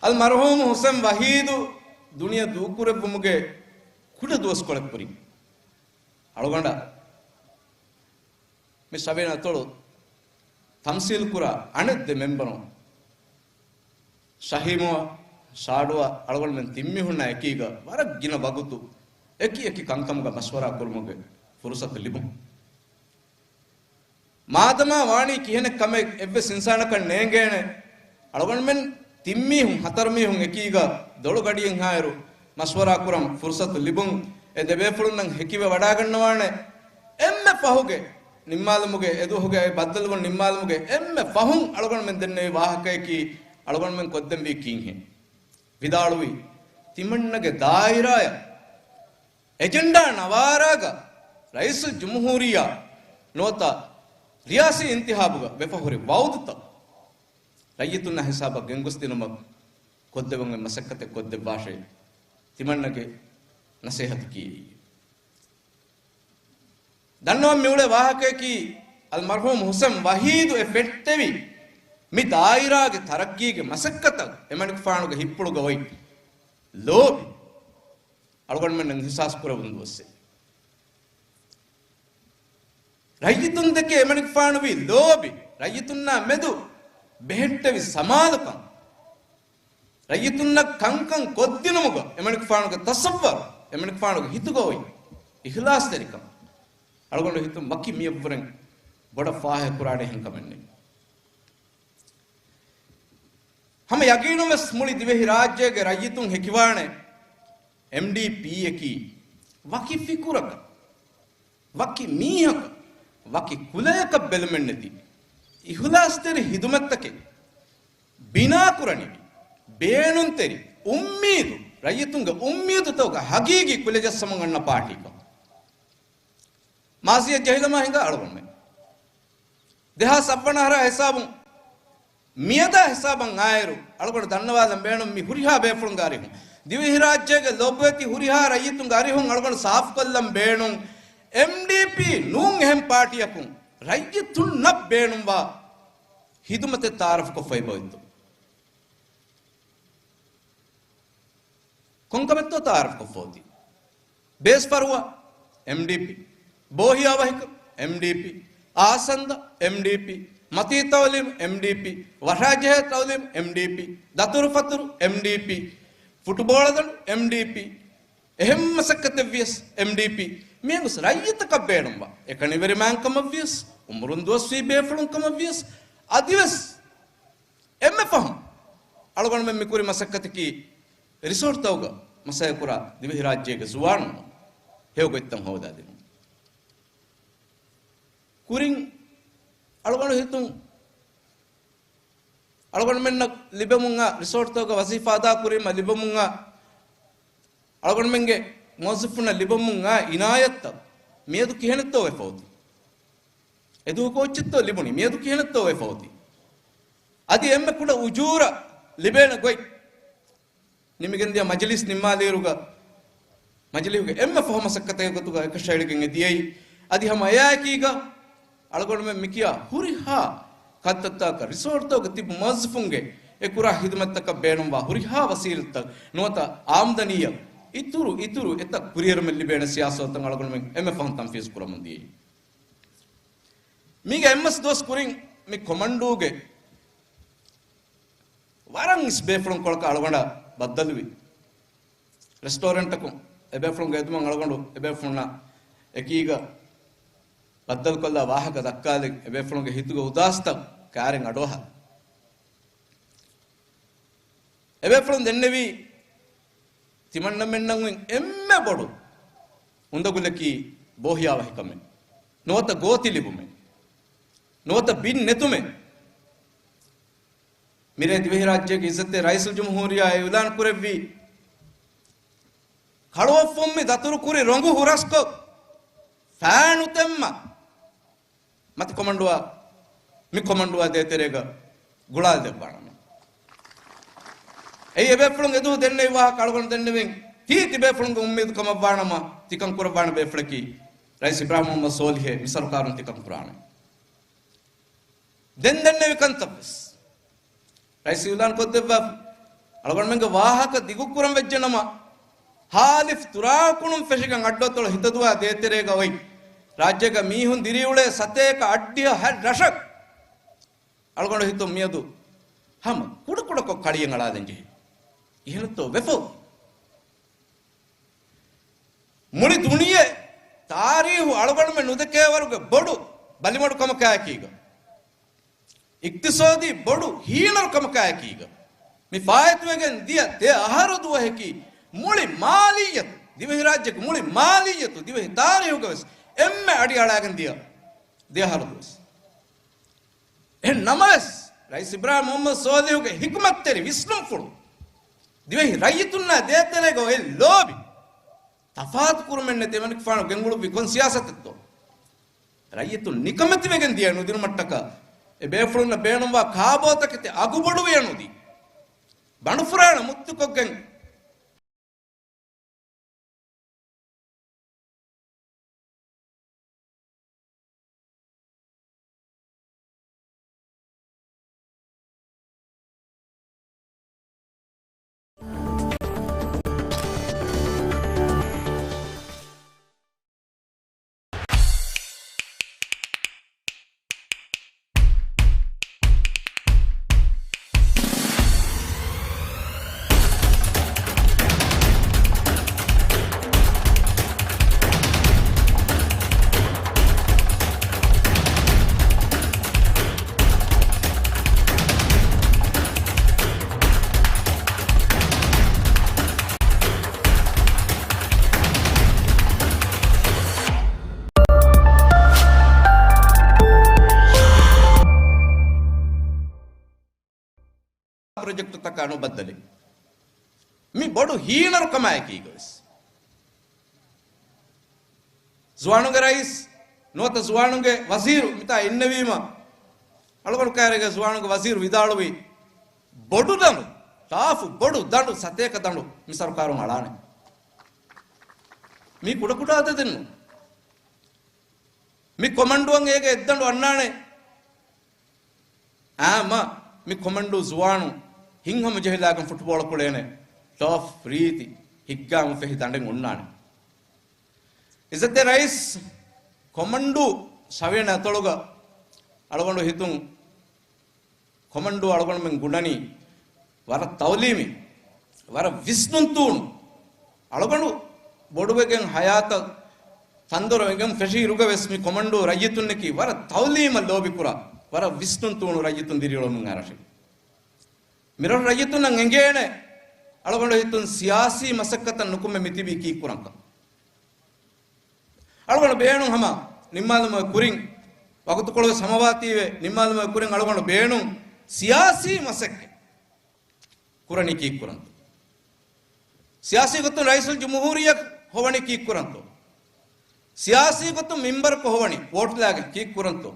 އަލްމަރްޙޫމް ހުސެން ވަހީދު ދުނިޔެ ދޫކުރެއްވުމުގެ ކުޑަ ދުވަސްކޮޅެއް ކުރިން އަޅުގަނޑަށް މި ސަބީނަ އަތޮޅު ތަމްސީލް ކުރާ އަނެއް ދެ މެމްބަރުން ޝަހީމުއަށް، ޝާޑުއަށް އަޅުގަނޑުމެން ތިން މީހުންނާ އެކީގަ ވަރަށް ގިނަ ވަގުތު އެކި އެކި ކަންކަމުގަ މަޝްވަރާ ކުރުމުގެ ފުރުސަތު ލިބުން. މާދަމާ ވާނީ ކިހިނެއް ކަމެއް އެއްވެސް އިންސާނަކަށް ނޭނގޭނެ، އަޅުގަނޑުމެން ތިން މީހުން، ހަތަރު މީހުން އެކީގަ ދޮޅު ގަޑިއެއްހާއިރު މަޝްވަރާ ކުރަން ފުރުސަތު ލިބުން. އެ ދެބޭފުޅުންނަށް ހެކިވެ ވަޑާގަންނަވާނެ. އެންމެ ފަހުގެ ނިންމާލުމުގެ، އެދުވަހުގެ އެ ބައްދަލުވުން ނިންމާލުމުގެ އެންމެ ފަހުން އަޅުގަނޑުމެން ދެންނެވި ވާހަކަޔަކީ އަޅުގަނޑުމެން ކޮށްދެންވީ ކީއްހޭ؟ ވިދާޅުވީ، ތިމަންނަގެ ދާއިރާއަށް އެޖެންޑާ ނަވާރާގަ ރައީސުލް ޖުމްހޫރިއްޔާ ނުވަތަ ރިޔާސީ އިންތިހާބުގަ ވެފަ ހުރި ވައުދުތައް ރައްޔިތުންނާ ހިސާބަށް ގެންގޮސްދިނުމަށް ކޮށްދެވުން އެއް މަސައްކަތެއް ކޮށްދެއްވާށޭ، ތިމަންނަގެ ނަސޭހަތަކީ އެއީ. ދަންނަވަން މިއުޅޭ ވާހަކަޔަކީ، އަލްމަރްޙޫމް ހުސެން ވަހީދު އެ ފެއްޓެވި މި ދާއިރާގެ ތަރައްގީގެ މަސައްކަތަށް އެމަނިކުފާނުގެ ހިތްޕުޅުގަ އޮތް ލޯބި އަޅުގަނޑުމެންނަށް އިޙްސާސް ކުރެވުނު ދުވަސްއެއް. ރައްޔިތުން ދެކެ އެމަނިކުފާނުވީ ލޯބި، ރައްޔިތުންނާ މެދު ބެހެއްޓެވި ސަމާލުކަން، ރައްޔިތުންނަށް ކަންކަން ކޮށްދިނުމުގަ އެމަނިކުފާނުގެ ތަޞައްވަރު، އެމަނިކުފާނުގެ ހިތުގަ އޮތް އިޚްލާޞްތެރިކަން އަޅުގަނޑު ހިތުން ވަކި މިއަށްވުރެން ބޮޑަށް ފާހަގަކުރާނެ އެހެން ކަމެއް ނެތް. ހަމަ ޔަގީނުން ވެސް މުޅި ދިވެހިރާއްޖޭގެ ރައްޔިތުން ހެކިވާނެ އެމްޑީޕީއަކީ ވަކި ފިކުރަކަށް، ވަކި މީހަކަށް، ވަކި ކުލަޔަކަށް ބެލުމެއްނެތި، އިހުލާސްތެރި ހިދުމަތްތަކެއް ބިނާކުރަނިވި، ބޭނުންތެރި އުއްމީދު، ރައްޔިތުންގެ އުއްމީދުތަކުގެ ހަގީގީ ކުލަ ޖައްސަމުން އަންނަ ޕާޓީކަން. މާޒީއަށް ޖެހިލަމާ ހިނގާ އަޅުގަނޑުމެން. ދެހާސް ސައްވަނަ އަހަރާ ހިސާބުން މިއަދާ ހިސާބަށް އާއިރު، އަޅުގަނޑު ދަންނަވާލަން ބޭނުން މި ހުރިހާ ބޭފުޅުންގެ އަރިހުން، ދިވެހިރާއްޖޭގެ ލޮބުވެތި ހުރިހާ ރައްޔިތުންގެ އަރިހުން އަޅުގަނޑު ސާފުކޮށްލަން ބޭނުން، އެމްޑީޕީ ނޫން އެހެން ޕާޓީއަކުން ރައްޔިތުންނަށް ބޭނުންވާ ހިދުމަތެއް ތައާރަފްކޮށްފައި ބޮއްތު. ކޮންކަމެއްތޯ ތައާރަފްކޮށްފަ އޮތީ؟ ބޭސް ފަރުވާ، އެމްޑީޕީ. ބޯހިޔާވަހިކަން، އެމްޑީޕީ. އާސަންދަ، އެމްޑީޕީ. މަތީ ތައުލީމް، އެމްޑީޕީ. ވަށާޖެހޭ ތައުލީމް، އެމްޑީޕީ. ދަތުރުފަތުރު، އެމްޑީޕީ. ފުޓުބޯޅަދަނޑު، އެމްޑީޕީ. އެހެން މަސައްކަތެއް ވިޔަސް، އެމްޑީޕީ. މިއަނގުސް ރައްޔިތަކަށް ބޭނުންވާ، އެކަނިވެރި މާންކަމަށް ވިޔަސް، އުމުރުން ދުވަސްވީ ބޭފުޅުން ކަމަށް ވިޔަސް، އަދިވެސް އެންމެ ފަހުން އަޅުގަނޑުމެން މިކުރި މަސައްކަތަކީ، ރިސޯޓްތަކުގަ މަސައްކަތްކުރާ ދިވެހިރާއްޖޭގެ ޒުވާނުންނަށް ހެޔޮ ގޮތްތައް ހޯދާދިނުން. ކުރިން އަޅުގަނޑު ހިތުން، އަޅުގަނޑުމެންނަށް ލިބެމުންއާ، ރިސޯޓްތަކުގަ ވަޒީފާ އަދާކުރީމަ ލިބެމުންއާ، އަޅުގަނޑުމެންގެ މުވައްޒަފުންނަށް ލިބެމުންއާ އިނާޔަތްތައް މިއަދު ކިހިނެއްތޯ ވެފަ އޮތީ؟ އެދުވަހު ކޯއްޗެއްތޯ ލިބުނީ؟ މިއަދު ކިހިނެއްތޯ ވެފަ އޮތީ؟ އަދި އެންމެ ކުޑަ އުޖޫރަ ލިބޭނެ ގޮތް ނިމިގެންދިޔަ މަޖިލީސް ނިންމާލިއިރުގަ، މަޖިލީހުގެ އެންމެ ފަހު މަސައްކަތެއްގެ ގޮތުގަ އެކަށައެޅިގެން އެ ދިޔައީ. އަދި ހަމަ އެއާއެކީގަ އަޅުގަނޑުމެން މިކިޔާ ހުރިހާ ކަންތައްތަކަށް ރިސޯޓްތަކުގަ ތިބި މުވައްޒަފުންގެ އެ ކުރާ ހިދުމަތްތަކަށް ބޭނުންވާ ހުރިހާ ވަސީލަތްތައް ނުވަތަ އާމްދަނީއަށް އިތުރު އިތުރު އެތައް ކުރިއެރުމެއް ލިބޭނެ ސިޔާސަތުތައް އަޅުގަނޑުމެން އެންމެ ފަހުން ތަންފީޒު ކުރަމުން ދިޔައީ. މީގެ އެއްމަސް ދުވަސް ކުރިން މި ކޮމަންޑޫގެ ވަރަށް އިސް ބޭފުޅުން ކޮޅަކަށް އަޅުގަނޑަށް ބައްދަލުވި. ރެސްޓޯރެންޓަކުން އެބޭފުޅުންގެ އެދުމަށް އަޅުގަނޑު އެބޭފުޅުންނާ އެކީގަ ބައްދަލުކޮށްލާ ވާހަކަ ދައްކާލި، އެބޭފުޅުންގެ ހިތުގެ އުދާސްތައް ކާރެއް އަޑުއަހާ. އެބޭފުޅުން ދެންނެވީ ތިމަންނަމެންނަށް އޮތް އެންމެ ބޮޑު އުނދަގުލަކީ ބޯހިޔާވަހިކަމެއް، ނުވަތަ ގޯތި ލިބުމެއް، ނުވަތަ ބިން ނެތުމެއް. މިރޭ ދިވެހިރާއްޖޭގެ އިއްޒަތްތެރި ރައީސުލްޖުމްހޫރިއްޔާ އެ އިއުލާން ކުރެއްވީ، ކަޅުއޮށްފުން މި ދަތުރުކުރި ރޮނގު ހުރަސްކޮށް، ފައިނު ތެއްމަ، މަތި ކޮމަންޑުއާ، މި ކޮމަންޑުއާ ދޭތެރޭގަ ގުޅާލަދެއްވާނަމަ. އެއީ އެބޭފުޅުން އެދުވަހު ދެންނެވި ވާހަކަ އަޅުގަނޑު ދެންނެވިން. ތީ ތިބޭފުޅުންގެ އުއްމީދު ކަމަށްވާނަމަ، ތިކަން ކުރައްވާނެ ބޭފުޅަކީ ރައީސް އިބްރާހިމް މުހައްމަދު ސޯލިހޭ މި ސަރުކާރުން ތިކަން ކުރާނެ. ދެން ދެންނެވި ކަންތައްވެސް ރައީސް އިއުލާން ކޮށްދެއްވާފަ، އަޅުގަނޑުމެންގެ ވާހަކަ ދިގުކުރަން ވެއްޖެނަމަ، ހާލިފް ތުރާކުނުން ފެށިގެން އައްޑުއަތޮޅު ހިތަދުވާ ދޭތެރޭގަ އޮތް ރާއްޖޭގަ މީހުން ދިރިއުޅޭ ސަތޭކަ އަށްޑިހަ ހަތް ރަށަށް އަޅުގަނޑު ހިތުން މިއަދު ހަމަ ކުޑަކުޑަކޮށް ކަޅިއެއް އަޅާލަން ޖެހޭ. ކިހިނެއްތޯ ވެފަ އޮތީ؟ މުޅި ދުނިޔެ ތާރީހު އަޅުގަނޑުމެން ނުދެކޭވަރުގެ ބޮޑު ބަލިމަޑުކަމަކާއެކީގަ، އިޤްތިޞާދީ ބޮޑު ހީނަރުކަމަކާއެކީގަ، މި ފާއިތުވެގެން ދިޔަ ދެ އަހަރު ދުވަހަކީ މުޅި މާލިއްޔަތު، ދިވެހިރާއްޖޭގެ މުޅި މާލިއްޔަތު، ދިވެހި ތާރީހުގަވެސް އެންމެ އަޑި އަޅާގެން ދިޔަ ދެ އަހަރު ދުވަސް. އެހެން ނަމަވެސް، ރައީސް އިބްރާހިމް މުހައްމަދު ސޯލިހުގެ ހިކުމަތްތެރި ވިސްނުންފުޅު، ދިވެހި ރައްޔިތުންނާ ދޭތެރޭގަ އޮތް ލޯބި، ތަފާތު ކުރުމެއް ނެތި އެމަނިކުފާނު ގެންގުޅުއްވި ކޮން ސިޔާސަތެއްތޯ؟ ރައްޔިތުން ނިކަމެތިވެގެން ދިޔަ ނުދިނުމަށްޓަކާ، އެ ބޭފުޅުންނަށް ބޭނުންވާ ކާބޯތަކެތި އަގުބޮޑުވިޔަ ނުދީ، ބަނޑުފުރާނަ މުއްތުކޮށްގެން، ޕްރޮޖެކްޓްތަކާ ނުބައްދަލެއް. މި ބޮޑު ހީނަރުކަމާއެކީގަވެސް ޒުވާނުންގެ ރައީސް ނުވަތަ ޒުވާނުންގެ ވަޒީރު މިތާ އިންނެވީމަ، އަޅުގަނޑު ކައިރީގަ ޒުވާނުންގެ ވަޒީރު ވިދާޅުވީ، ބޮޑު ދަނޑު، ސާފު ބޮޑު ދަނޑު، ސަތޭކަ ދަނޑު މި ސަރުކާރުން އަޅާނެ. މީ ކުޑަކުޑަ އަދަދެއް ނޫން. މި ކޮމަންޑޫއަށް އޭގެ އެއްދަނޑު އަންނާނެ. އާމަ މި ކޮމަންޑޫ ޒުވާނު ހިތްހަމަޖެހިލާގެން ފުޓްބޯޅަ ކުޅޭނެ ޓާފް ރީތި ހިއްގާމު ފެހި ދަނޑެއް އޮންނާނެ. އިއްޒަތްތެރި ރައީސް، ކޮމަންޑޫ ސަވިޔަނި އަތޮޅުގަ އަޅުގަނޑު ހިތުން ކޮމަންޑޫ އަޅުގަނޑުމެން ގުނަނީ ވަރަށް ތައުލީމީ، ވަރަށް ވިސްނުން ތޫނު. އަޅުގަނޑު ބޮޑުވެގެން ހަޔާތަށް ތަންދޮރު އެނގެން ފެށި އިރުގަވެސް މި ކޮމަންޑޫ ރައްޔިތުންނަކީ ވަރަށް ތައުލީމަށް ލޯބިކުރާ، ވަރަށް ވިސްނުން ތޫނު ރައްޔިތުން ދިރިއުޅުމުގެ ރަށެއް. މިރަށު ރައްޔިތުންނަށް އެނގޭނެ އަޅުގަނޑު ހިތުން ސިޔާސީ މަސައްކަތަށް ނުކުމެ މިތިބީ ކީއްކުރަންކަން. އަޅުގަނޑު ބޭނުން ހަމަ ނިންމާލުމުގެ ކުރިން، ވަގުތުކޮޅުވެސް ހަމަވާތީވެ، ނިންމާލުމުގެ ކުރިން އަޅުގަނޑު ބޭނުން ސިޔާސީ މަސައްކަތް ކުރަނީ ކީއްކުރަންތޯ؟ ސިޔާސީ ގޮތުން ރައީސުލް ޖުމްހޫރިއްޔާ ހޮވަނީ ކީއްކުރަންތޯ؟ ސިޔާސީ ގޮތުން މިންބަރަކު ހޮވަނީ ވޯޓްލާގެން ކީއްކުރަންތޯ؟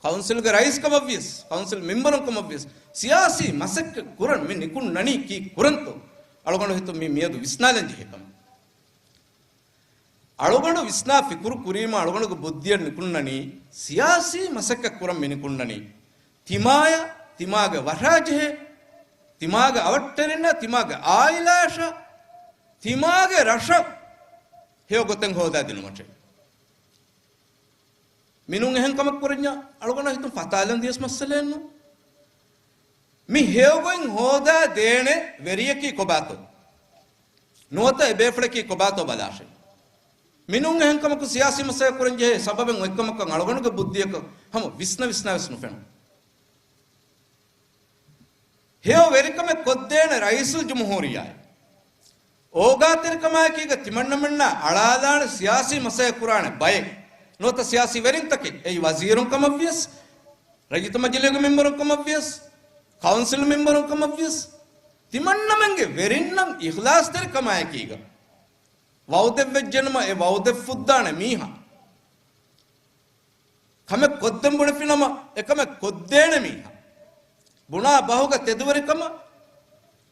ކައުންސިލްގެ ރައީސް ކަމަށްވިޔަސް، ކައުންސިލް މިންބަރުން ކަމަށްވިޔަސް، ސިޔާސީ މަސައްކަތް ކުރަން މި ނިކުންނަނީ ކީއްކުރަންތޯ؟ އަޅުގަނޑު ހިތުން މީ މިއަދު ވިސްނާލަން ޖެހޭ ކަމެއް. އަޅުގަނޑު ވިސްނާ ފިކުރު ކުރީމަ އަޅުގަނޑުގެ ބުއްދިއަށް ނިކުންނަނީ ސިޔާސީ މަސައްކަތް ކުރަން މި ނިކުންނަނީ ތިމާޔަށް، ތިމާގެ ވަށާޖެހޭ، ތިމާގެ އަވަށްޓެރިންނަށް، ތިމާގެ އާއިލާއަށަށް، ތިމާގެ ރަށަށް ހެޔޮ ގޮތެއް ހޯދާދިނުމަށޭ. މިނޫން އެހެން ކަމެއް ކުރަންޏާ އަޅުގަނޑަށް ހިތުން ފަތާލަން ދިޔަސް މައްސަލައެއްނު. މި ހެޔޮގޮތް ހޯދާ ދޭނެ ވެރިޔަކީ ކޮބާތޯ؟ ނުވަތަ އެ ބޭފުޅަކީ ކޮބާތޯ ބަލާށޭ. މިނޫން އެހެން ކަމަކު ސިޔާސީ މައްސަލަ ކުރަން ޖެހޭ ސަބަބެއް އޮތްކަމަކަށް އަޅުގަނޑުގެ ބުއްދިއަކަށް ހަމަ ވިސްނަ ވިސްނާވެސް ނުފެނުނު. ހެޔޮ ވެރިކަމެއް ކޮށްދޭނެ ރައީސުލް ޖުމްހޫރިއްޔާއެއް. އޯގާތެރިކަމާއެކީގަ ތިމަންނަމެންނާ އަޅާލާނެ ސިޔާސީ މަސައްކަތް ކުރާނެ ބައެއް. ނުވަތަ ސިޔާސީ ވެރިންތަކެއް. އެއީ ވަޒީރުން ކަމަށްވިޔަސް، ރައްޔިތު މަޖިލީގެ މެމްބަރުން ކަމަށްވިޔަސް، ކައުންސިލް މެމްބަރުން ކަމަށްވިޔަސް، ތިމަންނަމެންގެ ވެރިންނަށް އިޚްލާޞްތެރިކަމާއެކީގަ ވައުދެއްވެއްޖެނަމަ އެ ވައުދެއް ފުއްދާނެ މީހާ. ކަމެއް ކޮށްދެން ބުނެފިނަމަ، އެކަމެއް ކޮށްދޭނެ މީހާ. ބުނާ ބަހުގަ ތެދުވެރިކަމަށް،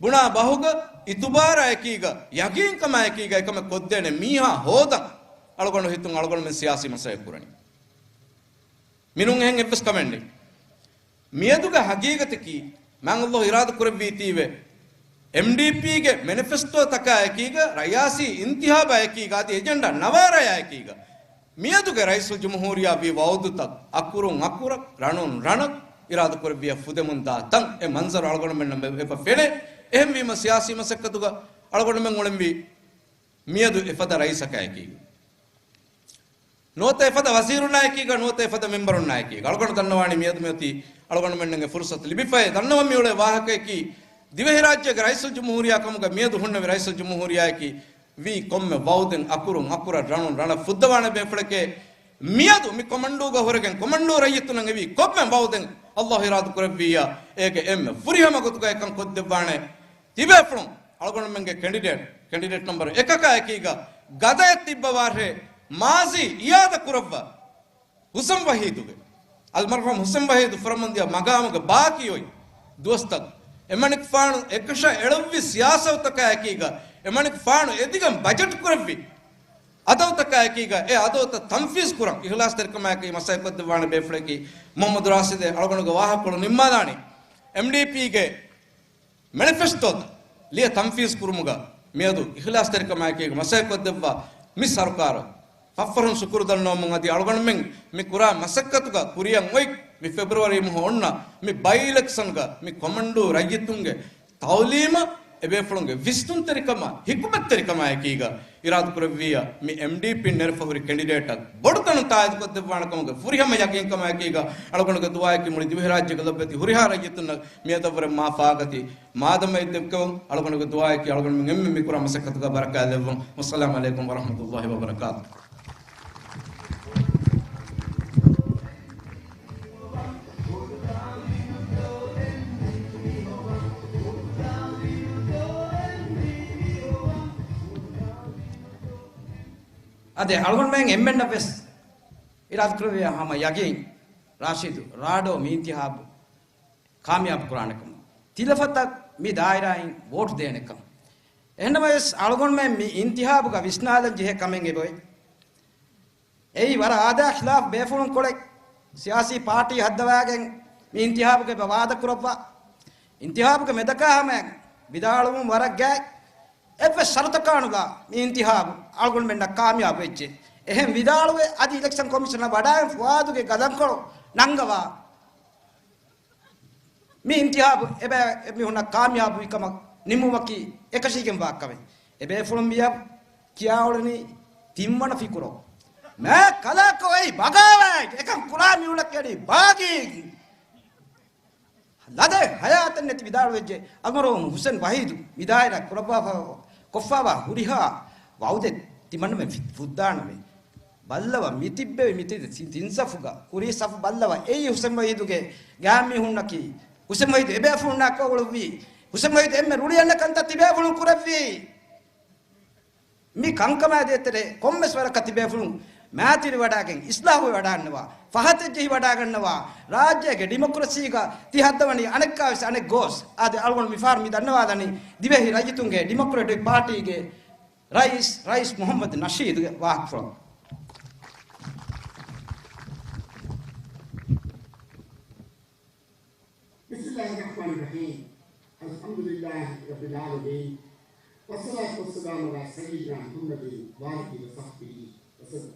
ބުނާ ބަހުގަ އިތުބާރާއެކީގަ، ޔަގީންކަމާއެކީގަ އެކަމެއް ކޮށްދޭނެ މީހާ ހޯދަން އަޅުގަނޑު ހިތުން އަޅުގަނޑުމެން ސިޔާސީ މަސައްކަތް ކުރަނީ. މިނޫން އެހެން އެއްވެސް ކަމެއް ނެތް. މިއަދުގެ ހަގީގަތަކީ، މާތް ﷲ އިރާދަ ކުރެއްވީތީވެ، އެމްޑީޕީގެ މެނިފެސްޓޯތަކާއެކީގަ، ރައްޔާސީ އިންތިހާބާއެކީގަ، އަދި އެޖެންޑާ ނަވާރާއާއެކީގަ، މިއަދުގެ ރައީސުލް ޖުމްހޫރިއްޔާ ވީ ވައުދުތައް އަކުރުން އަކުރަށް، ރަނުން ރަނަށް އިރާދަ ކުރެއްވިޔަ ފުދެމުން ދާ ތަން އެ މަންޒަރު އަޅުގަނޑުމެންނަށް އެބަ ފެނޭ. އެހެންވީމަ ސިޔާސީ މަސައްކަތުގަ އަޅުގަނޑުމެން އުޅެންވީ މިއަދު އެފަދަ ރައީސަކާއެކީގަ. ނުވަތަ އެފަދަ ވަޒީރުންނާއެކީގަ، ނުވަތަ އެފަދަ މެމްބަރުންނާއެކީގަ. އަޅުގަނޑު ދަންނަވާނީ މިއަދު މިއޮތީ އަޅުގަނޑުމެންނަށް އެ ފުރުސަތު ލިބިފައި ދަންނަވަން މިއުޅޭ ވާހަކަޔަކީ، ދިވެހިރާއްޖޭގެ ރައީސުލް ޖުމްހޫރިއްޔާ ކަމުގަ މިއަދު ހުންނެވި ރައީސުލް ޖުމްހޫރިއްޔާއަކީ، ވީ ކޮންމެ ވައުދެއް އަކުރުން އަކުރަށް ރަނުން ރަނަށް ފުއްދަވާނެ ބޭފުޅެކޭ. މިއަދު މި ކޮމަންޑޫގަ ހުރެގެން ކޮމަންޑޫ ރައްޔިތުންނަށް އެވީ ކޮންމެ ވައުދެއް ﷲ އިރާދަ ކުރެއްވިއްޔާ، އޭގެ އެންމެ ފުރިހަމަ ގޮތުގަ އެކަން ކޮށްދެއްވާނެ. ތިބޭފުޅުން އަޅުގަނޑުމެންގެ ކެންޑިޑޭޓް، ކެންޑިޑޭޓް ނަމްބަރު އެކަކާ އެކީގަ ގަދައަށް ތިއްބަވާށޭ. މާޒީ އިއާދަ ކުރައްވާ ހުސެން ވަހީދުގެ، އަލްމަރްޙޫމް ހުސެން ވަހީދު ފުރަމުންދިޔަ މަގާމުގެ ބާކީ އޮތް ދުވަސްތައް އެމަނިކުފާނު އެކަށަ އެޅުއްވި ސިޔާސަތުތަކާއެކީގަ، އެމަނިކުފާނު އެދިގަން ބަޖެޓް ކުރެއްވި އަދަދުތަކާއެކީގަ، އެ އަދަދުތައް ތަންފީޒް ކުރަން އިޚްލާޞްތެރިކަމާއެކީ މަސައްކަތް ކޮށްދެއްވާނެ ބޭފުޅަކީ މުޙައްމަދު ރާޝިދޭ. އަޅުގަނޑުގެ ވާހަކަކޮޅު ނިންމާލާނީ އެމްޑީޕީގެ މެނިފެސްޓޯތައް ލިޔެ ތަންފީޒް ކުރުމުގަ މިއަދު އިޚްލާޞްތެރިކަމާއެކީގަ މަސައްކަތް ކޮށްދެއްވާ މި ސަރުކާރަށް ފަށްފަށުން ޝުކުރު ދަންނަވަމުން އަދި އަޅުގަނޑުމެން މި ކުރާ މަސައްކަތުގަ ކުރިއަށް އޮތް މި ފެބްރުއަރީ މަހު އޮންނަ މި ބައި އިލެކްޝަންގަ މި ކޮމަންޑޫ ރައްޔިތުންގެ ތައުލީމަށް، އެބޭފުޅުންގެ ވިސްނުންތެރިކަމާ، ހިކުމަތްތެރިކަމާއެކީގަ އިރާދަ ކުރެއްވިއްޔާ، މި އެމްޑީޕީން ނެރެފަ ހުރި ކެންޑިޑޭޓަށް ބޮޑު ތަނުން ތާއީދުކޮށްދެއްވާނެ ކަމުގެ ފުރިހަމަ ޔަގީންކަމާއެކީގަ އަޅުގަނޑުގެ ދުޢާއަކީ މުޅި ދިވެހިރާއްޖޭގެ ލޮބުވެތި ހުރިހާ ރައްޔިތުންނަށް މިއަދަށްވުރެ މާ ފާގަތި މާދަމައެއް ދެއްކެވުން. އަޅުގަނޑުގެ ދުޢާއަކީ އަޅުގަނޑުމެން އެންމެ މިކުރާ މަސައްކަތުގަ ބަރަކާތް ލެއްވުން. ވައްސަލާމު ޢަލައިކުމް ވަރަޙްމަތުﷲި ވަބަރަކާތުހު. އަދި އަޅުގަނޑުމެން އެންމެންނަށް ވެސް އިރާދަކުރެއްވިޔާ ހަމަ ޔަގީން ރާޝިދު ރާޑޯ މި އިންތިހާބު ކާމިޔާބު ކުރާނެކަމަށް. ތިލަފަތަށް މި ދާއިރާއިން ވޯޓު ދޭނެކަން. އެހެންނަމަވެސް އަޅުގަނޑުމެން މި އިންތިހާބުގަ ވިސްނާލަން ޖެހޭ ކަމެއް އެބައޮތް. އެއީ ވަރަށް އާދައާ ޚިލާފް ބޭފުޅުން ކޮޅެއް ސިޔާސީ ޕާޓީ ހައްދަވާގެން މި އިންތިހާބުގަ އެބަ ވާދަކުރައްވާ. އިންތިހާބުގެ މެދަކާ ހަމަޔަށް ވިދާޅުވުން ވަރަށް ގާތް. އެއްވެސް ޝަރުތަކާ ނުލާ މި އިންތިހާބު އަޅުގަނޑުމެންނަށް ކާމިޔާބު ވެއްޖެ. އެހެން ވިދާޅުވެ އަދި އިލެކްޝަން ކޮމިޝަނަށް ވަޑައިގެން ފުއާދުގެ ގަލަންކޮޅު ނަންގަވާ މި އިންތިހާބު އެބަ އެމީހުންނަށް ކާމިޔާބުވި ކަމަށް ނިންމުމަކީ އެކަށީގެންވާ ކަމެއް. އެބޭފުޅުން މިއަށް ކިޔާއުޅެނީ ތިންވަނަ ފިކުރު. މާ ކަލާކޮ އެއީ ބަޣާވާތް އެކަން ކުރާ މީހުންނަކީ އަދި ބާޣީ. ލަދެއް ހަޔާތެއް ނެތި ވިދާޅުވެއްޖެ. އަލްމަރުހޫމް ހުސެން ވަހީދު މި ދާއިރާ ކުރައްވާފަ، ކޮށްފާވާ ހުރިހާ ވައުދެއް ތިމަންނަމެން ފި-، ފުއްދާނަމޭ. ބައްލަވަ މި ތިއްބެވި މި ތި-، ތި-، ތިން ސަފުގަ ކުރީ ސަފު ބައްލަވަ އެއީ ހުސެން ވަހީދުގެ ގާތްމީހުންނަކީ. ހުސެން ވަހީދު އެބޭފުޅުންނާ ކޯ އުޅުއްވީ. ހުސެން ވަހީދު އެންމެ ރުޅިއަންނަ ކަންތައް ތިބޭފުޅުން ކުރެއްވީ. މި ކަންކަމާ ދޭތެރޭ ކޮންމެސް ވަރަކަށް ތިބޭފުޅުން މާތިރިވަޑާގެން އިސްލާހުވެވަޑާންނަވާ، ފަހަތެއް ޖެހިވަޑާގަންނަވާ، ރާއްޖޭގެ ޑިމޮކްރަސީގަ ތި ހައްދަވަނީ އަނެއްކާވެސް އަނެއް ގޯސް. އާދެ، އަޅުގަނޑު މިފަހަރު މި ދަންނަވާލަނީ ދިވެހި ރައްޔިތުންގެ ޑިމޮކްރެޓިކް ޕާޓީގެ ރައީސް، ރައީސް މުހައްމަދު ނަޝީދުގެ ވާހަކަފުޅު. بسم الله الرحمن الرحيم. الحمد لله رب العالمين. والصلاة والسلام على سيدنا محمد وآله وصحبه وسلم.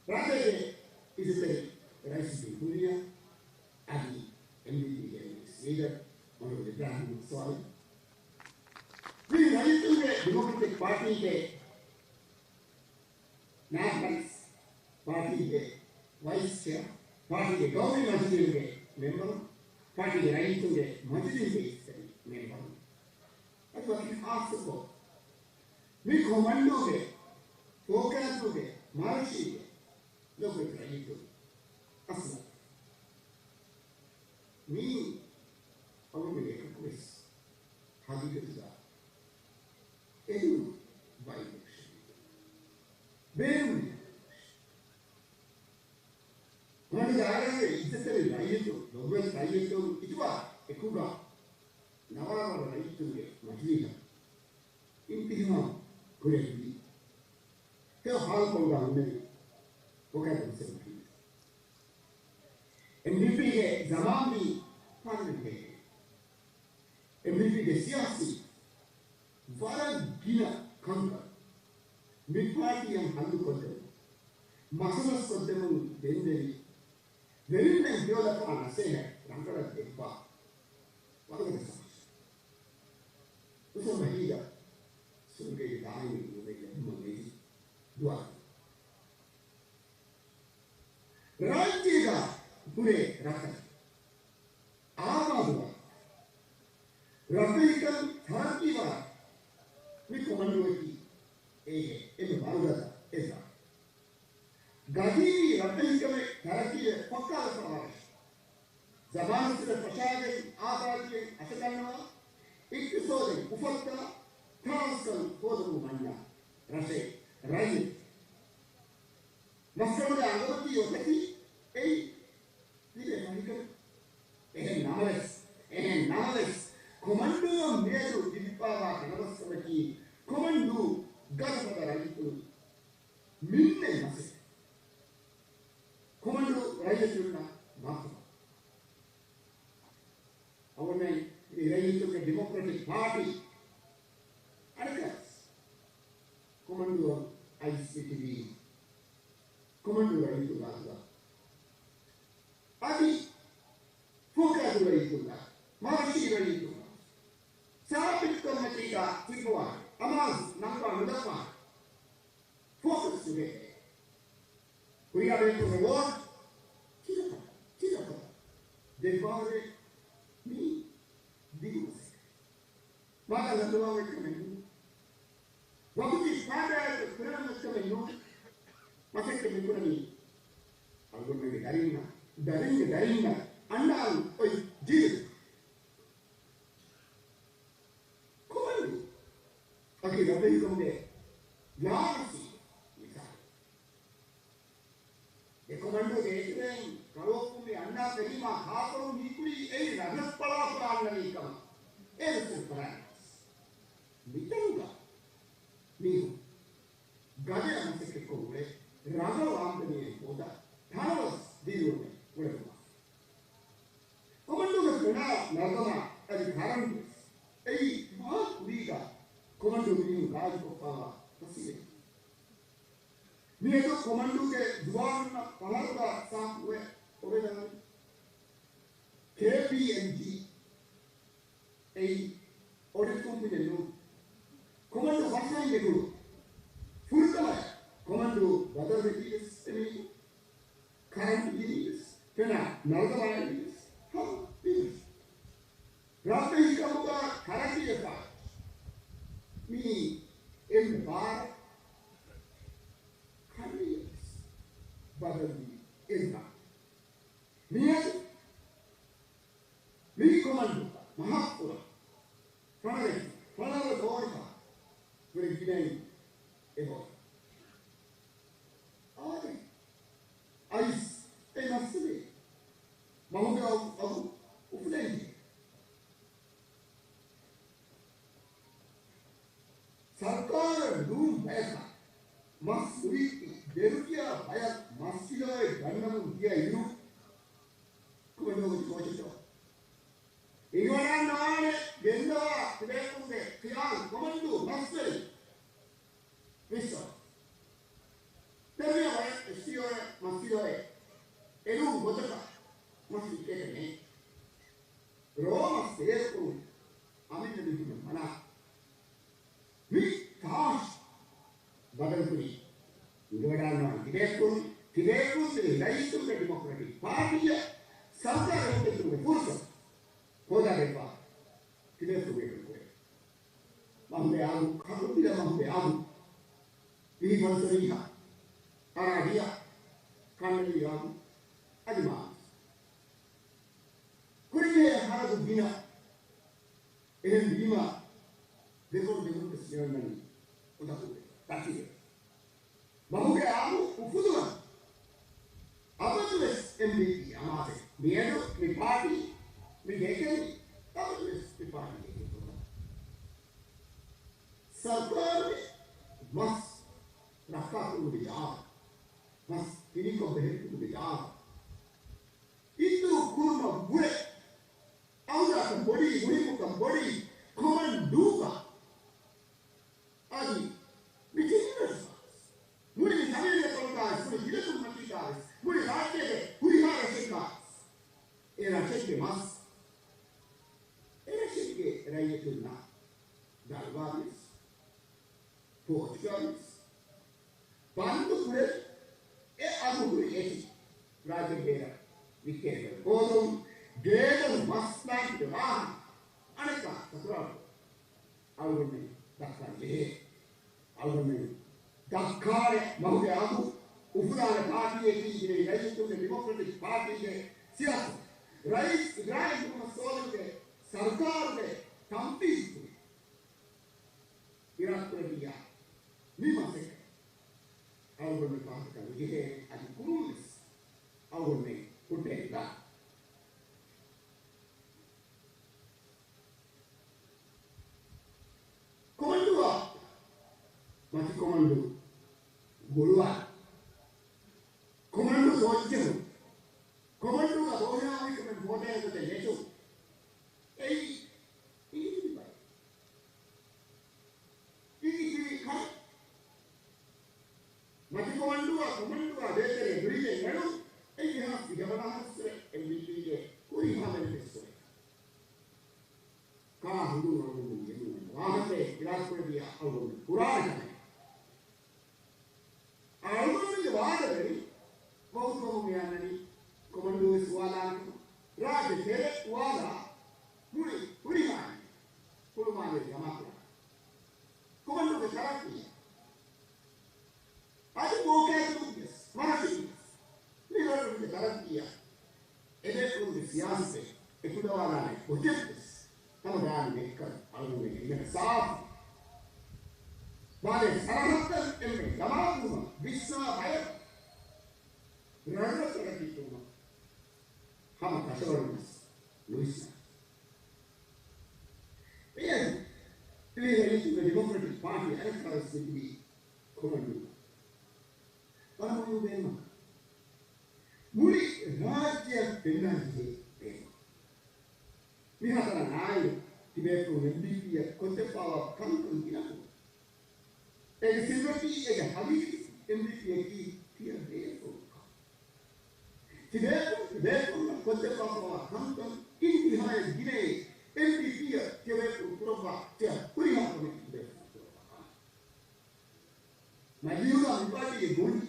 ރާއްޖޭގެ އިއްޒަތްތެރި ރައީސު ޖުމްހޫރިއްޔާ އަދި އެމްޑީޕީގެ ރައީސް ލީޑަރ އޮނަރަބަލް އިބްރާހިމް ސޯލިހް، މި ރައްޔިތުންގެ ޑިމޮކްރެޓިކް ޕާޓީގެ ނާއިބު ރައީސް، ޕާޓީގެ ވައިސް ޗެއާ، ޕާޓީގެ ގައުމީ މަޖިލީހުގެ މެމްބަރު، ޕާޓީގެ ރައްޔިތުންގެ މަޖިލީހުގެ އިސްތަށި މެމްބަރު، އަދި ވަކި ޚާއްޞަކޮށް، މި ކޮމަންޑޫގެ، ފޯކާދޫގެ، މާރަށީގެ ލޮބުވެތި ރައްޔިތުން އަސްލު މީ އަޅުގަނޑު އެކަކުވެސް ހަގީގަތުގަ އެދުނު ބައި އިލެކްޝަން. ބޭނުން މި ހަގީގަތް. މަނި ދާއިރާގެ އިއްޒަތްތެރި ރައްޔިތުން، ލޮބުވެތި ރައްޔިތުން އިތުބާ އެކުގަ ނަވާރަ ރައްޔިތުންގެ މަޖިލީހަށް އިންތިހާބު ކުރެއްވި. ހެޔޮ ހާލުކޮޅުގަ ހުންނެވި ކޮކާތު ހުސެން ވަކީލް. އެމްޑީޕީގެ ޒަމާނީ ޕާލަމެންޓޭރިއަން. އެމްޑީޕީގެ ސިޔާސީ ވަރަށް ގިނަ ކަންކަން މި ޕާޓީއަށް ހައްލުކޮށްދެމުން، މަސައްކަތްކޮށްދެމުން ގެންދެވި، ވެރިންނަށް ހެޔޮލަފާ ނަސޭހަތް ރަނގަޅަށް ދެއްވާ ވަރުގަދަ ސަމާޖެއް. ހުސެން ވަހީދަށް ސުވަރުގޭގެ ދާއިމީ ނިޢުމަތް ލިބުމަށް އެދި ދުޢާ. ރާއްޖޭގަ ހުރޭ ރަށްތައް އާބާދުވާ، ރަށްވެހިކަން ތަރައްޤީވާ މި ކޮމަންޑޫއަކީ އޭގެ އެންމެ ވަރުގަދަ އެއް ރަށް. ގަދީމީ ރަށްވެހިކަމެއް ތަރައްޤީވެ ފައްކާވެފަވާ ރަށެއް. ޒަމާނުއްސުރެ ފަށާގެން އާބާދީއެއް އަށަގަންނަވާ، އިޤްތިޞާދެއް އުފައްދާ، ތާސްކަން ހޯދަމުން މަންނަ ރަށެއް، ރައްޔެއް. މައްސަލަ އަނގަމަތީ އޮތަކީ އެއީ ލިބޭ ފަހިކަމެއް. އެހެން ނަމަވެސް، އެހެން ނަމަވެސް، ކޮމަންޑޫއަށް މިއަދު ލިބިފާވާ ތަނަވަސްކަމަކީ، ކޮމަންޑޫ ގަދަފަދަ ރައްޔިތުން މިންނެ މަސެ. ކޮމަންޑޫ ރައްޔިތުންނަށް މާފު. އަވަމެން މި ރައްޔިތުންގެ ޑިމޮކްރެޓިކް ޕާޓީ އަނެކަސް ކޮމަންޑޫއަށް އައިސް ސިޓިވީ ކޮމަންޑޫ ރައްޔިތުން ގާތުގަ އަދި ފޯކާދޫ ރައްޔިތުން ގާތު، މާރަށީ ރައްޔިތުން ގާތު ސާބިތުކަންމަތީގަ ތިއްބަވާނެ، އަމާޒު ނަންގާ ނުލައްވާނެ. ފޯކަސް ނުވޭ. ހުރިހާ ބޭފުޅުންގެ ވޯޓް ކިލަފަ، ކިލަފަ ދެއްވާނެ މީ ދިގު މަސައްކަތެއް. މާތަން ހައްދަވާ އޮތްކަމެއް ނޫން. ވަގުތީ ފާދައަކަށް ކުރެވެން އޮތްކަމެއް ނޫން. މަސައްކަތް މިކުރަނީ އަޅުގަނޑުމެންގެ ދަރިންނަށް، ދަރިންގެ ދަރިންނަށް އަންނައަން އޮތް ޖީލު. ކޮމަންޑޫ އަކީ ރަށްވެހިކަމުގެ ވާރިސީ. ކޮމަންޑޫގެ އެކިވެރިން ކަޅުއޮއްކުމެ އަންނާ ފެނީމާ ކާފަރުން ހީކުރީ އެއީ ރަށަށް ފަޅާފަ އަންނަނީ ކަމަށް. އޭރު ސުރުކަރާނެ. މިތަނުގަ މީހުން ގަދަޔަށް މަސައްކަތްކޮށް އުޅޭ ރަނގަޅު އާމްދަނީއެއް ހޯދާ ތަނަވަސް ދިރިއުޅުމެއް ކުރެވުމަށް. ކޮމަންޑޫގެ ފެނާ ނަރުދަމާ އަދި ކަރަންޓުވެސް އެއީ މާ ކުރީގަ ކޮމަންޑޫ މީހުން ގާތްކޮށްފައިވާ ފަސޭހައެއް. މިއަދު ކޮމަންޑޫގެ ޒުވާނުންނަށް ފަހަރުގަ ސާފުވެ އޮވެދާނެ. ކޭޕީއެމްޖީ އެއީ އޮޑިޓް ކުންފުންޏެއް ނޫން. ކޮމަންޑޫ ފަސްވަނީގެ ގުޅުން. ފުރަތަމަ ކޮމަންޑޫ ބަދަލުވެތީވެސް އެމީހުން. ކަރަންޓު ގިނީވެސް، ފެނާ ނަރުދަމާއެއްވިޔަސް، ހަމަ މިވެސް. ރަށްވެހިކަމުގަ ތަރައްގީވެފަ މި އެންމެ ބާރަށް ކަންނޭނގެ ވެސް ބަދަލުވީ އެއްރާ. މިއަދު މި ކޮމަންޑޫ މަހަށްފުރާ ފަނަރަ، ފަނަރަ ދޯނިފަހަރު ވުރެ ގިނައިން އެބައޮތް. އާދެ، އައިސް އެ މައްސަލައެއް މަހުގެ އަގު، އަގު އުފުލައިގެން. ސަރުކާރަށް ނޫން ބަޔަކަށް މަސް ނުވިއްކި، ދެރުކިޔާ ބަޔަށް މަސް ކިލޯއެއް ގަންނަމުން ދިޔަ އިރު، ކޮމަންޑޫ ކޯޗެއް އިނގިވަޑާން ނާނެ ގެންދަވާ ތިބޭފުޅުންގެ ޚިޔާލު ކޮމަންޑޫ މަސްވެރި ވިއްސަވާ. ދެރުވިޔާ ބަޔަށް އެސްޓީއޯއަށް މަސް ކިލޯއެއް އެރުން ގޮތަކަށް މަސް ވިއްކޭކަށް ނެތް. ރޯ މަސް ތެޔަރުކުރުން އަމިއްލަ މީހުންނަށް މަނާ. މި ތާށް ބަދަލުކުރީ އިނގިވަޑާންވާން ތިބޭފުޅުން، ތިބޭފުޅުން ރައްޔިތުންގެ ޑިމޮކްރެޓިކް ޕާޓީއަށް ސަރުކާރެއް ހޯދުމުގެ ފުރުސަތު ހޯދާދެއްވާ ތިބޭފުޅުން އެކަން ކުރޭ. މަހުގެ އަގު، ކަނު ދިލަ މަހުގެ އަގު. މި ފަންސަވީހަށް އަރާ ދިޔަ ކަންނެވި އަގު އަދި މާ ކުރިން ހަރަދު ގިނަ. އެހެންވީމާ، ދެކޮޅު ދެމުން ވެސް މިއޮންނަނީ އުނދަގޫވެ، ތަކިވެ. މަހުގެ އަގު އުފުލުމަށް އަބަދުވެސް އެމްޑީޕީ އަމާޒެ. މިއަދު މި ޕާޓީ މި ދެކެނީ އަބަދުވެސް މި ޕާޓީ ދެކެނީ. ސަރުކާރުގެ މަސް ރައްކާކުރުމުގެ ޖާގަ، މަސް ކިނިކޮށް ބެހެއްޓުމުގެ ޖާގަ އިތުރު ކުރުމަށް ވުރެ އަހުލާކަށް ބޮޑީ، މުހިއްމުކަން ބޮޑީ ކޮމަންޑޫގަ. އަދި މި ތިންވެސް މުޅި މި ތަވެލެ ކޮޅުގައި ވެސް، މުޅި ގިލަތުން މަތީގައި ވެސް، މުޅި ރާއްޖޭގެ ހުރިހާ ރަށެއްގައި ވެސް އެ ރަށެއްގެ މަސް، އެ ރަށެއްގެ ރައްޔިތުންނަށް ދަޅުވާލި ވެސް، ފޯޖުގައި ވެސް ބަންދު ކުރެވި، އެ އަގު ހުރި އެތި ރާއްޖެ ބޭރަށް ވިއްކޭ ހޯދުން، ގޭގަނޑު މަސް ލާންޗުގެ ވާހަކަ އަނެއްކާ ތަކުރާރު އަޅުގަނޑުމެން ދައްކާން ޖެހޭ. އަޅުގަނޑުމެން ދައްކާނެ މަހުގެ އަގު އުފުލާނެ ޕާޓީއަކީ ގިނައިން ރައްޔިތުންގެ ޑިމޮކްރެޓިކް ޕާޓީގެ ސިޔާސަތު. ރައީސް އިބްރާހިމް މުހައްމަދު ސޯލިހުގެ ސަރުކާރުގެ ތަންފީޒު ކުރި. އިރާދަކުރެއްވިއްޔާ މި މަސައްކަތް އަޅުގަނޑު ފާހަގަކޮށް ނުޖެހޭ، އަދި ކުރުން ވެސް އަޅުގަނޑުމެން ހުއްޓައިގަ. ކޮމަންޑޫއާ މަތި ކޮމަންޑޫ ގުޅުވާ، ކޮމަންޑޫ ސޯއްޗެހުން، ކޮމަންޑޫގަ ބޯހިޔާވިކަމެއް ބޯޓޭގަ ނެތުން. އެއީ އިނގިލި ބައެއް. އިނގިލި ކަން. މަތި ކޮމަންޑޫއާ ކޮމަންޑޫއާ ދޭތެރޭ ބްރިޖެއް އެޅުން. އެއީ ހާސް ދިހަވަނަ ހާސްވެ އެމްޑީޕީގެ ހުރިހާ މެނިފެސްޓޯއެއް. ކާ ހުދުން އަޅުގަނޑު އެދުނު ވާހަކައެއް އިރާދަކުރެއްވިޔާ އަޅުގަނޑު ކުރާނެ ކަމެއް. އަޅުގަނޑުގެ ވާދަވެރި ބައުދުވަމުން މި އަންނަނީ ކޮމަންޑޫ ވެސް އުވާލާނެ ކަމަށް. ރާއްޖެ ތެރެ އުވާލާ މުޅި ހުރިހާ ކުޅުމާލެ ޖަމާކުރާނެ. ކޮމަންޑޫގެ ތަރައްޤީ އަދި ބޯކައިދޫ ވެސް މަރަށި ވެސް މި ރަށުގެ ތަރައްޤީއަށް އެބޭފުޅުންގެ ސިޔާސަތެއް އެކުލަވާލާނެ ގޮތެއް ވެސް ހަމަ ދާން ނެތްކަން އަޅުގަނޑުމެން އެނގޭނެ ސާފު. މާލޭ ސަރަހައްދަށް އެންމެ ޖަމާކުރުމަށް ވިސްނާ ބަޔަކު ރަށްރަށް ތަރައްޤީ ކުރުމަށް ހަމަ ކަށަވަރުންވެސް ނުވިސްނާނެ. އެއަށް ތިބޭފުޅުންގެ ޑިމޮކްރެޓިކް ޕާޓީ އަނެއްކާވެސް މިތިބީ ކޮމަންޑޫ ބަރަމުލޫ ބޭނުމަކަށް. މުޅި ރާއްޖެއަށް ފެންނާންޖެހޭ ބޭފުޅުން. މިހާތަނަށް އާއި ތިބޭފުޅުން އެމްޑީޕީއަށް ކޮށްދެއްވާފަ ކަންކަން ގިނަކުރުން. އޭގެ ސިއްރަކީ، އޭގެ ހަގީގީ އެމްޑީޕީއަކީ ތިޔަ ބޭފުޅުންކަން. ތިބޭފުޅުން، ތިބޭފުޅުންނަށް ކޮށްދެއްވާފައިވާ ކަންކަން އިންތިހާއަށް ގިނައީ އެމްޑީޕީއަށް ތިޔަބޭފުޅުން ކުރައްވާ ތިޔަ ހުރިހާ ކަމެއް ތިބޭފުޅުން ކުރައްވާ ކަމެއް. މަޖިލީހުގަ މި ޕާޓީގެ ގޮނޑި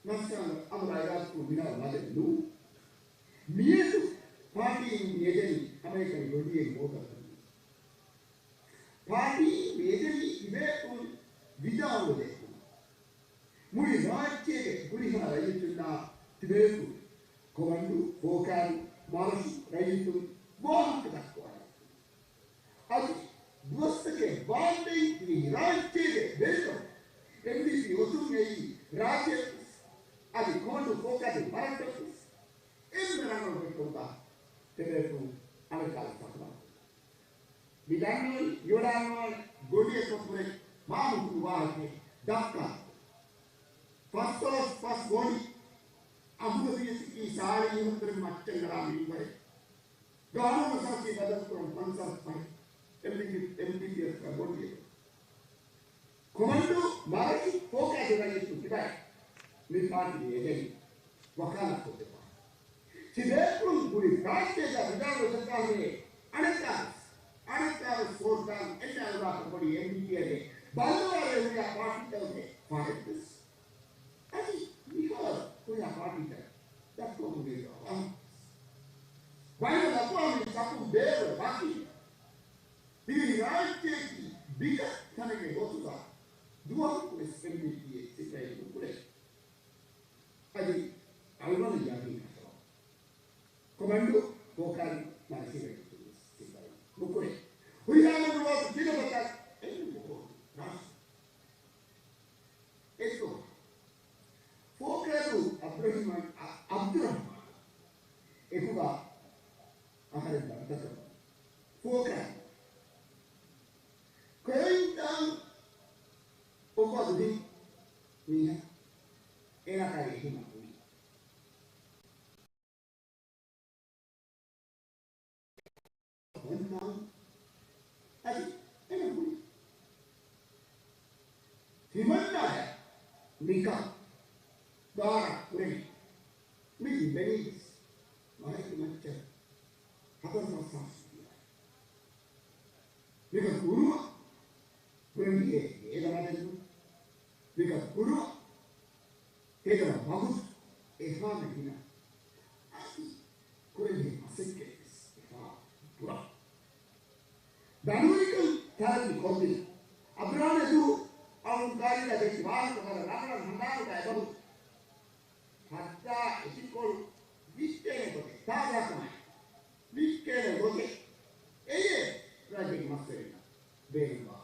މައްސަލަ އަމުރާ އިރާދަކުރު މިނާ މަދެއް ނޫން. މިއަދު ޕާޓީން މިއެދެނީ ހަމައެކަނި ގޮނޑިއެއް ހޯދަން. ޕާޓީ މިއެދެނީ ތިބޭފުޅުން ވިދާޅުވެދޭ ކަމަށް. މުޅި ރާއްޖޭގެ ހުރިހާ ރައްޔިތުންނާ ތިބޭފުޅުން ކޮމަންޑޫ، ފޯކާލު، މާރަށު ރައްޔިތުން ވާހަކަ ދައްކަވާނެ. އަދި ދުވަސްތަކެއް ވާންދެން ދިވެހި ރާއްޖޭގެ ބޭކަލުން އެމްޑީޕީ އޮތުން އެއީ ރާއްޖެއަށްވެސް، އަދި ކޮމަންޑޫ ފޯކާލު މަރަށްޓަށްވެސް އެންމެ ރަނގަޅު ގޮތްކޮޅުގަ ތިބޭފުޅުން އަނެއްކާވެސް ފަތުވާ. މި ދަންނަވަނީ މިވަޑާންވާނެ ގޮނޑިއަކަށްވުރެ މާ މުހިންމު ވާހަކައެއް ދައްކާ. ފަސްދޮޅަސް ފަސް ގޮނޑި އަހުމަދިއްޔަތަކީ ސާޅީސް ހަތަރު މައްޗަށް އަރާ މިންވަރެއް. ގާނޫނު އަސާސީ ބަދަލުކުރަން ފަންސާސް ފަހެއް އެމްޑީޕީ، އެމްޑީޕީއަށް ގޮނޑިއެއް. ކޮމަންޑޫ މާރަށު ފޯކާލު ރައްޔިތުން ތިބާއި މި ޕާޓީ އެދެނީ ވަކާލާތު ކޮށްދެއްވާނެ. ތިބޭފުޅުން ހުރި ރާއްޖޭގަ ވިދާޅުވެދެއްވާނެ އަނެއްކާވެސް، އަނެއްކާވެސް ވޯޓް ދާން އެއްލާ އުޑާކަށް ބޮޑި އެމްޑީޕީއެއްގެ ބައްލަވާލެވުންޏާ ޕާޓީތަކުގެ ފާހެއްވެސް. އަދި މިހާރު ހުރިހާ ޕާޓީތައް ދައްކަމުން ގެންދަވާ ވާހަކަ. ބައިނަލްއަޤްވާމީ ސަފުން ބޭރުވެ ވަކި ދިވެހި ރާއްޖެއަކީ ބިކަ ތަނެއްގެ ގޮތުގަ ދުވަހަކުވެސް އެމްޑީޕީއެއް ސިފައެއް ނުކުރޭ. އަދި އަޅުގަނޑު ޔަގީން ކަށަވަރު. ކޮމަންޑޫ ފޯކާލު މަރަށި ރައްޔިތުންވެސް ސިފައެއް ނުކުރޭ. ހުރިހާ މެންބަރު ގިނަ ގޮތަށް އެންމެ ބޮޑު ރަށް. އެއްގޮތަށް ފޯކާލު އަބްދުރަހިމާން، އަ، އަބްދުރަހްމާން އެކުގަ އަހަރެން ދަންތަކަށް ފޯކާލު ކޮއިންތާން އޮފާދުހި މީހާ އޭނާ ކާރި އެހީމާ ހުރި. ހުންނާން އަދި އެނަ ހުރި. ތިމަންނާޔަށް މިކަން ބާރަށް ކުރެވި މި ލިބެނީ ވެސް މަހެއްގެ މައްޗަށް ހަތަރު ފަސް ސާސް ރުފިޔާ. މިކަން ކުރުމަށް ކުރެވިއޭ އޭދަ މަދެއްނު. މިކަން ކުރުމަށް އޭދަ ވަގުތު އެހާމެ ގިނަ އަދި ކުރެވޭ މަސައްކަތްވެސް އެހާ ބުރަ. ދަނޑުވެރިކަން ތަރައްގީ ކޮށްދިނުން. އަބްރާން އެދުރު އަޅުން ކާރިލާ ދެއްކި ވާހަކަ ވަރަށް ރަނގަޅަށް ހަނދާނުގަ އެބަހުރި. ހައްދާ އެކިކޮޅު ވިއްކޭނެ ގޮތެއް، ތާޒާކަމާއެކު ވިއްކޭނެ ގޮތެއް އެޔޭ ރާއްޖޭގެ މަސްވެރިންނަށް ބޭނުންވާ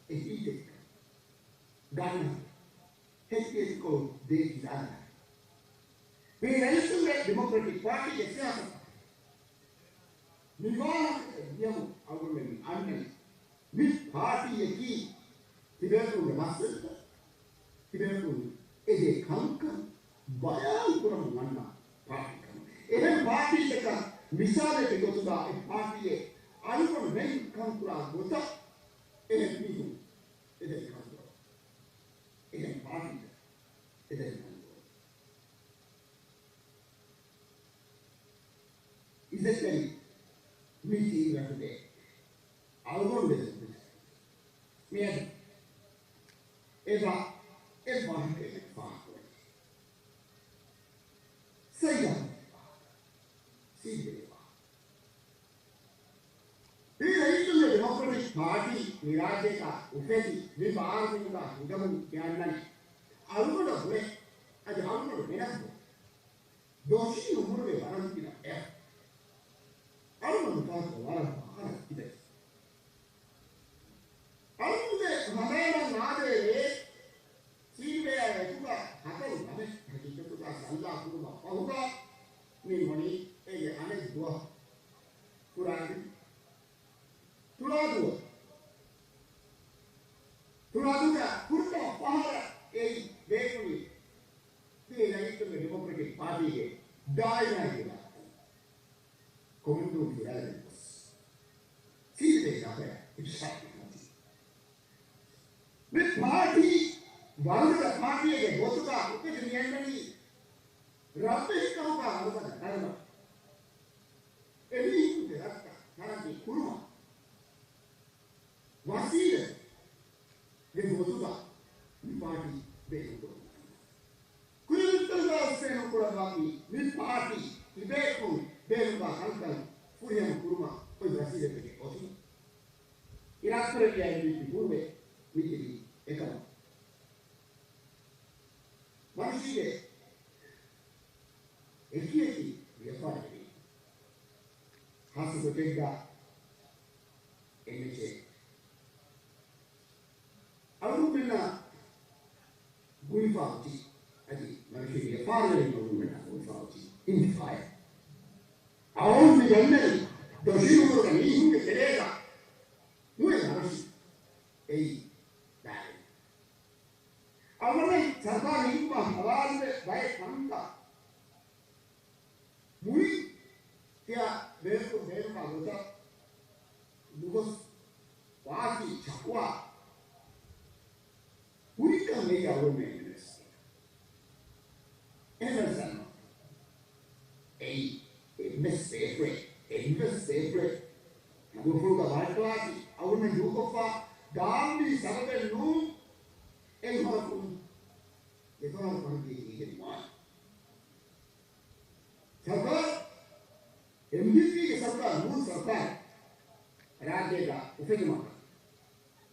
އެހީތެރިކަން ގަންނަ ހެއްކޭތިކޮޅު ދޭތި ދާނަ. މީ ރައީސުންގެ ޑިމޮކްރެޓިކް ޕާޓީގެ ސިޔާސަތު. މި ވާހަކަތައް ލިޔަމުން އަޅުގަނޑުމެން އަންނަނީ މި ޕާޓީއަކީ ތިބޭފުޅުންގެ މަސްވެރިކަން، ތިބޭފުޅުން އެދޭ ކަންކަން ބަޔާން ކުރަމުން އަންނަ ޕާޓީ ކަމަށް. އެހެން ޕާޓީތަކަށް މިސާލެއްގެ ގޮތުގަ އެ ޕާޓީއެއް އަޅުގަނޑުމެން ކަންކުރާ ގޮތަށް އެހެން މީހުން އެދެން ކަންކުރަމުން. އެހެން ޕާޓީތައް އެދެން ކަންކުރަމުން. އިޒަތްތެރި މި ތިން ރަށުގެ އަޅުގަނޑު ވެސް މިއަދު އެބަ އެއް ވާހަކައެއް ފާހަގަވަނީ. ސައިދާ ސީދޭވާ. މި ރައީސުންގެ ޑިމޮކްރެޓިކް ޕާޓީ މި ރާއްޖޭގަ އުފެދި މި ބާރުދިނުގަ ހިނގަމުން ކިޔަންނަނީ އަޅުގަނޑަށް ވުރެ އަދި އަޅުގަނޑު މެނަށް ވުރެ ދޮށީ އުމުރުގެ ވަރަށް ގިނަ އެއް އަޅުގަނޑު ތާކު ވަރަށް ބާރަށް ތިބެ. އަޅުގަނޑުގެ ހަނދާނަށް އާދޭ ސީދޭވާ އެކުގަ ހަތަރު ނަމެއް ހަގީގަތުގަ ހަނގުމަށް ފަހުގަ މި ވަނީ އޭގެ އަނެއް ދުވަހު ކުރާނީ ތުޅާދުވަހު. ތުޅާދުވަހު ކުރުމަށް ފަހަރަށް އެއީ ބޭފުޅި ދިވެހި ރައްޔިތުންގެ ޑިމޮކްރެޓިކް ޕާޓީގެ ދާއިރާއިގެ ކޮމެންޓުން ފިލާލެވި ގޮސް ސީދޭ ކަފަޔަށް އިރުޝާދު މި ޕާޓީ ވަރުގަދަ ޕާޓީއެއްގެ ގޮތުގަ އުފެދި މިއަންނަނީ ރަށްވެހިކަމުގަ ވަރުގަދަ ކަރުނަ. އެމީހުންގެ ރަށްތައް ތަރައްގީ ކުރުމަށް ވަސީލަތުގެ ގޮތުގަ މި ޕާޓީ ބޭނުންކުރަން. ކުރިން އިތުރު ދުވަސް ބޭނުންކުރައްވާފައި މި ޕާޓީ ތިބޭފުޅުން ބޭނުންވާ ކަންކަން ފުރިހަމަ ކުރުމަށް އޮތް ވަސީލަތެއްގެ ގޮތުން އިރާދަކުރެއްވިޔާ އެމްޑީޕީ ބުނުމެއް މިތިބީ އެކަމަށް. މަރުޝީގެ އެކިއެކި ވިޔަފާރިވެރިން ހާއްސަ ގޮތެއްގަ އެމްއެޗްއޭ އަޅުގަނޑުމެންނަށް ގުޅިފަ އޮތީ، އަދި މަރުޝީގެ ވިޔަފާރިވެރިން އަޅުގަނޑުމެންނަށް ގުޅިފަ އޮތީ އިންތިފާއެއް. އަޅުގަނޑު މި ދަންނަނީ ދޮށީ އުމުރުގެ މީހުންގެ ތެރޭގަ ނުވެ މަރުޝީ އެއީ ދާއިރު. އަޅުގަނޑުމެން ސަރުކާރު ހިންގުމަށް ހަވާލުވެ ބައެއް ކަންތައް މުޅި ތިޔަ ބޭފުޅުން ބޭނުމާ ގޮތަށް ނުގޮސް ވާތީ ޝަކުވާ ހުރިކަން އެއީ އަޅުގަނޑުމެން އެންވެސް އެންވެސް އެންވެސް ބޭފުޅެއް، އެންވެސް ބޭފުޅެއް ހަނދުފުޅުގަ ވާތީ އަޅުގަނޑުމެން ދޫކޮށްފަ ދާންވީ ސަބަބެއް ނޫން. އެއް ހަރަކުން ދެފަރާތް ފަންގީ ހިނގެން ވާނެ. ސަރުކާރު، އެމްޑީޕީގެ ސަރުކާރު ނޫން ސަރުކާރެއް ރާއްޖޭގަ އުފެދުމަކަށް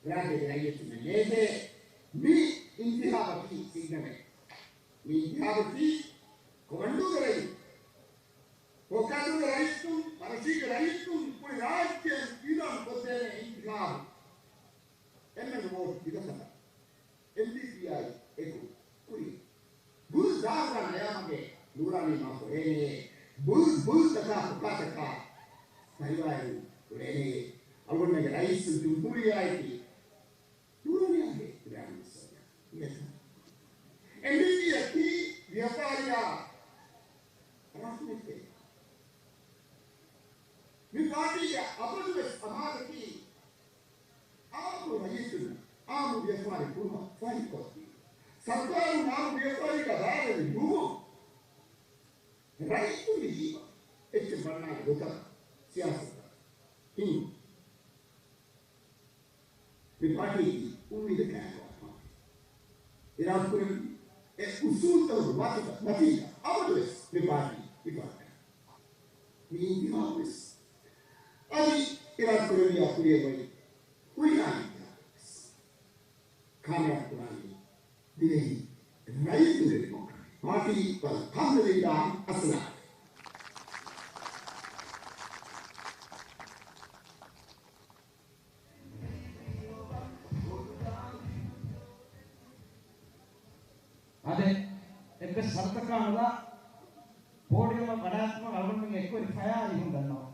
ރާއްޖޭގެ ރައްޔިތުންނަށް ނޭނގޭ މި އިންތިހާބަކީ ސިގްނަލެއް. މި އިންތިހާބަކީ ކޮމަންޑޫގެ ރައްޔިތުން، ކޯކާދޫގެ ރައްޔިތުން، މަރަށީގެ ރައްޔިތުން ކުރި ރާއްޖެއަށް އިއުލާން ކޮށްދޭނެ އިންތިހާބު. އެންމެންގެ ވޯޓް ދިގަ ސަތަށް އެމްޑީޕީއާއި އެކު ކުރި. ބުލް ޒާހްރާ ނަޔާމަގެ ނޫރާނީ މާ ކުރޭނެޔޭ. ބުލް، ބުލްތަކާ ކޮކާތަކާ ފަރިވާއެއް ކުރޭނެޔޭ. އަޅުގަނޑުމެންގެ ރައީސުލްޖުމްހޫރިއްޔާއަކީ ނޫރާނީއާގެ ބްރާންޑް މިސް ވަންޏާ. އެމްޑީޕީއަކީ ވިޔަފާރިއާ ރަހްމަތެއް. މި ޕާޓީގެ އަބަދުވެސް އަމާޒަކީ އާއްމު ރައްޔިތުންނަށް އާއްމު ވިޔަފާރި ކުރުމަށް ފަހިކޮށްދީ، ސަރުކާރުން އާއްމު ވިޔަފާރީގަ ބައިވެރި ނުވުން. ރައްޔިތުންގެ ޖީބަށް އެއްޗެއް ބަންނާނެ ގޮތަށް ސިޔާސަތަށް ހިންގުން. މި ޕާޓީގެ އުއްމީދަކާއެކު އަޅުގަނޑު އިރާދަކުރެއްވި އެ އުސޫލުތަކުގެ މަތިގަ، މަތީގަ އަބަދުވެސް މި ޕާޓީ ހިފާ މި އިންތިހާބުވެސް އަދި އިރާދަކުރެއްވިޔާ ކުރިއަށް އޮތް ހުރިހާ އިންތިހާބެއްވެސް ކާމިޔާބު ކުރާނީ ދިވެހި ރައްޔިތުންގެ ޑިމޮކްރަޓިކް ޕާޓީ ބަލަ ކާމިޔާބު އަސްލާ. އާދެ، އެއްވެސް ޝަރުތަކާ ނުލާ ޕޯޑިއަމަށް ވަޑާގަތުމަށް އަޅުގަނޑުމެން އެކުވެރި ތަޔާރީހުން ދަންނަވަން.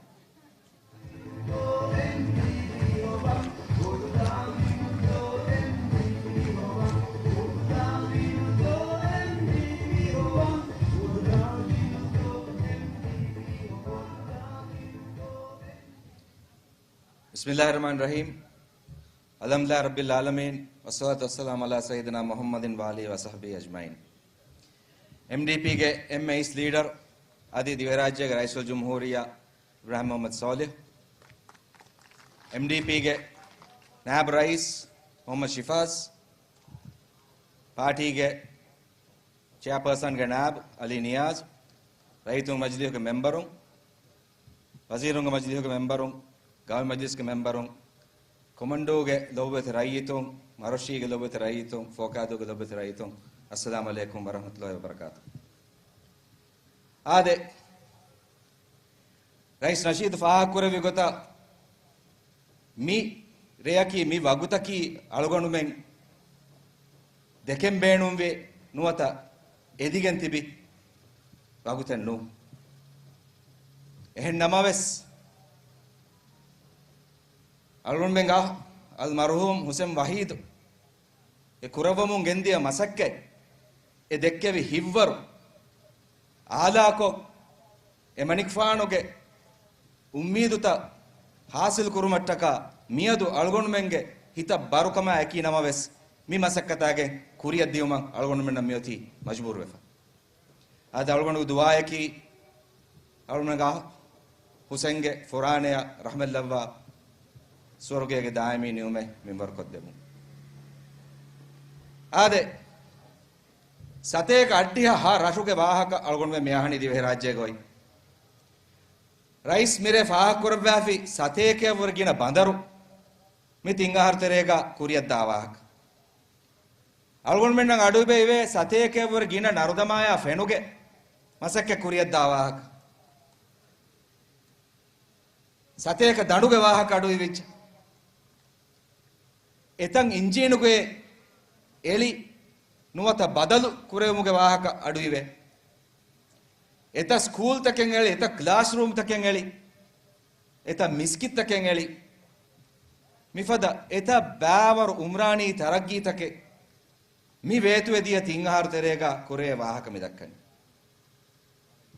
بسم الله الرحمن الرحيم. الحمد لله رب العالمين، والصلاة والسلام على سيدنا محمد وآله وصحبه أجمعين. އެމްޑީޕީގެ އެންމެ އިސް ލީޑަރ އަދި ދިވެހިރާއްޖޭގެ ރައީސުލްޖުމްހޫރިއްޔާ އިބްރާހިމް މުޙައްމަދު ޞާލިޙް، އެމްޑީޕީގެ ނާއިބު ރައީސް މުޙައްމަދު ޝިފާޒް، ޕާޓީގެ ޗެއާޕާސަންގެ ނާއިބު އަލީ ނިޔާޒް، ރައްޔިތުންގެ މަޖިލީހުގެ މެމްބަރުން، ވަޒީރުންގެ މަޖިލީހުގެ މެމްބަރުން، ގައުމީ މަޖިލިސްގެ މެމްބަރުން، ކޮމަންޑޫގެ ލޮބުވެތި ރައްޔިތުން، މަރޮށީގެ ލޮބުވެތި ރައްޔިތުން، ފޯކާދޫގެ ލޮބުވެތި ރައްޔިތުން، އައްސަލާމު ޢަލައިކުމް ވަރަޙްމަތުﷲި ވަބަރަކާތުހު. އާދެ، ރައީސް ނަޝީދު ފާހަގަކުރެއްވި ގޮތަށް، މި ރެޔަކީ، މި ވަގުތަކީ އަޅުގަނޑުމެން ދެކެން ބޭނުންވި ނުވަތަ އެދިގެން ތިބި ވަގުތެއް ނޫން. އެހެން ނަމަވެސް، އަޅުގަނޑުމެންގެ އާ އަލް މަރުހޫމް ހުސެން ވަހީދު އެ ކުރައްވަމުން ގެންދިޔަ މަސައްކަތް، އެ ދެއްކެވި ހިތްވަރު އާލާކޮށް، އެ މަނިކުފާނުގެ އުއްމީދުތައް ހާސިލް ކުރުމަށްޓަކާ މިއަދު އަޅުގަނޑުމެންގެ ހިތަށް ބަރުކަމާ އެކީ ނަމަވެސް، މި މަސައްކަތާގެ ކުރިއަށް ދިޔުމަށް އަޅުގަނޑުމެންނަށް މިއޮތީ މަޖުބޫރުވެފަ. އާދެ، އަޅުގަނޑުގެ ދުޢާއަކީ އަޅުގަނޑުގެ އާ ހުސެންގެ ފުރާނަޔަށް ރަޙްމަތްލައްވާ، ސުވަރުގޭގެ ދާއިމީ ނިޢުމަތް މިންވަރުކޮށްދެމުން. އާދެ، ސަތޭކަ އައްޑިހަ ހަ ރަށުގެ ވާހަކަ އަޅުގަނޑުމެން މި އަހަނީ ދިވެހިރާއްޖޭގަ އޮތް. ރައީސް މިރޭ ފާހަގަކުރައްވާފި ސަތޭކައަށްވުރެ ގިނަ ބަނދަރު މި ތިން އަހަރު ތެރޭގަ ކުރިއަށްދާ ވާހަކަ. އަޅުގަނޑުމެންނަށް އަޑުއިވެ އިވޭ ސަތޭކައަށްވުރެ ގިނަ ނަރުދަމާޔާ ފެނުގެ މަސައްކަތް ކުރިއަށްދާ ވާހަކަ. ސަތޭކަ ދަނޑުގެ ވާހަކަ އަޑުއިވިއްޖެ. އެތަން އިންޖީނުގެ އެޅި ނުވަތަ ބަދަލު ކުރެވުމުގެ ވާހަކަ އަޑުއިވޭ. އެތައް ސްކޫލްތަކެއް އެޅި، އެތައް ކްލާސްރޫމްތަކެއް އެޅި، އެތައް މިސްކިތްތަކެއް އެޅި، މިފަދަ އެތައް ބައިވަރު އުމްރާނީ ތަރައްގީތަކެއް މި ވޭތުވެދިޔަ ތިން އަހަރު ތެރޭގަ ކުރެވޭ ވާހަކަ މި ދައްކަނީ.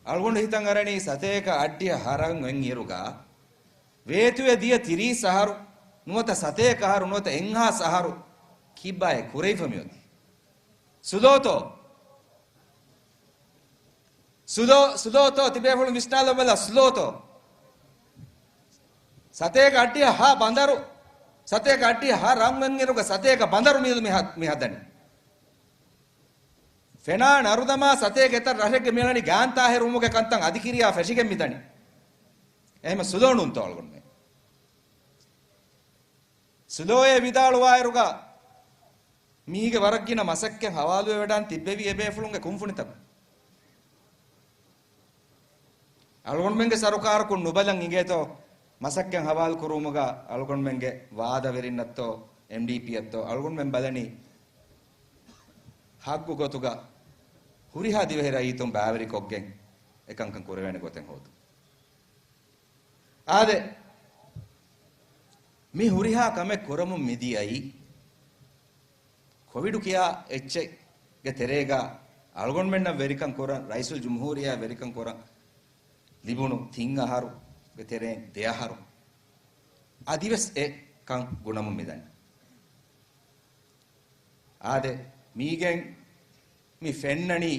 އަޅުގަނޑު ހިތަށް އަރަނީ ސަތޭކަ އައްޑިހަ ހަ ރަށް އޮތް އިރުގަ ވޭތުވެ ދިޔަ ތިރީސް އަހަރު ނުވަތަ ސަތޭކަ އަހަރު ނުވަތަ އެއްހާސް އަހަރު ކިބާ އެ ކުރެވިފަ މިއޮތީ. ސުލޯތޯ؟ ސުލޯ، ސުލޯތޯ؟ ތިބޭފުޅުން ވިސްނާލަބަލަ، ސުލޯތޯ؟ ސަތޭކަ އައްޑިހަ ހަ ބަނދަރު، ސަތޭކަ އައްޑިހަ ހަ ރަށް އޮތް އިރުގަ ސަތޭކަ ބަނދަރު މިއަދު މި ހަ-، މި ހަދަނީ. ފެނާ ނަރުދަމާ ސަތޭކަ އެތައް ރަށެއްގެ މިއަންނަނީ ގާންތާހިރުވުމުގެ ކަންތައް އަދިކިރިޔާ ފެށިގެން މިދަނީ. އެހެމަ ސުލޯ ނޫންތޯ އަޅުގަނޑުމެން؟ ސުލޯއޭ ވިދާޅުވާއިރުގަ މީގެ ވަރަށް ގިނަ މަސައްކަތް ހަވާލުވެވަޑާން ތިއްބެވި އެބޭފުޅުންގެ ކުންފުނިތަކުން. އަޅުގަނޑުމެންގެ ސަރުކާރަކުން ނުބަލަން އިނގޭތޯ މަސައްކަތް ހަވާލު ކުރުމުގަ އަޅުގަނޑުމެންގެ ވާދަވެރިންނަށްތޯ އެމްޑީޕީއަށްތޯ އަޅުގަނޑުމެން ބަލަނީ ހައްގު ގޮތުގަ ހުރިހާ ދިވެހި ރައްޔިތުން ބައިވެރިކޮށްގެން އެކަންކަން ކުރެވޭނެ ގޮތެއް ހޯދުން. އާދެ، މި ހުރިހާ ކަމެއް ކުރަމުން މިދިޔައީ ކޮވިޑު ކިޔާ އެއްޗެއްގެ ތެރޭގަ އަޅުގަނޑުމެންނަށް ވެރިކަން ކުރަން، ރައީސުލް ޖުމްހޫރިއްޔާ ވެރިކަން ކުރަން ލިބުނު ތިން އަހަރުގެ ތެރެއިން ދެ އަހަރު އަދިވެސް އެ ކަން ގުނަމުން މިދަނީ. އާދެ، މީގެން މި ފެންނަނީ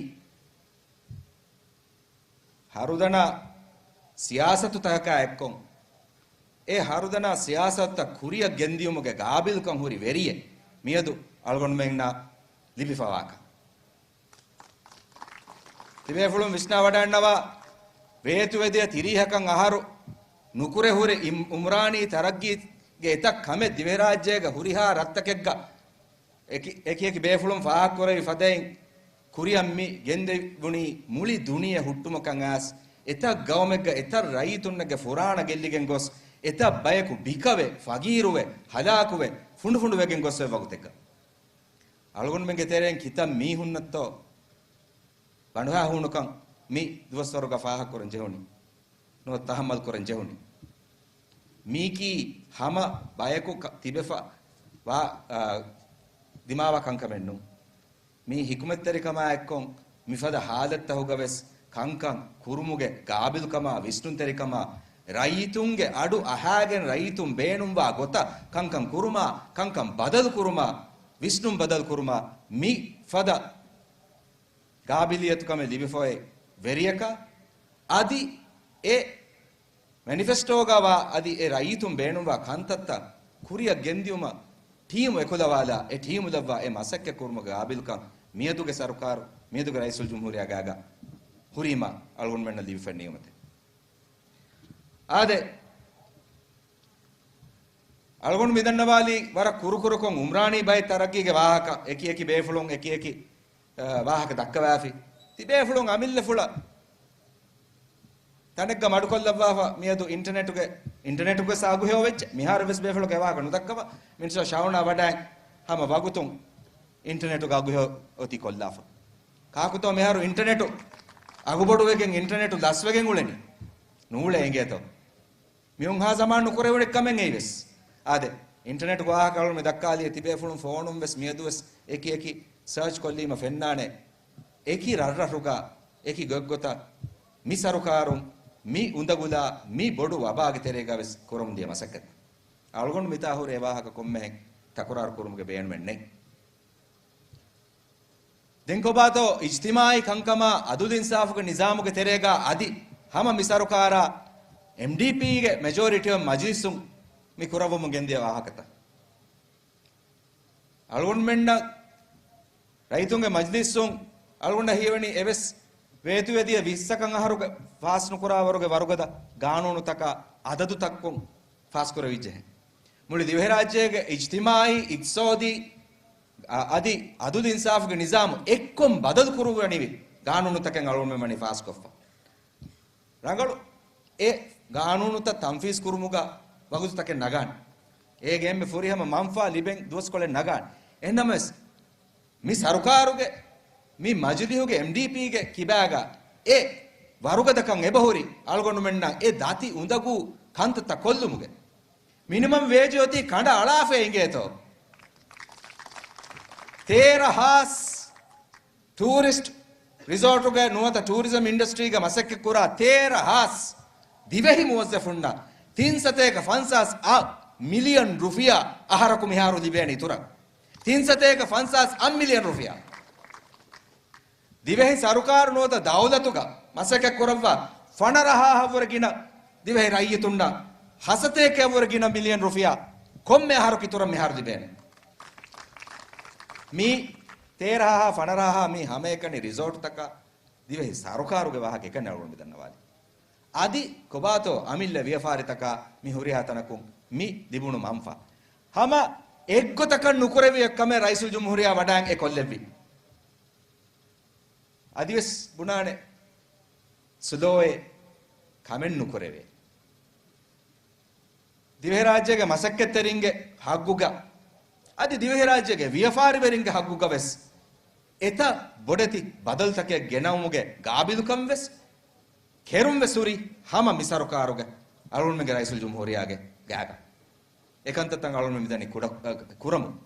ހަރުދަނާ ސިޔާސަތުތަކާ އެއްކޮށް، އެ ހަރުދަނާ ސިޔާސަތުތައް ކުރިއަށް ގެންދިޔުމުގެ ގާބިލްކަން ހުރި ވެރިއެއް މިއަދު އަޅުގަނޑުމެންނަށް ލިބިފަވާކަން. ތިބޭފުޅުން ވިސްނާވަޑައިންނަވާ، ވޭތުވެދިޔަ ތިރީހަކަށް އަހަރު ނުކުރެ ހުރި އިމް-، އުމްރާނީ ތަރައްގީގެ އެތައް ކަމެއް ދިވެހިރާއްޖޭގެ ހުރިހާ ރަށްތަކެއްގަ އެކި-، އެކި އެކި ބޭފުޅުން ފާހަގަކުރެވި ފަދައިން ކުރިއަށް މި ގެންދެވުނީ މުޅި ދުނިޔެ ހުއްޓުމަކަށް އައިސް، އެތައް ގައުމެއްގަ އެތައް ރައްޔިތުންނެއްގެ ފުރާނަ ގެއްލިގެން ގޮސް، އެތައް ބަޔަކު ބިކަވެ، ފަގީރުވެ، ހަލާކުވެ، ފުނޑުފުނޑުވެގެން ގޮސްފައި ވަގުތެއްގަ. އަޅުގަނޑުމެންގެ ތެރެއިން ކިތައް މީހުންނަށްތޯ ބަނޑުހާ ހޫނުކަން މި ދުވަސްވަރުގަ ފާހަގަކުރަން ޖެހުނީ. ނުވަތަ ތަހައްމަލް ކުރަން ޖެހުނީ. މީކީ ހަމަ ބަޔަކު ކަ-، ތިބެފަ ވާ، އާ، ދިމާވާ ކަންކަމެއް ނޫން. މީ ހިކުމަތްތެރިކަމާ އެއްކޮށް، މިފަދަ ހާލަތްތަކުގަވެސް ކަންކަން ކުރުމުގެ ގާބިލްކަމާ، ވިސްނުންތެރިކަމާ، ރައްޔިތުންގެ އަޑު އަހާގެން ރައްޔިތުން ބޭނުންވާ ގޮތަށް ކަންކަން ކުރުމާ، ކަންކަން ބަދަލުކުރުމާ، ވިސްނުން ބަދަލުކުރުމާ، މި ފަދަ ގާބިލިއްޔަތުކަމެއް ލިބިފައި ވެރިޔަކަށް، އަދި އެ މެނިފެސްޓޯގަ ވާ އަދި އެ ރައްޔިތުން ބޭނުންވާ ކަންތައްތައް ކުރިއަށް ގެންދިއުމަށް ޓީމު އެކުލަވާލާ، އެ ޓީމު ލައްވާ އެ މަސައްކަތް ކުރުމުގެ ގާބިލްކަން މިއަދުގެ ސަރުކާރު، މިއަދުގެ ރައީސުލްޖުމްހޫރިއްޔާގެ އަގާ ހުރީމާ އަޅުގަނޑުމެންނަށް ލިބިފައި ނިޢުމަތެއް. އާދެ، އަޅުގަނޑު މިދަންނަވާލީ ވަރަށް ކުރުކުރުކޮށް އުމްރާނީ ބައެއް ތަރައްގީގެ ވާހަކަ، އެކި އެކި ބޭފުޅުން އެކި އެކި، އަ، ވާހަކަ ދައްކަވާފި. ތިބޭފުޅުން އަމިއްލަފުޅަށް ތަނެއްގަ މަޑުކޮށްލައްވާފަ މިއަދު އިންޓަނެޓުގެ، އިންޓަނެޓުގެ ސާ އަގުހެޔޮ ވެއްޖެ. މިހާރު ވެސް ބޭފުޅުން އެ ވާހަކަ ނުދައްކަވާ. މިނިސްޓަރ ޝައުނާ ވަޑައި ހަމަ ވަގުތުން އިންޓަނެޓުގެ އަގުހެޔޮ އޮތީ ކޮށްލާފަ. ކާކުތޯ މިހާރު އިންޓަނެޓު އަގުބޮޑުވެގެން އިންޓަރނެޓު ލަސްވެގެން އުޅެނީ. ނޫޅޭ އިނގޭތޯ؟ މިހުންހާ ޒަމާން ނުކުރެވުނެއްކަމެއް އެއީވެސް. އާދެ، އިންޓަރނެޓްގެ ވާހަކަ އަޅުން މި ދައްކާލީ ތިބޭފުޅުން ފޯނުން ވެސް މިއަދުވެސް އެކި އެކި ސާޗް ކޮށްލީމަ ފެންނާނެ. އެކި ރަށްރަށުގަ، އެކި ގޮތްގޮތަށް މި ސަރުކާރުން މި އުނދަގުލާ މި ބޮޑު ވަބާގެ ތެރޭގަ ވެސް ކުރަމުން ދިޔަ މަސައްކަތް. އަޅުގަނޑު މިތާ ހުރި އެ ވާހަކަ ކޮންމެހެން ތަކުރާރު ކުރުމުގެ ބޭނުމެއް ނެތް. ދެން ކޮބާތޯ އިޖްތިމާއީ ކަންކަމާ އަދުލު އިންސާފުގެ ނިޒާމުގެ ތެރޭގަ އަދި ހަމަ މި ސަރުކާރާ އެމްޑީޕީގެ މެޖޯރިޓީ އޮފް މަޖިލިސުން މި ކުރައްވަމުން ގެންދިޔަ ވާހަކަތައް. އަޅުގަނޑުމެންނަށް ރައްޔިތުންގެ މަޖިލިސުން އަޅުގަނޑަށް ހީވަނީ އެވެސް ވޭތުވެދިޔަ ވިއްސަކަށް އަހަރުގެ ފާސް ނުކުރާ ވަރުގެ ވަރުގަދަ ގާނޫނުތަކާ އަދަދުތައްކޮށް ފާސްކުރެވިއްޖެހެން. މުޅި ދިވެހިރާއްޖޭގެ އިޖްތިމާއީ، އިޤްތިޞާދީ، އަ، އަދި އަދުލު އިންސާފުގެ ނިޒާމު އެއްކޮށް ބަދަލު ކުރުވަނިވި ގާނޫނުތަކެއް އަޅުގަނޑުމެން ވަނީ ފާސްކޮށްފަ. ރަނގަޅު އެ ގާނޫނުތައް ތަންފީޒް ކުރުމުގަ ވަގުތުތަކެއް ނަގާނެ. އޭގެ އެންމެ ފުރިހަމަ މަންފާ ލިބެން ދުވަސްކޮޅެއް ނަގާނެ. އެހެންނަމަވެސް، މި ސަރުކާރުގެ، މި މަޖިލިހުގެ އެމްޑީޕީގެ ކިބާގަ އެ ވަރުގަދަކަން އެބަހުރި އަޅުގަނޑުމެންނަށް އެ ދަތި އުނދަގޫ ކަންތައްތައް ކޮށްލުމުގެ މިނިމަމް ވޭޖު އޮތީ ކަނޑައަޅާފަ އިނގޭތޯ؟ ތޭރަ ހާސް ޓޫރިސްޓް ރިސޯޓުގެ ނުވަތަ ޓޫރިޒަމް އިންޑަސްޓްރީގަ މަސައްކަތްކުރާ ތޭރަ ހާސް ދިވެހި މުވައްޒަފުންނަށް ތިން ސަތޭކަ ފަންސާސް އަށް މިލިއަން ރުފިޔާ އަހަރަކު މިހާރު ލިބޭނެ އިތުރަށް. ތިން ސަތޭކަ ފަންސާސް އަށް މިލިއަން ރުފިޔާ. ދިވެހި ސަރުކާރު ނުވަތަ ދައުލަތުގަ މަސައްކަތް ކުރައްވާ ފަނަރަ ހާހަށްވުރެ ގިނަ ދިވެހި ރައްޔިތުންނަށް ހަ ސަތޭކައަށްވުރެ ގިނަ މިލިއަން ރުފިޔާ ކޮންމެ އަހަރަކު އިތުރަށް މިހާރު ލިބޭނެ. މި ތޭރަ ހާހާ ފަނަރަ ހާހާ މި ހަމައެކަނި ރިސޯޓްތަކަށް ދިވެހި ސަރުކާރުގެ ވާހަކަ އެކަނި އަޅުގަނޑު މިދަންނަވާލީ. އަދި ކޮބާތޯ އަމިއްލަ ވިޔަފާރިތަކާ މި ހުރިހާ ތަނަކުން މި ލިބުނު މަންފާ؟ ހަމަ އެއްގޮތަކަށް ނުކުރެވި އެއްކަމެއް ރައީސުލްޖުމްހޫރިއްޔާ ވަޑާން އެ ކޮށްލެއްވި. އަދިވެސް ބުނާނެ ސްލޯއޭ ކަމެއް ނުކުރެވޭ. ދިވެހިރާއްޖޭގެ މަސައްކަތްތެރިންގެ ހައްގުގަ، އަދި ދިވެހިރާއްޖޭގެ ވިޔަފާރިވެރިންގެ ހައްގުގަ ވެސް އެތައް ބޮޑެތި ބަދަލުތަކެއް ގެނައުމުގެ ގާބިލުކަން ވެސް ކެރުން ވެސް ހުރި ހަމަ މި ސަރުކާރުގެ އަޅުގަނޑުމެންގެ ރައީސުލްޖުމްހޫރިއްޔާގެ ގާގަ. އެކަންތައްތައް އަޅުގަނޑު މިދަނީ ކުޑަ، އަ، ކުރަމުން.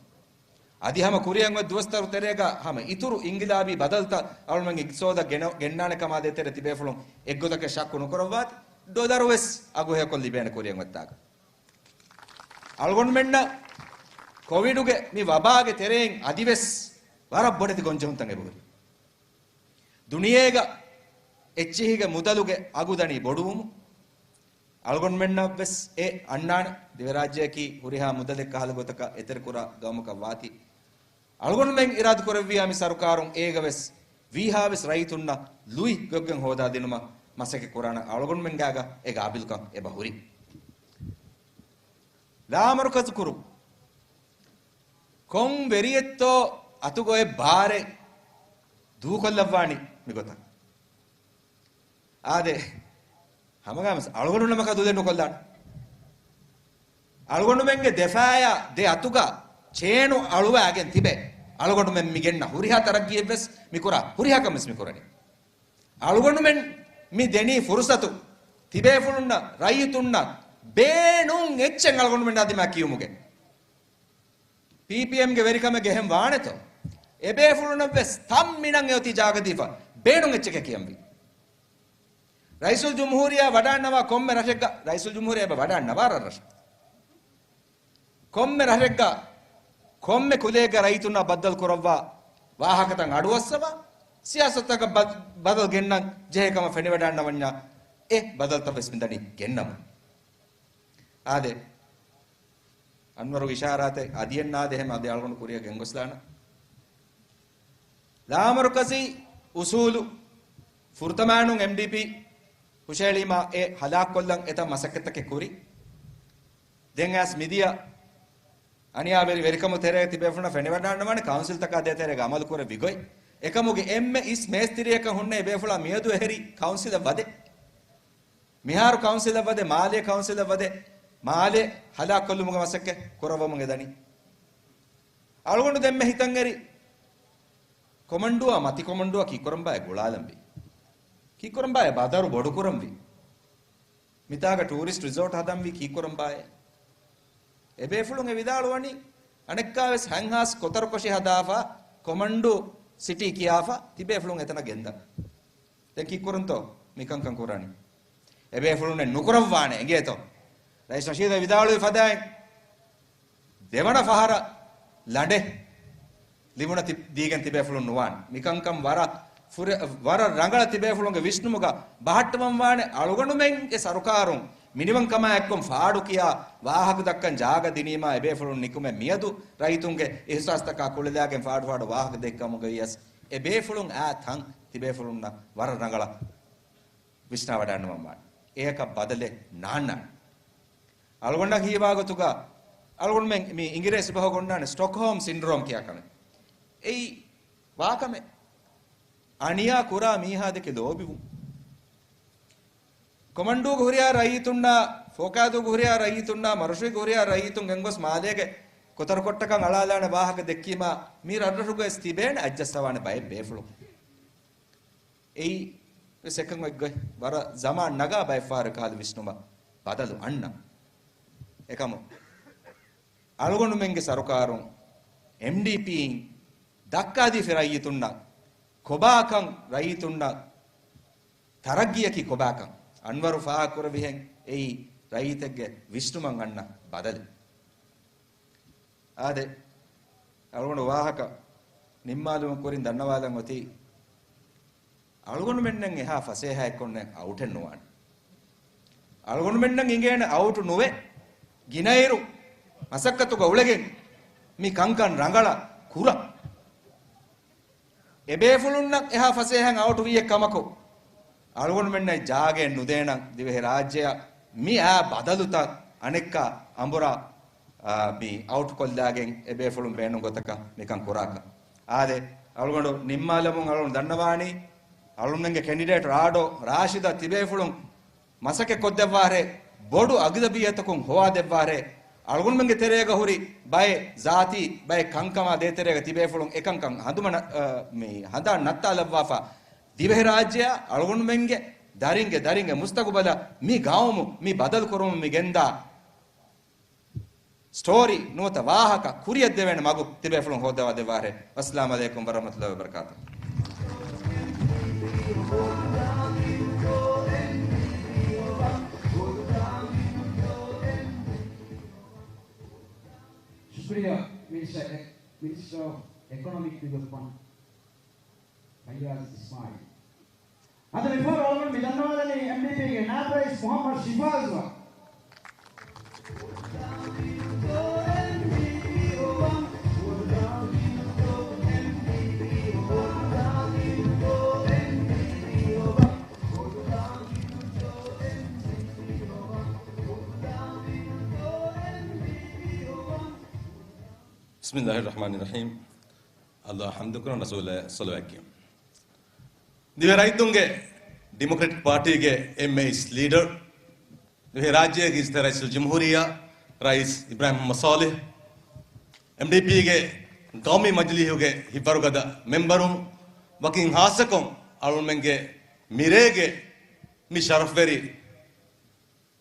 އަދި ހަމަ ކުރިއަށް އޮތް ދުވަސްތަރު ތެރޭގަ ހަމަ އިތުރު އިންގިލާބީ ބަދަލުތައް އަޅުގަނޑުމެން އިޤްތިޞާދަށް ގެނަ، ގެންނާނެ ކަމާ ދޭތެރޭ ތިބޭފުޅުން އެއްގޮތަކަށް ޝައްކު ނުކުރައްވާތި. ޑޮލަރު ވެސް އަގުހެޔޮކޮށް ލިބޭނެ ކުރިއަށް އޮތްތާގަ. އަޅުގަނޑުމެންނަށް ކޮވިޑުގެ މި ވަބާގެ ތެރެއިން އަދިވެސް ވަރަށް ބޮޑެތި ގޮންޖެހުންތައް އެބަހުރި. ދުނިޔޭގަ އެއްޗިހިގެ މުދަލުގެ އަގު ދަނީ ބޮޑުވުމުން. އަޅުގަނޑުމެންނަށް ވެސް އެ އަންނާނެ. ދިވެހިރާއްޖެއަކީ ހުރިހާ މުދަލެއް ކަހަލަ ގޮތަކަށް އެތެރެކުރާ ގައުމަކަށް ވާތީ. އަޅުގަނޑުމެން އިރާދަކުރެއްވިޔާ މި ސަރުކާރުން އޭގަ ވެސް ވީހާވެސް ރައްޔިތުންނަށް ލުއި ގޮތްގޮތް ހޯދާދިނުމަށް މަސައްކަތް ކުރާނަށް އަޅުގަނޑުމެންގާގަ އެ ގާބިލުކަން އެބަ ހުރި. ލާމަރުކަޒު ކުރު. ކޮން ވެރިއެއްތޯ އަތުގަ އޮތް ބާރެއް ދޫކޮށްލައްވާނީ މިގޮތަށް؟ އާދެ، ހަމަގައިމުވެސް އަޅުގަނޑު ނަމަކަށް ދުލެއް ނުކޮށްލާނެ. އަޅުގަނޑުމެންގެ ދެފާޔާ ދެ އަތުގަ ޗޭނު އަޅުވާގެން ތިބެ. އަޅުގަނޑުމެން މި ގެންނަ ހުރިހާ ތަރައްގީއެއްވެސް މިކުރާ، ހުރިހާ ކަމެއްވެސް މިކުރަނީ. އަޅުގަނޑުމެން މި ދެނީ ފުރުސަތު ތިބޭފުޅުންނަށް، ރައްޔިތުންނަށް ބޭނުން އެއްޗެއް އަޅުގަނޑުމެން އަދިމާ ކިޔުމުގެ. ޕީޕީއެމްގެ ވެރިކަމެއް ގެހެން ވާނެތޯ؟ އެބޭފުޅުންނަށްވެސް ތަންމިނަށް އެއޮތީ ޖާގަދީފަ ބޭނުން އެއްޗެކޭ ކިޔަންވީ. ރައީސުލްޖުމްހޫރިއްޔާ ވަޑާންނަވާ ކޮންމެ ރަށެއްގަ، ރައީސުލްޖުމްހޫރިއްޔާ އެބަ ވަޑާންނަވާ ރަށްރަށަށް. ކޮންމެ ރަށެއްގަ ކޮންމެ ކުލައެއްގަ ރައްޔިތުންނާ ބައްދަލު ކުރައްވާ ވާހަކަތައް އަޑުއައްސަވާ، ސިޔާސަތަކަށް ބަ، ބަދަލު ގެންނަން ޖެހޭ ކަމަށް ފެނިވަޑާންނަވަންޏާ އެ ބަދަލުތައް ވެސް މިދަނީ ގެންނަމުން. އާދެ، އަންވަރު އިޝާރާތެއް އަދިއެއް ނާދެ ހެމަ އަދި އަޅުގަނޑު ކުރިއަށް ގެންގޮސްލާނަ. ލާމަރުކަޒީ އުސޫލު ފުރަތަމައިނުން އެމްޑީޕީ ހުށަހެޅީމާ އެ ހަލާކުކޮށްލަން އެތައް މަސައްކަތްތަކެއް ކުރި. ދެން އައިސް މިދިޔަ އަނިޔާވެރި ވެރިކަމު ތެރޭ ތިބޭފުޅުން ފެނިވަޑާންނަވާނެ ކައުންސިލްތަކާ ދޭތެރޭގަ އަމަލު ކުރެއްވި ގޮތް. އެކަމުގެ އެންމެ އިސް މޭސްތިރިއަކަށް ހުންނަ އެބޭފުޅާ މިއަދު އެހެރީ ކައުންސިލަށް ވަދެ. މިހާރު ކައުންސިލަށް ވަދެ، މާލޭ ކައުންސިލަށް ވަދެ، މާލޭ ހަލާކުކޮށްލުމުގެ މަސައްކަތް ކުރައްވަމުން އެދަނީ. އަޅުގަނޑު ދެންމެ ހިތަށްއެރި ކޮމަންޑޫއާ މަތި ކޮމަންޑޫއަކީ ކުރަނބާއެއް ގުޅާލަންވީ. ކީއްކުރަންބާއޭ ބަދަރު ބޮޑުކުރަންވީ؟ މިތާގަ ޓޫރިސްޓް ރިސޯޓް ހަދަންވީ ކީއްކުރަންބާއޭ؟ އެބޭފުޅުން އެ ވިދާޅުވަނީ، އަނެއްކާވެސް ހަންހާސް ކޮތަރުކޮށި ހަދާފަ، ކޮމަންޑޫ ސިޓީ ކިޔާފަ، ތިބޭފުޅުން އެތަނަށް ގެންދަން. ދެން ކީއްކުރަންތޯ މިކަންކަން ކުރާނީ؟ އެބޭފުޅުންނެއް ނުކުރައްވާނެ އިނގޭތޯ؟ ރައީސް ނަޝީދަށް ވިދާޅުވި ފަދައިން، ދެވަނަ ފަހަރަށް ލަނޑެއް ލިބުނަ ތި-، ދީގެން ތިބޭފުޅުން ނުވާން. މިކަންކަން ވަރަށް ފުރެ-، ވަރަށް ރަނގަޅަށް ތިބޭފުޅުންގެ ވިސްނުމުގަ ބަހައްޓަވަން ވާނެ. އަޅުގަނޑުމެންގެ ސަރުކާރުން މިނިވަންކަމާ އެއްކޮށް ފާޑުކިޔާ ވާހަކަ ދައްކަން ޖާގަ ދިނީމާ އެބޭފުޅުން ނިކުމެ މިއަދު ރައްޔިތުންގެ އިހްސާސްތަކާ ކުޅެލާގެން ފާޑުފާޑު ވާހަކަ ދެއްކަމުގައި ވިޔަސް އެބޭފުޅުން އާ ތަން ތިބޭފުޅުންނަށް ވަރަށް ރަނގަޅަށް ވިސްނާވަޑައިގަންނަވަން ވާނެ. އެއަކަށް ބަދަލެއް ނާންނާނެ. އަޅުގަނޑަށް ހީވާގޮތުގަ އަޅުގަނޑުމެން މި އިނގިރޭސި ބަހުގަ އޮންނާނެ ސްޓޮކްހޯމް ސިންޑްރޯމް ކިޔާ ކަމެއް. އެއީ ވާކަމެއް. އަނިޔާ ކުރާ މީހާ ދެކެ ލޯބިވުން. ކޮމަންޑޫގެ ހުރިހާ ރައްޔިތުންނާ، ފޯކާދޫގެ ހުރިހާ ރައްޔިތުންނާ، މަރަށުގެ ހުރިހާ ރައްޔިތުން ގެންގޮސް މާލޭގެ ކޮތަރުކޮށްޓަކަށް އަޅާލާނެ ވާހަކަ ދެއްކީމާ، މި ރަށްރަށުގައި ތިބޭނެ އައްޖައްސަވާނެ ބައެއް ބޭފުޅުން. އެއީ ވެސް އެކަން އޮތްގޮތް ވަރަށް ޒަމާން ނަގާ ބައެއް ފަހަރު ކަހަލަ ވިސްނުމަށް ބަދަލު އަންނަން. އެކަމު އަޅުގަނޑުމެންގެ ސަރުކާރުން އެމްޑީޕީއިން ދައްކާދީފި ރައްޔިތުންނަށް ކޮބާކަން ރައްޔިތުންނަށް ތަރައްގީއަކީ ކޮބާކަން އަންވަރު ފާހަގަކުރެވިހެން އެއީ ރައްޔިތެއްގެ ވިސްނުމަށް އަންނަ ބަދަލެއް. އާދެ، އަޅުގަނޑު ވާހަކަ ނިންމާލުމުގެ ކުރިން ދަންނަވާލަން އޮތީ، އަޅުގަނޑުމެންނަށް އެހާ ފަސޭހައެއްކޮށްނެއް އައުޓެއް ނުވާނެ. އަޅުގަނޑުމެންނަށް އިނގޭނެ އައުޓު ނުވެ، ގިނައިރު މަސައްކަތުގަ އުޅެގެން މި ކަންކަން ރަނގަޅަށް ކުރަން. އެބޭފުޅުންނަށް އެހާ ފަސޭހައިން އައުޓު ވިއްޔެއް ކަމަކު، އަޅުގަނޑުމެންނަށް ޖާގައެއް ނުދޭނަން ދިވެހިރާއްޖެއަށް މި އާ ބަދަލުތައް އަނެއްކާ އަނބުރާ، އާ، މި އައުޓު ކޮށްލާގެން އެބޭފުޅުން ބޭނުން ގޮތަކަށް މިކަން ކުރާކަށް. އާދެ، އަޅުގަނޑު ނިންމާލަމުން އަޅުގަނޑު ދަންނަވާނީ، އަޅުގަނޑުމެންގެ ކެނޑިޑޭޓް ރާޑޯ ރާޝިދަށް ތިބޭފުޅުން މަސައްކަތް ކޮށްދެއްވާށޭ، ބޮޑު އަގިލަބިއްޔަތަކުން ހޮވާދެއްވާށޭ. އަޅުގަނޑުމެންގެ ތެރޭގަ ހުރި ބައެއް ޒާތީ، ބައެއް ކަންކަމާ ދޭތެރޭގަ ތިބޭފުޅުން އެކަންކަން ހަނދުމަ ނަ-، އަ، މި ހަނދާން ނައްތާލައްވާފަ، ދިވެހިރާއްޖެއަށް އަޅުގަނޑުމެންގެ ދަރިންގެ ދަރިންގެ މުސްތަގުބަލަށް މި ގައުމު މި ބަދަލު ކުރުމުން މި ގެންދާ ސްޓޯރީ ނުވަތަ ވާހަކަ ކުރިއަށް ދެވޭނެ މަގު ތިބޭފުޅުން ހޯއްދަވާ ދެއްވާށޭ. ވައްސަލާމް ޢަލައިކުމް ވަރަޙްމަތުﷲ ވަބަރަކާތުހު. ޝުކުރިއްޔާ މިނިސްޓަރ، މިނިސްޓަރ އޮފް އެކޮނޮމިކް ޑިވެލޮޕްމަންޓް ފައްޔާޒް އިސްމާޢީލް. އަދި މިފަހަރު އަޅުގަނޑު މި ދަންނަވާލަނީ އެމްޑީޕީގެ ނާއިބު ރައީސް މުޙައްމަދު ޝިފާޒުއަށް. ބިސްމިﷲިއްރަޙްމާނިއްރަޙީމް. ﷲ އަށް ޙަމްދުކުރަން، ރަސޫލަށް ޞަލަވާތް ކިޔަން. ދިވެހި ރައްޔިތުންގެ ޑިމޮކްރެޓިކް ޕާޓީގެ އެމްއޭއިސް ލީޑަރ، ދިވެހިރާއްޖޭގެ އިއްޒަތްތެރި ރައީސުލްޖުމްހޫރިއްޔާ ރައީސް އިބްރާހިމް މުޙައްމަދު ޞާލިޙް، އެމްޑީޕީގެ ގައުމީ މަޖިލީހުގެ ހިތްވަރުގަދަ މެމްބަރުން، ވަކިން ޚާއްޞަކޮށް އަޅުމެންގެ މިރޭގެ މި ޝަރަފްވެރި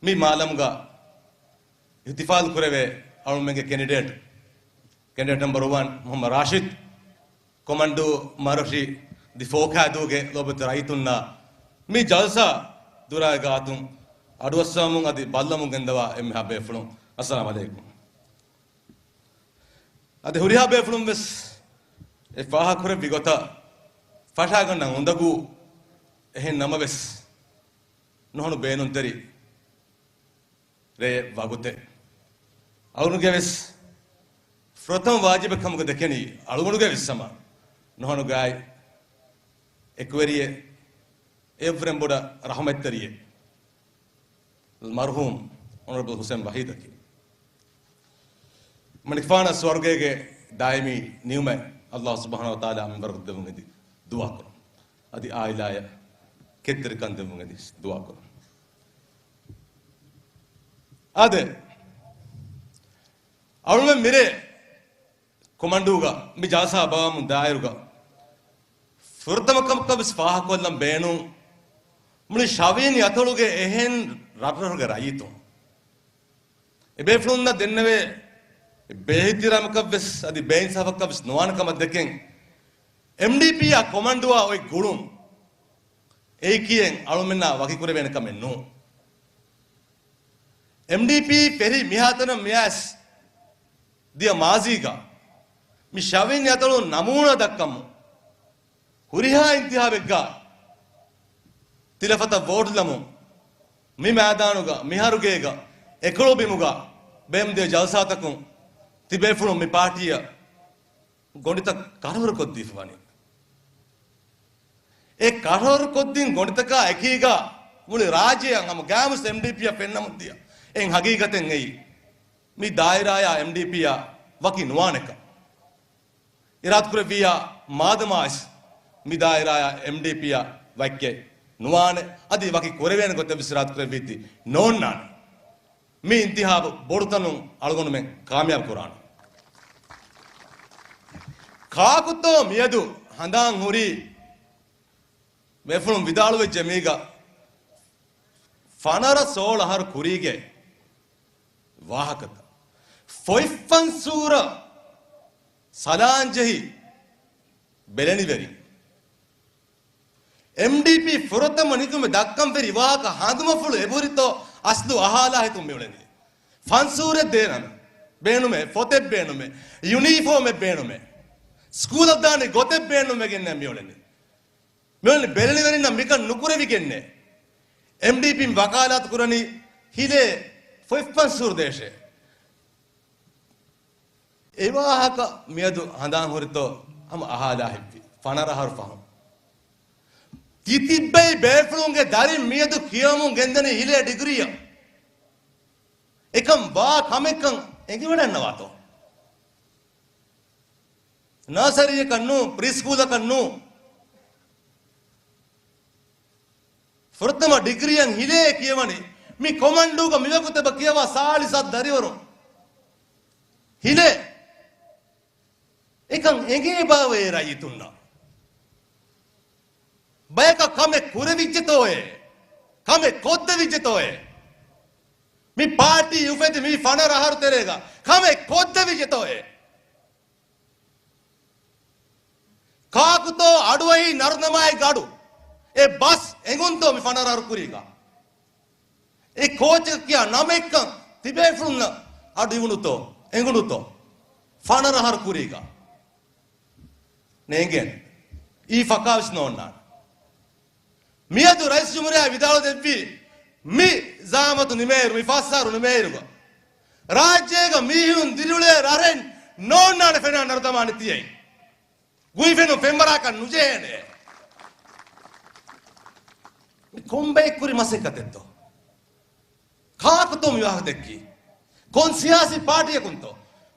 މި މާލަމުގަ އިޙްތިފާލު ކުރެވޭ އަޅުމެންގެ ކެނޑިޑޭޓް، ކެނޑިޑޭޓް ނަމްބަރު ވަން މުޙައްމަދު ރާޝިދު، ކޮމަންޑޫ މަރަށި ދި ފޯކާދޫގެ ލޯބިވެތި ރައްޔިތުންނާ މި ޖަލްސާ ދުރާގެ ގާތުން އަޑުއައްސަވަމުން އަދި ބައްލަމުން ގެންދަވާ އެންމެހާ ބޭފުޅުން، އައްސަލާމް ޢަލައިކުމް. އަދި ހުރިހާ ބޭފުޅުން ވެސް އެ ފާހަގަކުރެއްވި ގޮތަށް ފަށާގަންނަ އުނދަގޫ އެހެން ނަމަވެސް ނުހަނު ބޭނުންތެރި ރޭ ވަގުތެއް. އަޅުގަނޑުގެ ވެސް ފުރަތަމަ ވާޖިބެއް ކަމުގަ ދެކެނީ އަޅުގަނޑުގެ ވެސް ހަމަ ނުހަނު ގާތް އެކުވެރިއެއް، އެއްވެރިން ބޮޑަށް ރަޙުމަތްތެރިއެއް، މަރުޙޫމް އޮނަރަބަލް ޙުސައިން ވަޙީދަކީ. މަނިކުފާނަށް ސުވަރުގޭގެ ދާއިމީ ނިޢުމަތް ﷲ ސުބްޙާނަހޫ ވަތަޢާލާ މިންވަރަކަށް ދެއްވުން އެދި ދުޢާ ކުރަން. އަދި އާއިލާޔަށް ކެތްތެރިކަން ދެއްވުން އެދި ދުޢާ ކުރަން. އާދެ، އަޅުމެން މިރޭ ކޮމަންޑޫގަ މި ޖަލްސާ ބަވަމުން ދާއިރުގަ ފުރަތަމަ ކަމަކަށް ވެސް ފާހަގަކޮށްލަން ބޭނުން މުޅި ޝަވީން އަތޮޅުގެ އެހެން ރަށްރަށުގެ ރައްޔިތުން އެބޭފުޅުންނަށް ދެންނެވޭ ބޭއިޙްތިރާމަކަށްވެސް އަދި ބޭއިންސާފަކަށްވެސް ނުވާނެ ކަމަށް ދެކެން، އެމްޑީޕީއާ ކޮމަންޑުއާ އޮތް ގުޅުން އެއީކީއެއް އަޅުމެންނާ ވަކިކުރެވޭނެ ކަމެއް ނޫން. އެމްޑީޕީ ފެށި މިހާތަނަށް މިއައިސް ދިޔަ މާޒީގަ މި ޝަވީން އަތޮޅު ނަމޫނާ ދައްކަމުން، ހުރިހާ އިންތިހާބެއްގަ ތިލަފަތަށް ވޯޓުލަމުން މި މައިދާނުގަ، މިހާރުގޭގަ، އެކޮޅު ބިމުގަ ބޭނުންދިޔަ ޖަލްސާތަކުން ތިބޭފުޅުން މި ޕާޓީއަށް ގޮނޑިތައް ކަރަވަރުކޮށްދީފަ ވަނީ. އެ ކަރަވަރުކޮށްދިން ގޮނޑިތަކާ އެކީގަ މުޅި ރާއްޖެއަށް ހަމަ ގާމުސް އެމްޑީޕީއަށް ފެންނަމުން ދިޔަ އެއް ހަގީގަތެއް އެއީ. މި ދާއިރާޔާ އެމްޑީޕީއާ ވަކި ނުވާނެކަން. އިރާދަކުރެއްވިއްޔާ މާދަމާވެސް މި ދާއިރާޔާ އެމްޑީޕީއާ ވައްކެއް ނުވާނެ، އަދި ވަކި ކުރެވޭނެ ގޮތެއްވެސް އިރާދަކުރެއްވީތީ ނޯންނާނެ. މި އިންތިހާބު ބޮޑުތަނުން އަޅުގަނޑުމެން ކާމިޔާބު ކުރާނެ. ކާކުތޯ މިއަދު ހަނދާން ހުރީ ބޭފުޅުން ވިދާޅުވެއްޖެ މީގަ ފަނަރަ ސޯޅަ އަހަރު ކުރީގެ ވާހަކަތައް. ފޮތްފަންސޫރަށް ސަލާން ޖެހި ބެލެނިވެރިން. އެމްޑީޕީ ފުރަތަމަ ނިކުމެ ދައްކަން ފެރި ވާހަކަ ހަނދުމަފުޅު އެބަހުރިތޯ އަސްލު އަހާލާ ހިތުން މިއުޅެނީ. ފަންސޫރެއް ދޭނަމެ ބޭނުމޭ، ފޮތެއް ބޭނުމޭ، ޔުނީފޯމެއް ބޭނުމޭ، ސްކޫލަށް ދާނެ ގޮތެއް ބޭނުމެގެންނޭ މިއުޅެނީ. މިއުޅެނީ ބެލެނިވެރިންނަށް މިކަން ނުކުރެވިގެންނޭ. އެމްޑީޕީން ވަކާލާތު ކުރަނީ ހިލޭ ފޮތްފަންސޫރު ދޭށޭ. އެވާހަކަ މިއަދު ހަނދާން ހުރިތޯ ހަމަ އަހާލާ ހިތްވި ފަނަރަ އަހަރު ފަހުން. ތިތިއްބައި ބޭފުޅުންގެ ދަރިން މިއަދު ކިޔަވަމުން ގެންދަނީ ހިލޭ ޑިގްރީއަށް. އެކަން ވާ ކަމެއްކަން އެނގިވަޑަންނަވާތޯ؟ ނާސަރީއަކަށް ނޫ، ޕްރީސްކޫލަކަށް ނޫ. ފުރަތަމަ ޑިގްރީއަށް ހިލޭ ކިޔަވަނީ. މި ކޮމަންޑޫގަ މިވަގުތު އެބަ ކިޔަވާ ސާޅީސް ސަތް ދަރިވަރުން. ހިލޭ. އެކަން އެނގޭ ބާވައޭ ރައްޔިތުންނަށް؟ ބަޔަކަށް ކަމެއް ކުރެވިއްޖެތޯއޭ؟ ކަމެއް ކޮށްދެވިއްޖެތޯއޭ؟ މި ޕާޓީ އުފެދި މި ފަނަރަ އަހަރު ތެރޭގަ ކަމެއް ކޮށްދެވިއްޖެތޯއޭ؟ ކާކުތޯ އަޑުއައީ ނަރުދަމާއެއްގަ އަޑު؟ އެ ބަސް އެނގުންތޯ މި ފަނަރަ އަހަރު ކުރީގަ؟ އެ ކޯޗަކަށް ކިޔާ ނަމެއްކަން ތިބޭފުޅުންނަށް އަޑު އިވުނުތޯ؟ އެނގުނުތޯ؟ ފަނަރަ އަހަރު ކުރީގަ. ނޭނގޭނެ. އީ ފަކާވެސް ނޯންނާނެ. މިއަދު ރައީސް ޖުމްހޫރިއްޔާ ވިދާޅު ދެއްވީ، މި ޒައާމަތު ނިމޭއިރު، މި ފަސް އަހަރު ނިމޭއިރުގަ ރާއްޖޭގަ މީހުން ދިރިއުޅޭ ރަށެއް ނޯންނާނެ ފެނާ ނަރުދަމާ ނެތިއެއް. ގޮތްފެނުން ފެންވަރާކަށް ނުޖެހޭނެ. މި ކޮންބައެއް ކުރި މަސައްކަތެއްތޯ؟ ކާކުތޯ މި ވާހަކަ ދެއްކީ؟ ކޮން ސިޔާސީ ޕާޓީއަކުންތޯ؟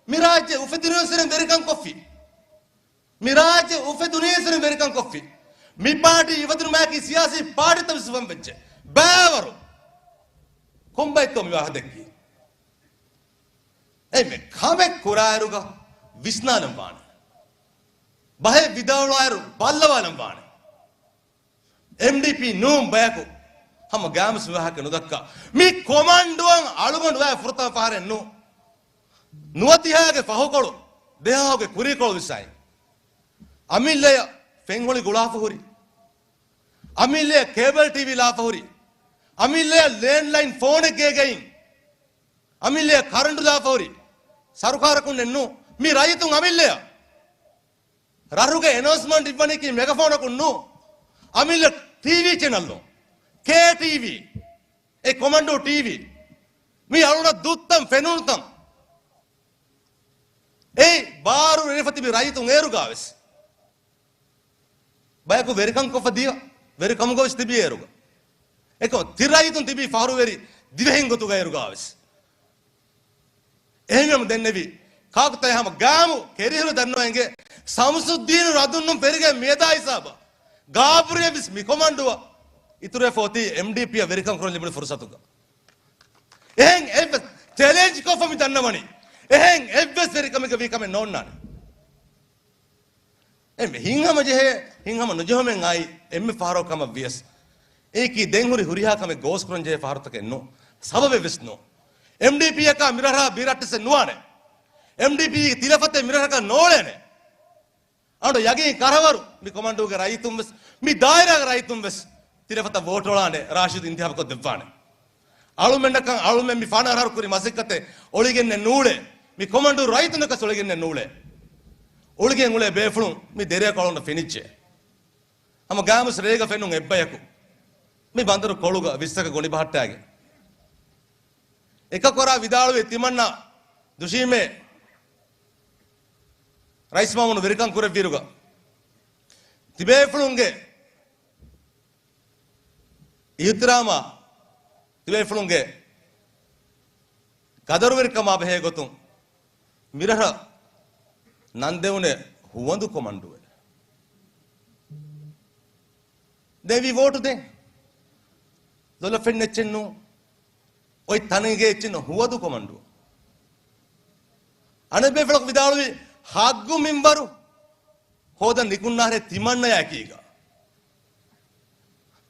މި ރާއްޖެ އުފެދުނީއްސުރެން ވެރިކަން ކޮށްފި. މި ރާއްޖެ އުފެދުނީއްސުރެން ވެރިކަން ކޮށްފި. މި ޕާޓީ އުފެދުނުމާއެކީ ސިޔާސީ ޕާޓީތައް ވެސް ވަން ވެއްޖެ. ބައިވަރު. ކޮންބައެއްތޯ މި ވާހަކަ ދެއްކީ؟ އެންމެ ކަމެއް ކުރާއިރުގަ ވިސްނާލަން ވާނެ. ބަހެއް ވިދާޅުވާއިރު ބައްލަވާލަން ވާނެ. އެމްޑީޕީ ނޫން ބަޔަކު ހަމަ ގާމުސް ވިވާހަކަ ނުދައްކާ. މި ކޮމަންޑުއަށް އަޅުގަނޑު ވާ ފުރަތަމަ ފަހަރެއް ނޫ. ނުވަތިހާގެ ފަހުކޮޅު، ދެހާހުގެ ކުރީކޮޅު ވިސްނާއި. އަމިއްލަޔަށް ފެންހޮޅި ގުޅާފަ ހުރި. އަމިއްލަޔަށް ކޭބަލް ޓީވީ ލާފަ ހުރި. އަމިއްލަޔަށް ލޭންޑްލައިން ފޯނެއް ގޭގައިން. އަމިއްލަޔަށް ކަރަންޓު ލާފަ ހުރި. ސަރުކާރަކުންނެއް ނޫ. މި ރައްޔިތުން އަމިއްލަޔަށް. ރަށުގެ އެނައުންސްމަންޓް އިއްވަނީކީ މެގަފޯނަކުން ނޫ. އަމިއްލަ ޓީވީ ޗެނަލް ނޫ. ކޭޓީވީ. އެ ކޮމަންޑޫ ޓީވީ. މި އަޅުނަށް ދޫތަން ފެނުނުތަން. އެއީ ބާރު ވެރިފަ ތިބި ރައްޔިތުން އޭރުގާވެސް. ބަޔަކު ވެރިކަން ކޮށްފަ ދިޔަ، ވެރިކަމުގަވެސް ތިބި އޭރުގަ. އެކަމަ ތި ރައްޔިތުން ތިބީ ފަހަރުވެރި ދިވެހިން ގޮތުގަ އޭރުގާވެސް. އެހެންވެމު ދެންނެވި ކާކުތައް ހަމަ ގާމު ކެރިހުރެ ދަންނަވައިގެ ސަމްސުއްދީނު ރަދުންނުން ފެރިގެން މިއަދާ ހިސާބަށް ގާބްރިއެލް ވެސް މިކޮމަންޑުއަށް އިތުރުވެފަ އޮތީ އެމްޑީޕީއަށް ވެރިކަން ކުރަން ލިބުނު ފުރުސަތުގަ. އެހެން އެއްވެސް ޗެލެންޖްކޮށްފަ މި ދަންނަވަނީ. އެހެން އެއްވެސް ވެރިކަމެއްގަ ވީ ކަމެއް ނޯންނާނެ. އެންމެ ހިތްހަމަ ޖެހޭ، ހިތްހަމަ ނުޖެހުމެއް އާއި އެންމެ ފަހަރަކު ކަމަށް ވިޔަސް، އެއީކީ ދެން ހުރި ހުރިހާ ކަމެއް ގޯސް ކުރަން ޖެހޭ ފަހަރުތަކެއް ނޫން. ސަބަބެއް ވެސް ނޫން. އެމްޑީޕީއަކާ މިރަށަށް ބިރައްޓެއްސެއް ނުވާނެ. އެމްޑީޕީގެ ތިލަފަތެއް މިރަށަކަށް ނޯޅޭނެ. އަޑު ޔަގީން ކަރަވަރު މި ކޮމަންޑޫގެ ރައްޔިތުން ވެސް، މި ދާއިރާގެ ރައްޔިތުން ވެސް ތިލަފަތަށް ވޯޓު އޮޅާނެ، ރާޝިދު އިންތިހާބު ކޮށްދެއްވާނެ. އަޅުމެންނަކަށް އަޅުމެން މި ފަނަރަ އަހަރު ކުރި މަސައްކަތެއް އޮޅިގެންނެއް ނޫޅޭ. މި ކޮމަންޑޫ ރައްޔިތުންނަކަސް އޮޅިގެންނެއް ނޫޅޭ. އޮޅިގެން އުޅޭ ބޭފުޅުން މި ދެރަޔަކު އަޅުގަނޑަށް ފެނިއްޖެ. ހަމަ ގާމުސް ރޭގަ ފެނުން އެއްބަޔަކު. މި ބަނދަރު ކޮޅުގަ ވިއްސަކަށް ގޮނޑި ބަހައްޓާގެން. އެކަކު ވަރާ ވިދާޅުވި ތިމަންނާ ދުށީމޭ ރައީސް މާމުނު ވެރިކަން ކުރެއްވިއިރުގަ، ތިބޭފުޅުންގެ އިހުތިރާމާ، ތިބޭފުޅުންގެ ގަދަރުވެރިކަމާ ބެހޭ ގޮތުން މިރަށަށް ނަން ދެވުނޭ ހުވަނދު ކޮމަންޑޫއެއް. ދެން ވީ ވޯޓު ދޭން. ލޮލަށް ފެންނަ އެއްޗެއް ނޫން. އޮތް ތަނެއްގެ އެއްޗެއް ނޫން، ހުވަދު ކޮމަންޑޫ. އަނެއް ބޭފުޅަކު ވިދާޅުވީ ހައްގު މިންވަރު ހޯދަން ނިކުންނާށޭ ތިމަންނަޔާ އެކީގަ.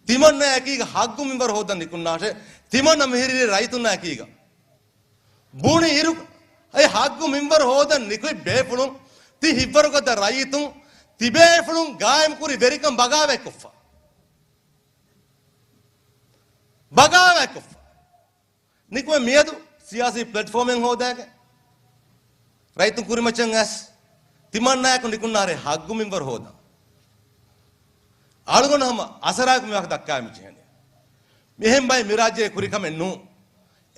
ތިމަންނަޔާ އެކީގަ ހައްގު މިންވަރު ހޯދަން ނިކުންނާށޭ، ތިމަންނަ މިހިރީ ރައްޔިތުންނާ އެކީގަ. ބުނި އިރު، އެ ހައްގު މިންވަރު ހޯދަން ނިކުތް ބޭފުޅުން، ތި ހިއްވަރުގަދަ ރައްޔިތުން، ތިބޭފުޅުން ގާއިމްކުރި ވެރިކަން ބަޣާވާތްކޮށްފަ. ބަޣާވާތްކޮށްފަ. ނިކުމެ މިއަދު ސިޔާސީ ޕްލެޓްފޯމެއް ހޯދާގެ، ރައްޔިތުން ކުރިމައްޗަށް އައިސް، ތިމަންނާއެކު ނިކުންނާށޭ ހައްގު މިންވަރު ހޯދަން. އަޅުގަނޑު ހަމަ އަސަރާއެކު މިވާހަކަ ދައްކާ މިޖެހެނީ. މިހެން ބައެއް މި ރާއްޖޭގެ ކުރިކަމެއް ނޫން.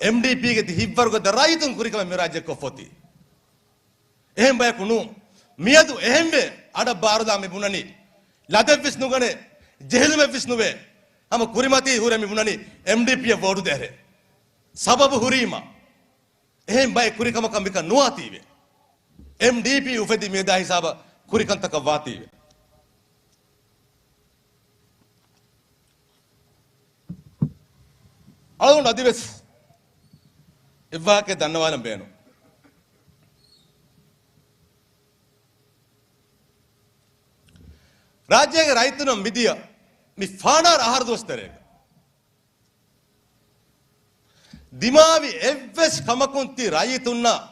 އެމްޑީޕީގެ ތި ހިއްވަރުގަދަ ރައްޔިތުން ކުރިކަމެއް މި ރާއްޖެ ކޮށްފޮތީ. އެހެން ބަޔަކު ނޫން. މިއަދު އެހެންވެ، އަޑަށް ބާރުލާ މި ބުނަނީ. ލަދެއްވެސް ނުގަނޭ، ޖެހިލުމެއްވެސް ނުވޭ. ހަމަ ކުރިމަތީ ހުރެ މި ބުނަނީ އެމްޑީޕީއަށް ވޯޓު ދޭށޭ. ސަބަބު ހުރީމަ. އެހެން ބައެއް ކުރިކަމަކަށް މިކަން ނުވާތީވެ. އެމްޑީޕީ އުފެދި މިއަދާ ހިސާބަށް ކުރިކަންތަކަށް ވާތީވެ. އަޅުގަނޑު އަދިވެސް އެއްވާހަކައެއް ދަންނަވާލަން ބޭނުން. ރާއްޖޭގެ ރައްޔިތުންނަށް މިދިޔަ މި ފަނަރަ އަހަރު ދުވަސް ތެރޭގަ ދިމާވި އެއްވެސް ކަމަކުން ތި ރައްޔިތުންނަށް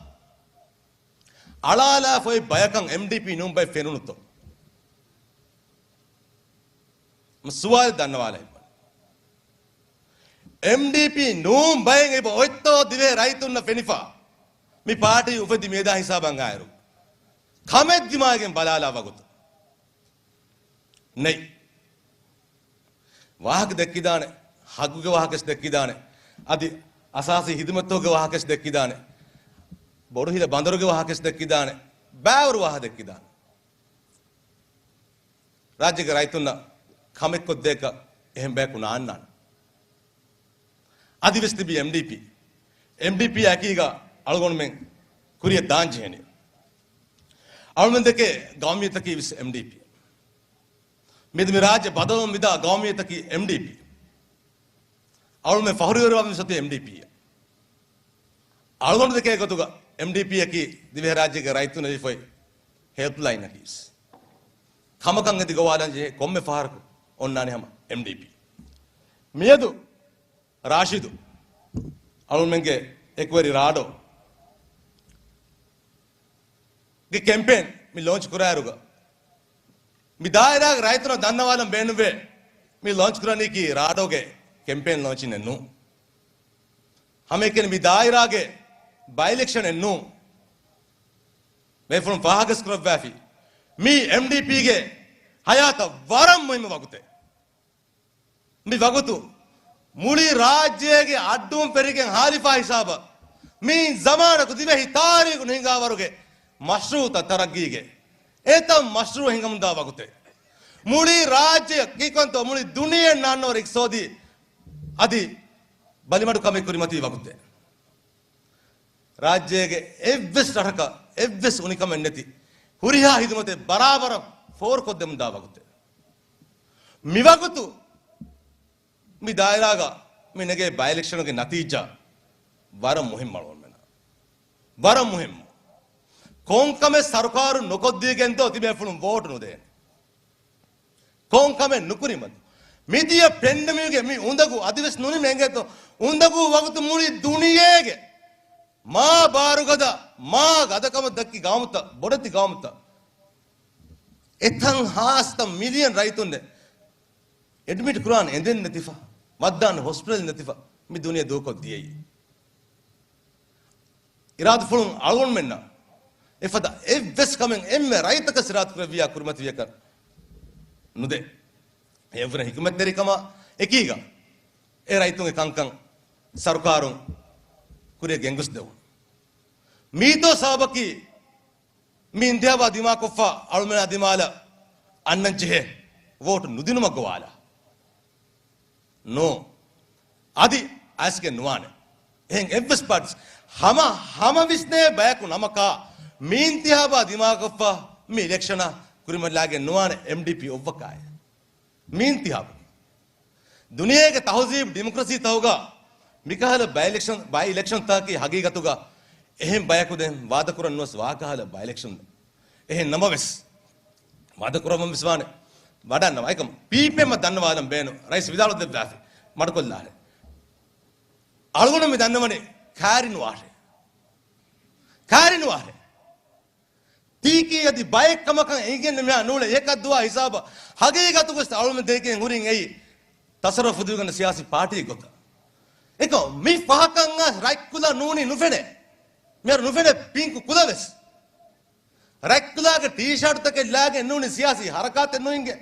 އަޅާލާފަ އޮތް ބަޔަކަށް އެމްޑީޕީ ނޫން ބައެއް ފެނުނުތޯ؟ ސުވާލެއް ދަންނަވާލައި. އެމްޑީޕީ ނޫން ބައެއް އެބަ އޮތްތޯ ދިވެހި ރައްޔިތުންނަށް ފެނިފަ؟ މި ޕާޓީ އުފެދި މިއަދާ ހިސާބަށް އައިރު ކަމެއް ދިމާވެގެން ބަލާލާ ވަގުތު ނެތް. ވާހަކަ ދެއްކިދާނެ، ހައްގުގެ ވާހަކަސް ދެއްކިދާނެ، އަދި އަސާސީ ހިދުމަތުގެ ވާހަކަސް ދެއްކިދާނެ، ބޮޑުހިލަ ބަނދަރުގެ ވާހަކަސް ދެއްކިދާނެ، ބައިވަރު ވާހަކަ ދެއްކިދާނެ. ރާއްޖޭގެ ރައްޔިތުންނަށް ކަމެއްކޮށްދޭކަށް އެހެން ބަޔަކު ނާންނާނެ. އަދިވެސް ތިބީ އެމްޑީޕީ. އެމްޑީޕީ އެކީގަ އަޅުގަނޑުމެން ކުރިއަށް ދާން ޖެހެނީ. އަޅުމެން ދެކޭ ގައުމީއަތަކީ ވެސް އެމްޑީޕީ. މިއަދު މި ރާއްޖެ ބަދަލުވަމުން ވިދާ ގައުމީއަތަކީ އެމްޑީޕީ. އަޅުމެން ފަހުރުވެރިވާ މިސޮތީ އެމްޑީޕީއަށް. އަޅުގަނޑު ދެކޭ ގޮތުގަ އެމްޑީޕީއަކީ ދިވެހިރާއްޖޭގެ ރައްޔިތުންނަށް ލިބިފައި ހެލްޕްލައިންއަކީ. ކަމަކަށް އެދި ގޮވާލަން ޖެހޭ ކޮންމެ ފަހަރަކު އޮންނާނެ ހަމަ އެމްޑީޕީ. މިއަދު ރާޝިދު އަޅުމެންގެ އެކުވެރި ރާޑޯ ގެ ކެމްޕޭން މި ލޯންޗް ކުރާއިރުގަ، މި ދާއިރާގެ ރައްޔިތުންނަށް ދަންނަވާލަން ބޭނުންވޭ، މި ލޯންޗް ކުރަނީކީ ރާޑޯގެ ކެމްޕޭން ލޯންޗިންއެއް ނޫން. ހަމައެކަނި މި ދާއިރާގެ ބައި އިލެކްޝަނެއް ނޫން. ބޭފުޅުން ފާހަގަސް ކުރައްވާފި، މީ އެމްޑީޕީގެ ހަޔާތަށް ވަރަށް މުހިއްމު ވަގުތެއް. މި ވަގުތު މުޅި ރާއްޖޭގެ އައްޑޫން ފެށިގެން ހާލިފާ ހިސާބަށް މި ޒަމާނަކު ދިވެހި ތާރީޚުން ހިނގާވަރުގެ މަޝްރޫޢުތައް ތަރައްގީގެ އެތައް މަޝްރޫޢު ހިނގަމުންދާ ވަގުތެއް. މުޅި ރާއްޖެ ކީކަންތޯ މުޅި ދުނިޔެ ނާންނަވަރު އިޤްތިޞާދީ އަދި ބަލިމަޑުކަމެއް ކުރިމަތީ ވަގުތެއް. ރާއްޖޭގެ އެއްވެސް ރަށަކަށް އެއްވެސް އުނިކަމެއް ނެތި ހުރިހާ ހިދުމަތެއް ބަރާބަރަށް ފޯރުކޮށްދެމުންދާ ވަގުތެއް. މިވަގުތު މި ދާއިރާގަ މި ނެގޭ ބައި އިލެކްޝަނުގެ ނަތީޖާ ވަރަށް މުހިއްމު އަޅުގަނޑުމެންނަށް. ވަރަށް މުހިއްމު. ކޮންކަމެއް ސަރުކާރުން ނުކޮށްދީގެންދޯ ތިބޭފުޅުން ވޯޓު ނުދޭނެ؟ ކޮން ކަމެއް ނުކުރިމަތި؟ މިދިޔަ ޕެންޑެމިކްގެ މި އުނދަގޫ އަދިވެސް ނުނިމޭ އިނގޭތޯ. އުނދަގޫ ވަގުތު މުޅި ދުނިޔޭގެ މާ ބާރުގަދަ، މާ ގަދަކަމަށް ދައްކި ގައުމުތައް، ބޮޑެތި ގައުމުތައް. އެތަން ހާސްތައް މިލިއަން ރައްޔިތުންނެއް އެޑްމިޓް ކުރާނެ އެނދެއް ނެތިފަ، ވައްދާނެ ހޮސްޕިޓަލް ނެތިފަ، މި ދުނިޔެ ދޫކޮށް ދިޔައީ. އިރާދަފުޅުން އަޅުގަނޑުމެންނަށް އެފަދަ އެއްވެސް ކަމެއް އެންމެ ރައްޔިތަކަށް ސިރާތު ކުރެއްވިޔާ ކުރިމަތިވިޔަކަށް ނުދޭ. އެއަށްވުރެ ހިކުމަތްތެރިކަމާ އެކީގަ އެ ރައްޔިތުންގެ ކަންކަން ސަރުކާރުން ކުރިއަށް ގެންގޮސްދެވުނު. މީތޯ ސަބަބަކީ މި އިންތިހާބާ ދިމާކޮށްފަ އަޅުމެނާ ދިމާލަށް އަންނަން ޖެހޭ ވޯޓު ނުދިނުމަށް ގޮވާލާ. ނޯ. އަދި އައިސްގެން ނުވާނެ. އެހެން އެއްވެސް ޕާޓީސް ހަމަ، ހަމަ ވިސްނޭ ބަޔަކު ނަމަކާ، މި އިންތިހާބާ ދިމާކޮށްފަ މި އިލެކްޝަނަށް ކުރިމަތިލާގެން ނުވާނެ އެމްޑީޕީ އޮއްވަކާއެ. މި އިންތިހާބު. ދުނިޔޭގެ ތަހުޒީބު ޑިމޮކްރަސީ ތަހުގަ މިކަހަލަ ބައި އިލެކްޝަން، ބައި އިލެކްޝަން ތަކަކީ ހަގީގަތުގަ އެހެން ބަޔަކު ދެން ވާދަކުރަން ނުވެސް ވާކަހަލަ ބައި އިލެކްޝަން. އެހެން ނަމަވެސް، ވާދަ ކުރައްވަން ވެސް ވާނެ. ވަޑަންނަވާ އެކަމަ ޕީޕީއެމް ދަންނަވާލަން ބޭނު. ރައީސް ވިދާޅު ދެއްވާފި. މަޑުކޮށްލާނެ. އަޅުގަނޑު މި ދަންނަވަނީ ކާރިން ވާށޭ. ކާރިން ވާށޭ. ތީކީ އަދި ބައެއް ކަމަކަށް އެނގެން މިހާ ނޫޅެ އެކަށް ދުވާ ހިސާބަށް ހަގީގަތުގަސް އަޅުމެން ދެކެން ހުރިން އެއީ ތަސަރަފު ދިވިގަންނަ ސިޔާސީ ޕާޓީ ގޮތަށް. އެކަމަ މި ފަހަކަށް އައިސް ރަތްކުލަ ނޫނީ ނުފެނޭ. މިހާރު ނުފެނޭ ޕިންކު ކުލަވެސް. ރަތްކުލާގެ ޓީޝާޓުތަކެއް ލާގެން ނޫނީ ސިޔާސީ ހަރަކާތެއް ނުއިނގޭ.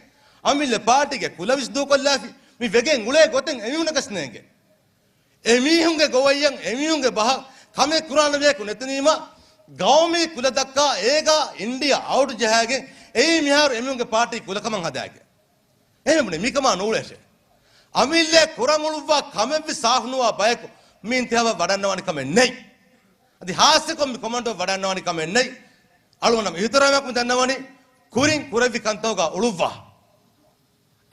އަމިއްލަ ޕާޓީގެ ކުލަވިސް ދޫކޮށްލާފި. މި ވެގެން އުޅޭ ގޮތެއް އެމީހުންނަކަސް ނޭނގޭ. އެމީހުންގެ ގޮވައްޔަށް، އެމީހުންގެ ބަހަށް ކަމެއް ކުރާނެ ބަޔަކު ނެތުނީމަ، ގައުމީ ކުލަ ދައްކާ އޭގާ އިންޑިއާ އައުޓް ޖަހާގެން އެއީ މިހާރު އެމީހުންގެ ޕާޓީ ކުލަކަމަށް ހަދާގެން. އެހެން ބުނެ މިކަމާ ނޫޅޭށޭ. އަމިއްލަ ކުރަން އުޅުއްވާ ކަމެއްވެސް ސާފުނުވާ ބަޔަކު މި އިންތިހާބަށް ވަޑަންނަވާނެ ކަމެއް ނެތް. އަދި ހާއްސަކޮށް މި ކޮމަންޑު ވަޑަންނަވާނެ ކަމެއް ނެތް. އަޅުގަނޑަށް އިހުތިރާމާއެކު މި ދަންނަވަނީ ކުރިން ކުރެއްވި ކަންތަކުގަ އުޅުއްވާ.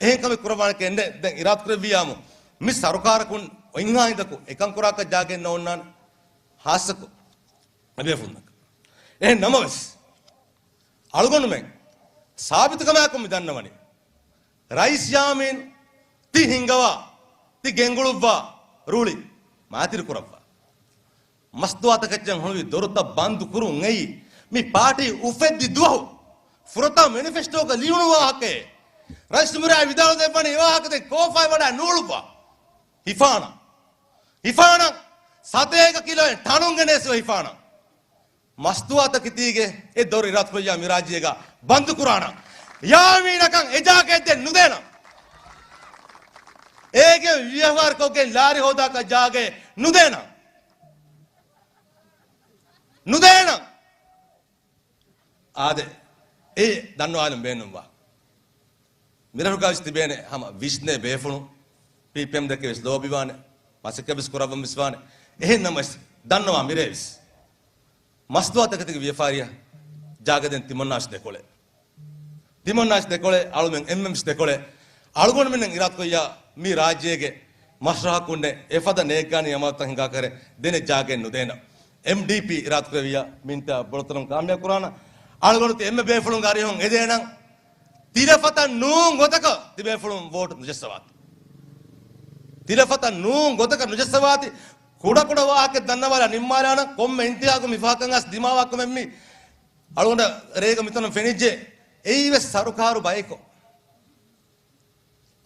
އެހެން ކަމެއް ކުރައްވާނެކަން ނެތް. ދެން އިރާދަކުރެއްވިއްޔާމު މި ސަރުކާރަކުން އޮތްހާ ހިނދަކު އެކަން ކުރާކަށް ޖާގައެއް ނޯންނާނެ ހާއްސަކޮށް އެބޭފުޅުންނަކަށް. އެހެން ނަމަވެސް، އަޅުގަނޑުމެން ސާބިތުކަމާއެކު މި ދަންނަވަނީ، ރައީސް ޔާމީން ތި ހިންގަވާ، ތި ގެންގުޅުއްވާ ރުޅި މާތިރި ކުރައްވާ. މަސްތުވާތަކެއްޗަށް ހޮނުވި ދޮރުތައް ބަންދު ކުރުން އެއީ، މި ޕާޓީ އުފެއްދި ދުވަހު ފުރަތަމަ މެނިފެސްޓޯގަ ލިޔުނު ވާހަކައެއް. ރައީސް ޖުމްހޫރިއްޔާ ވިދާޅު ދެއްވަނީ އެ ވާހަކަ ދެން ކޯފާއި ވަޑައި ނޫޅުއްވާ. ހިފާނަން. ހިފާނަން. ސަތޭކަ ކިލޯއެއް ޓަނުން ގެނެސް ހިފާނަން. މަސްތުވާތަކެތީގެ އެ ދޮރު އިރާދަކުރިއްޔާ މި ރާއްޖޭގަ ބަންދު ކުރާނަން. ޔާމީނަކަށް އެ ޖާގައެއް ދެން ނުދޭނަން. އޭގެ ވިޔަފާރިކޮށްގެން ލާރި ހޯދާކަށް ޖާގައެއް ނުދޭނަން. ނުދޭނަން. އާދެ، އެ ދަންނަވާލުން ބޭނުންވާ. މިރަށުގަވެސް ތިބޭނެ ހަމަ ވިސްނޭ ބޭފުޅުން، ޕީޕީއެމް ދެކެ ވެސް ލޯބިވާނެ، މަސައްކަތް ވެސް ކުރައްވަން ވެސް ވާނެ. އެހެން ނަމަވެސް، ދަންނަވާ މިރޭ ވެސް މަސްތުވާތަކެތީގެ ވިޔަފާރިއަށް ޖާގަ ދެން ތިމަންނާވެސް ދެކޮޅެއް. ތިމަންނާވެސް ދެކޮޅެއް، އަޅުމެން އެންމެންވެސް ދެކޮޅެއް. އަޅުގަނޑުމެންނަށް އިރާދަކުރިއްޔާ މި ރާއްޖޭގެ މަސްރަހަކުންނެ އެފަދަ ނޭއްގާނީ އަމަލުތައް ހިނގާކަށް ދެނެއް ޖާގައެއް ނުދޭނަން. އެމްޑީޕީ އިރާދަކުރެއްވިއްޔާ މިންތާ ބޮޑުތަނުން ކާމިޔާބު ކުރާނަން. އަޅުގަނޑު ތި އެންމެ ބޭފުޅުންގެ އަރިހުން އެދޭނަން. ތިލަފަތަށް ނޫން ގޮތަކަށް ތި ބޭފުޅުން ވޯޓު ނުޖައްސަވާތި. ތިލަފަތަށް ނޫން ގޮތަކަށް ނުޖައްސަވާތި. ކުޑަކުޑަ ވާހަކަ ދަންނަވާލާ ނިންމާލާނަން. ކޮންމެ އިންތިހާގަ މި ފަހަކަށް އައިސް ދިމާވާ ކަމެއް މި އަޅުގަނޑަށް ރޭގަ މިތަނުން ފެނިއްޖެ. އެއީވެސް ސަރުކާރު ބަޔެކޮ.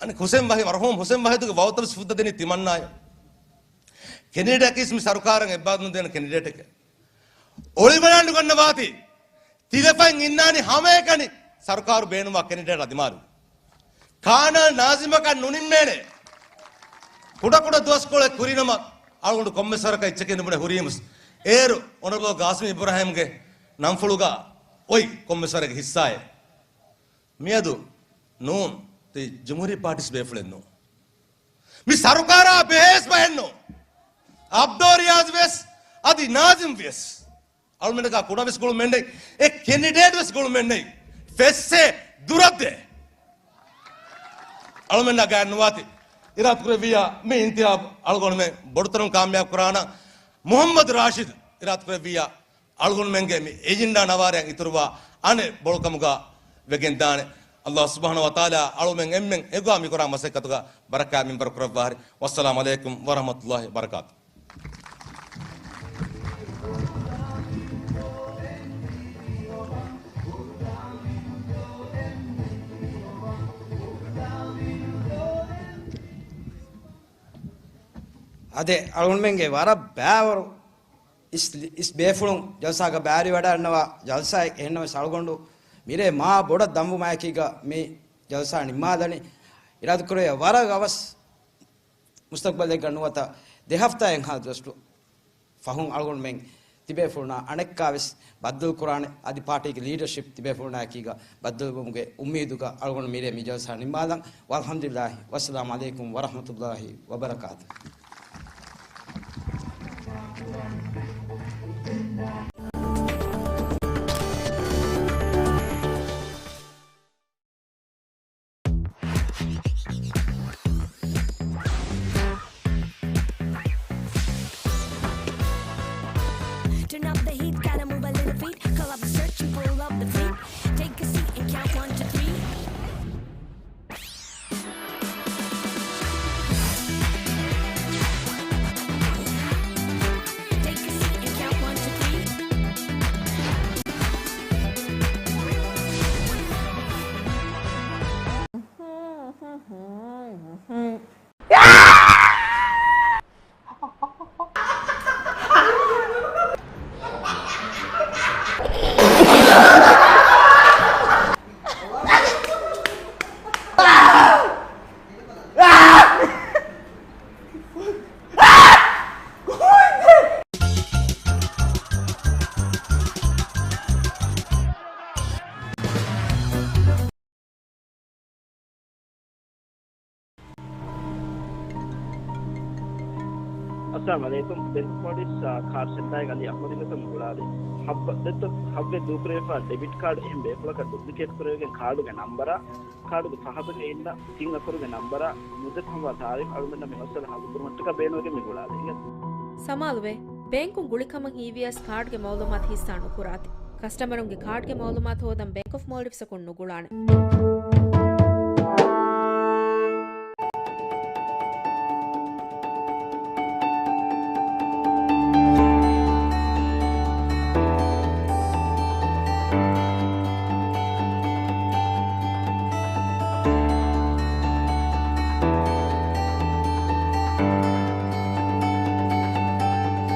އަނެއް ހުސެން ވަހި، މަރުހޫމް ހުސެން ވަހީދުގެ ވައުތަވެސް ފުއްދަ ދެނީ ތިމަންނާއަށް. ކެނޑިޑޭޓަކީސް މި ސަރުކާރަށް އެއްބާރުލުން ދޭނެ ކެނޑިޑޭޓެކެ. އޮޅިވަޑައިގަންނަވާތި. ތިލަފަތް އިންނާނީ ހަމައެކަނި ސަރުކާރު ބޭނުންވާ ކެނޑިޑޭޓާ ދިމާލު. ކާނަލް ނާޒިމަކަށް ނުނިންމޭނެ. ކުޑަކުޑަ ދުވަސްކޮޅެއް ކުރިނަމަ، އަޅުގަނޑު ކޮންމެސް ވަރަކަށް އެއްޗެކޭ ނުބުނެ ހުރީމުސް. އޭރު އޮނަރަބަލް ގާސިމް އިބްރާހިމްގެ ނަންފުޅުގަ އޮތް ކޮންމެސް ވަރެއްގެ ހިއްސާއެއް. މިއަދު ނޫން، ތި ޖުމްހޫރީ ޕާޓީސް ބޭފުޅެއް ނޫން. މި ސަރުކާރާ ބެހޭސް ބަހެއް ނޫން. އަބްދޯ ރިޔާޒް ވެސް، އަދި ނާޒިމް ވެސް. އަޅުމެންނަކާ ކުޑަވެސް ގުޅުމެއް ނެތް، އެ ކެނޑިޑޭޓް ވެސް ގުޅުމެއް ނެތް. ފެއްސޭ ދުރަށްދޭ. އަޅުމެންނާ ގާތް ނުވާތި. އިރާދަކުރެއްވިއްޔާ މި އިންތިހާބު އަޅުގަނޑުމެން ބޮޑުތަނުން ކާމިޔާބު ކުރާނަން. މުހައްމަދު ރާޝިދު އިރާދަކުރެއްވިއްޔާ އަޅުގަނޑުމެންގެ މި އެޖެންޑާ ނަވާރައަށް އިތުރުވާ އަނެއް ބޮޑުކަމުގަ ވެގެންދާނެ. ﷲ ސުބްޙާނަހޫ ވަތަޢާލާ އަޅުމެން އެންމެން އެކުގާ މިކުރާ މަސައްކަތުގަ ބަރަކާތް މިންވަރު ކުރައްވާހަރި. ވައްސަލާމު ޢަލައިކުމް ވަރަޙްމަތުﷲ ވަބަރަކާތު. އަދި އަޅުގަނޑުމެންގެ ވަރަށް ބައިވަރު އިސް، އިސް ބޭފުޅުން ޖަލްސާގަ ބައިވެރިވަޑައިގަންނަވާ ޖަލްސާއެއް. އެހެންނަމަވެސް އަޅުގަނޑު މިރޭ މާ ބޮޑަށް ދަންވުމާއެކީގަ މި ޖަލްސާ ނިންމާލަނީ. އިރާދަކުރޭ ވަރަށް އަވަސް މުސްތަޤްބަލެއްގަ ނުވަތަ ދެ ހަފްތާއެއްހާ ދުވަސް ފަހުން އަޅުގަނޑުމެން ތިބޭފުޅުންނާ އަނެއްކާވެސް ބައްދަލުކުރާނެ. އަދި ޕާޓީގެ ލީޑަޝިޕް ތިބޭފުޅުންނާއެކީގަ ބައްދަލުވުމުގެ އުއްމީދުގަ އަޅުގަނޑު މިރޭ މި ޖަލްސާ ނިންމާލަން. ވަލްޙަމްދުލިއްލާހި. ވައްސަލާމު ޢަލައިކުމް ވަރަޙްމަތުﷲ ވަބަރަކާތު. Turn up the heat, gotta move a little feet. Call up the search and pull up the fleet. Take a seat and count one, two, three. Take a seat and count one, two, three. އައްސަލާމު ޢަލައިކުމް. ބެންކް މޯލްޑިވްސް، އާ، ކާޑް ސެންޓާގެ އަލީ އަޙްމަދު ގޮތަށް މި ގުޅާލީ. ހައްވަ، ދެއްތޯ، ހައްވެ ދޫކުރެވިފާ ޑެބިޓް ކާޑް އެހެން ބޭފުޅަކަށް ޑުޕްލިކޭޓް ކުރެވިގެން ކާޑުގެ ނަންބަރާ، ކާޑުގެ ފަހަތުގައި އިންނަ ތިން އަކުރުގެ ނަންބަރާ މުދަތު ހަމަ ތާރީޚް އަޅުގަނޑަށް މި މައްސަލަ ހައްލު ކުރުމަށްޓަކާ ބޭނުންވެގެން މި ގުޅާލީ. ސަމާލުވޭ، ބޭންކުން ގުޅި ކަމަށް ހީވިޔަސް ކާޑްގެ މައުލޫމާތު ހިއްސާ ނުކުރާތި. ކަސްޓަމަރުންގެ ކާޑްގެ މައުލޫމާތު ހޯދަން ބޭންކް އޮފް މޯލްޑިވްސަކުން ނުގުޅާނެ.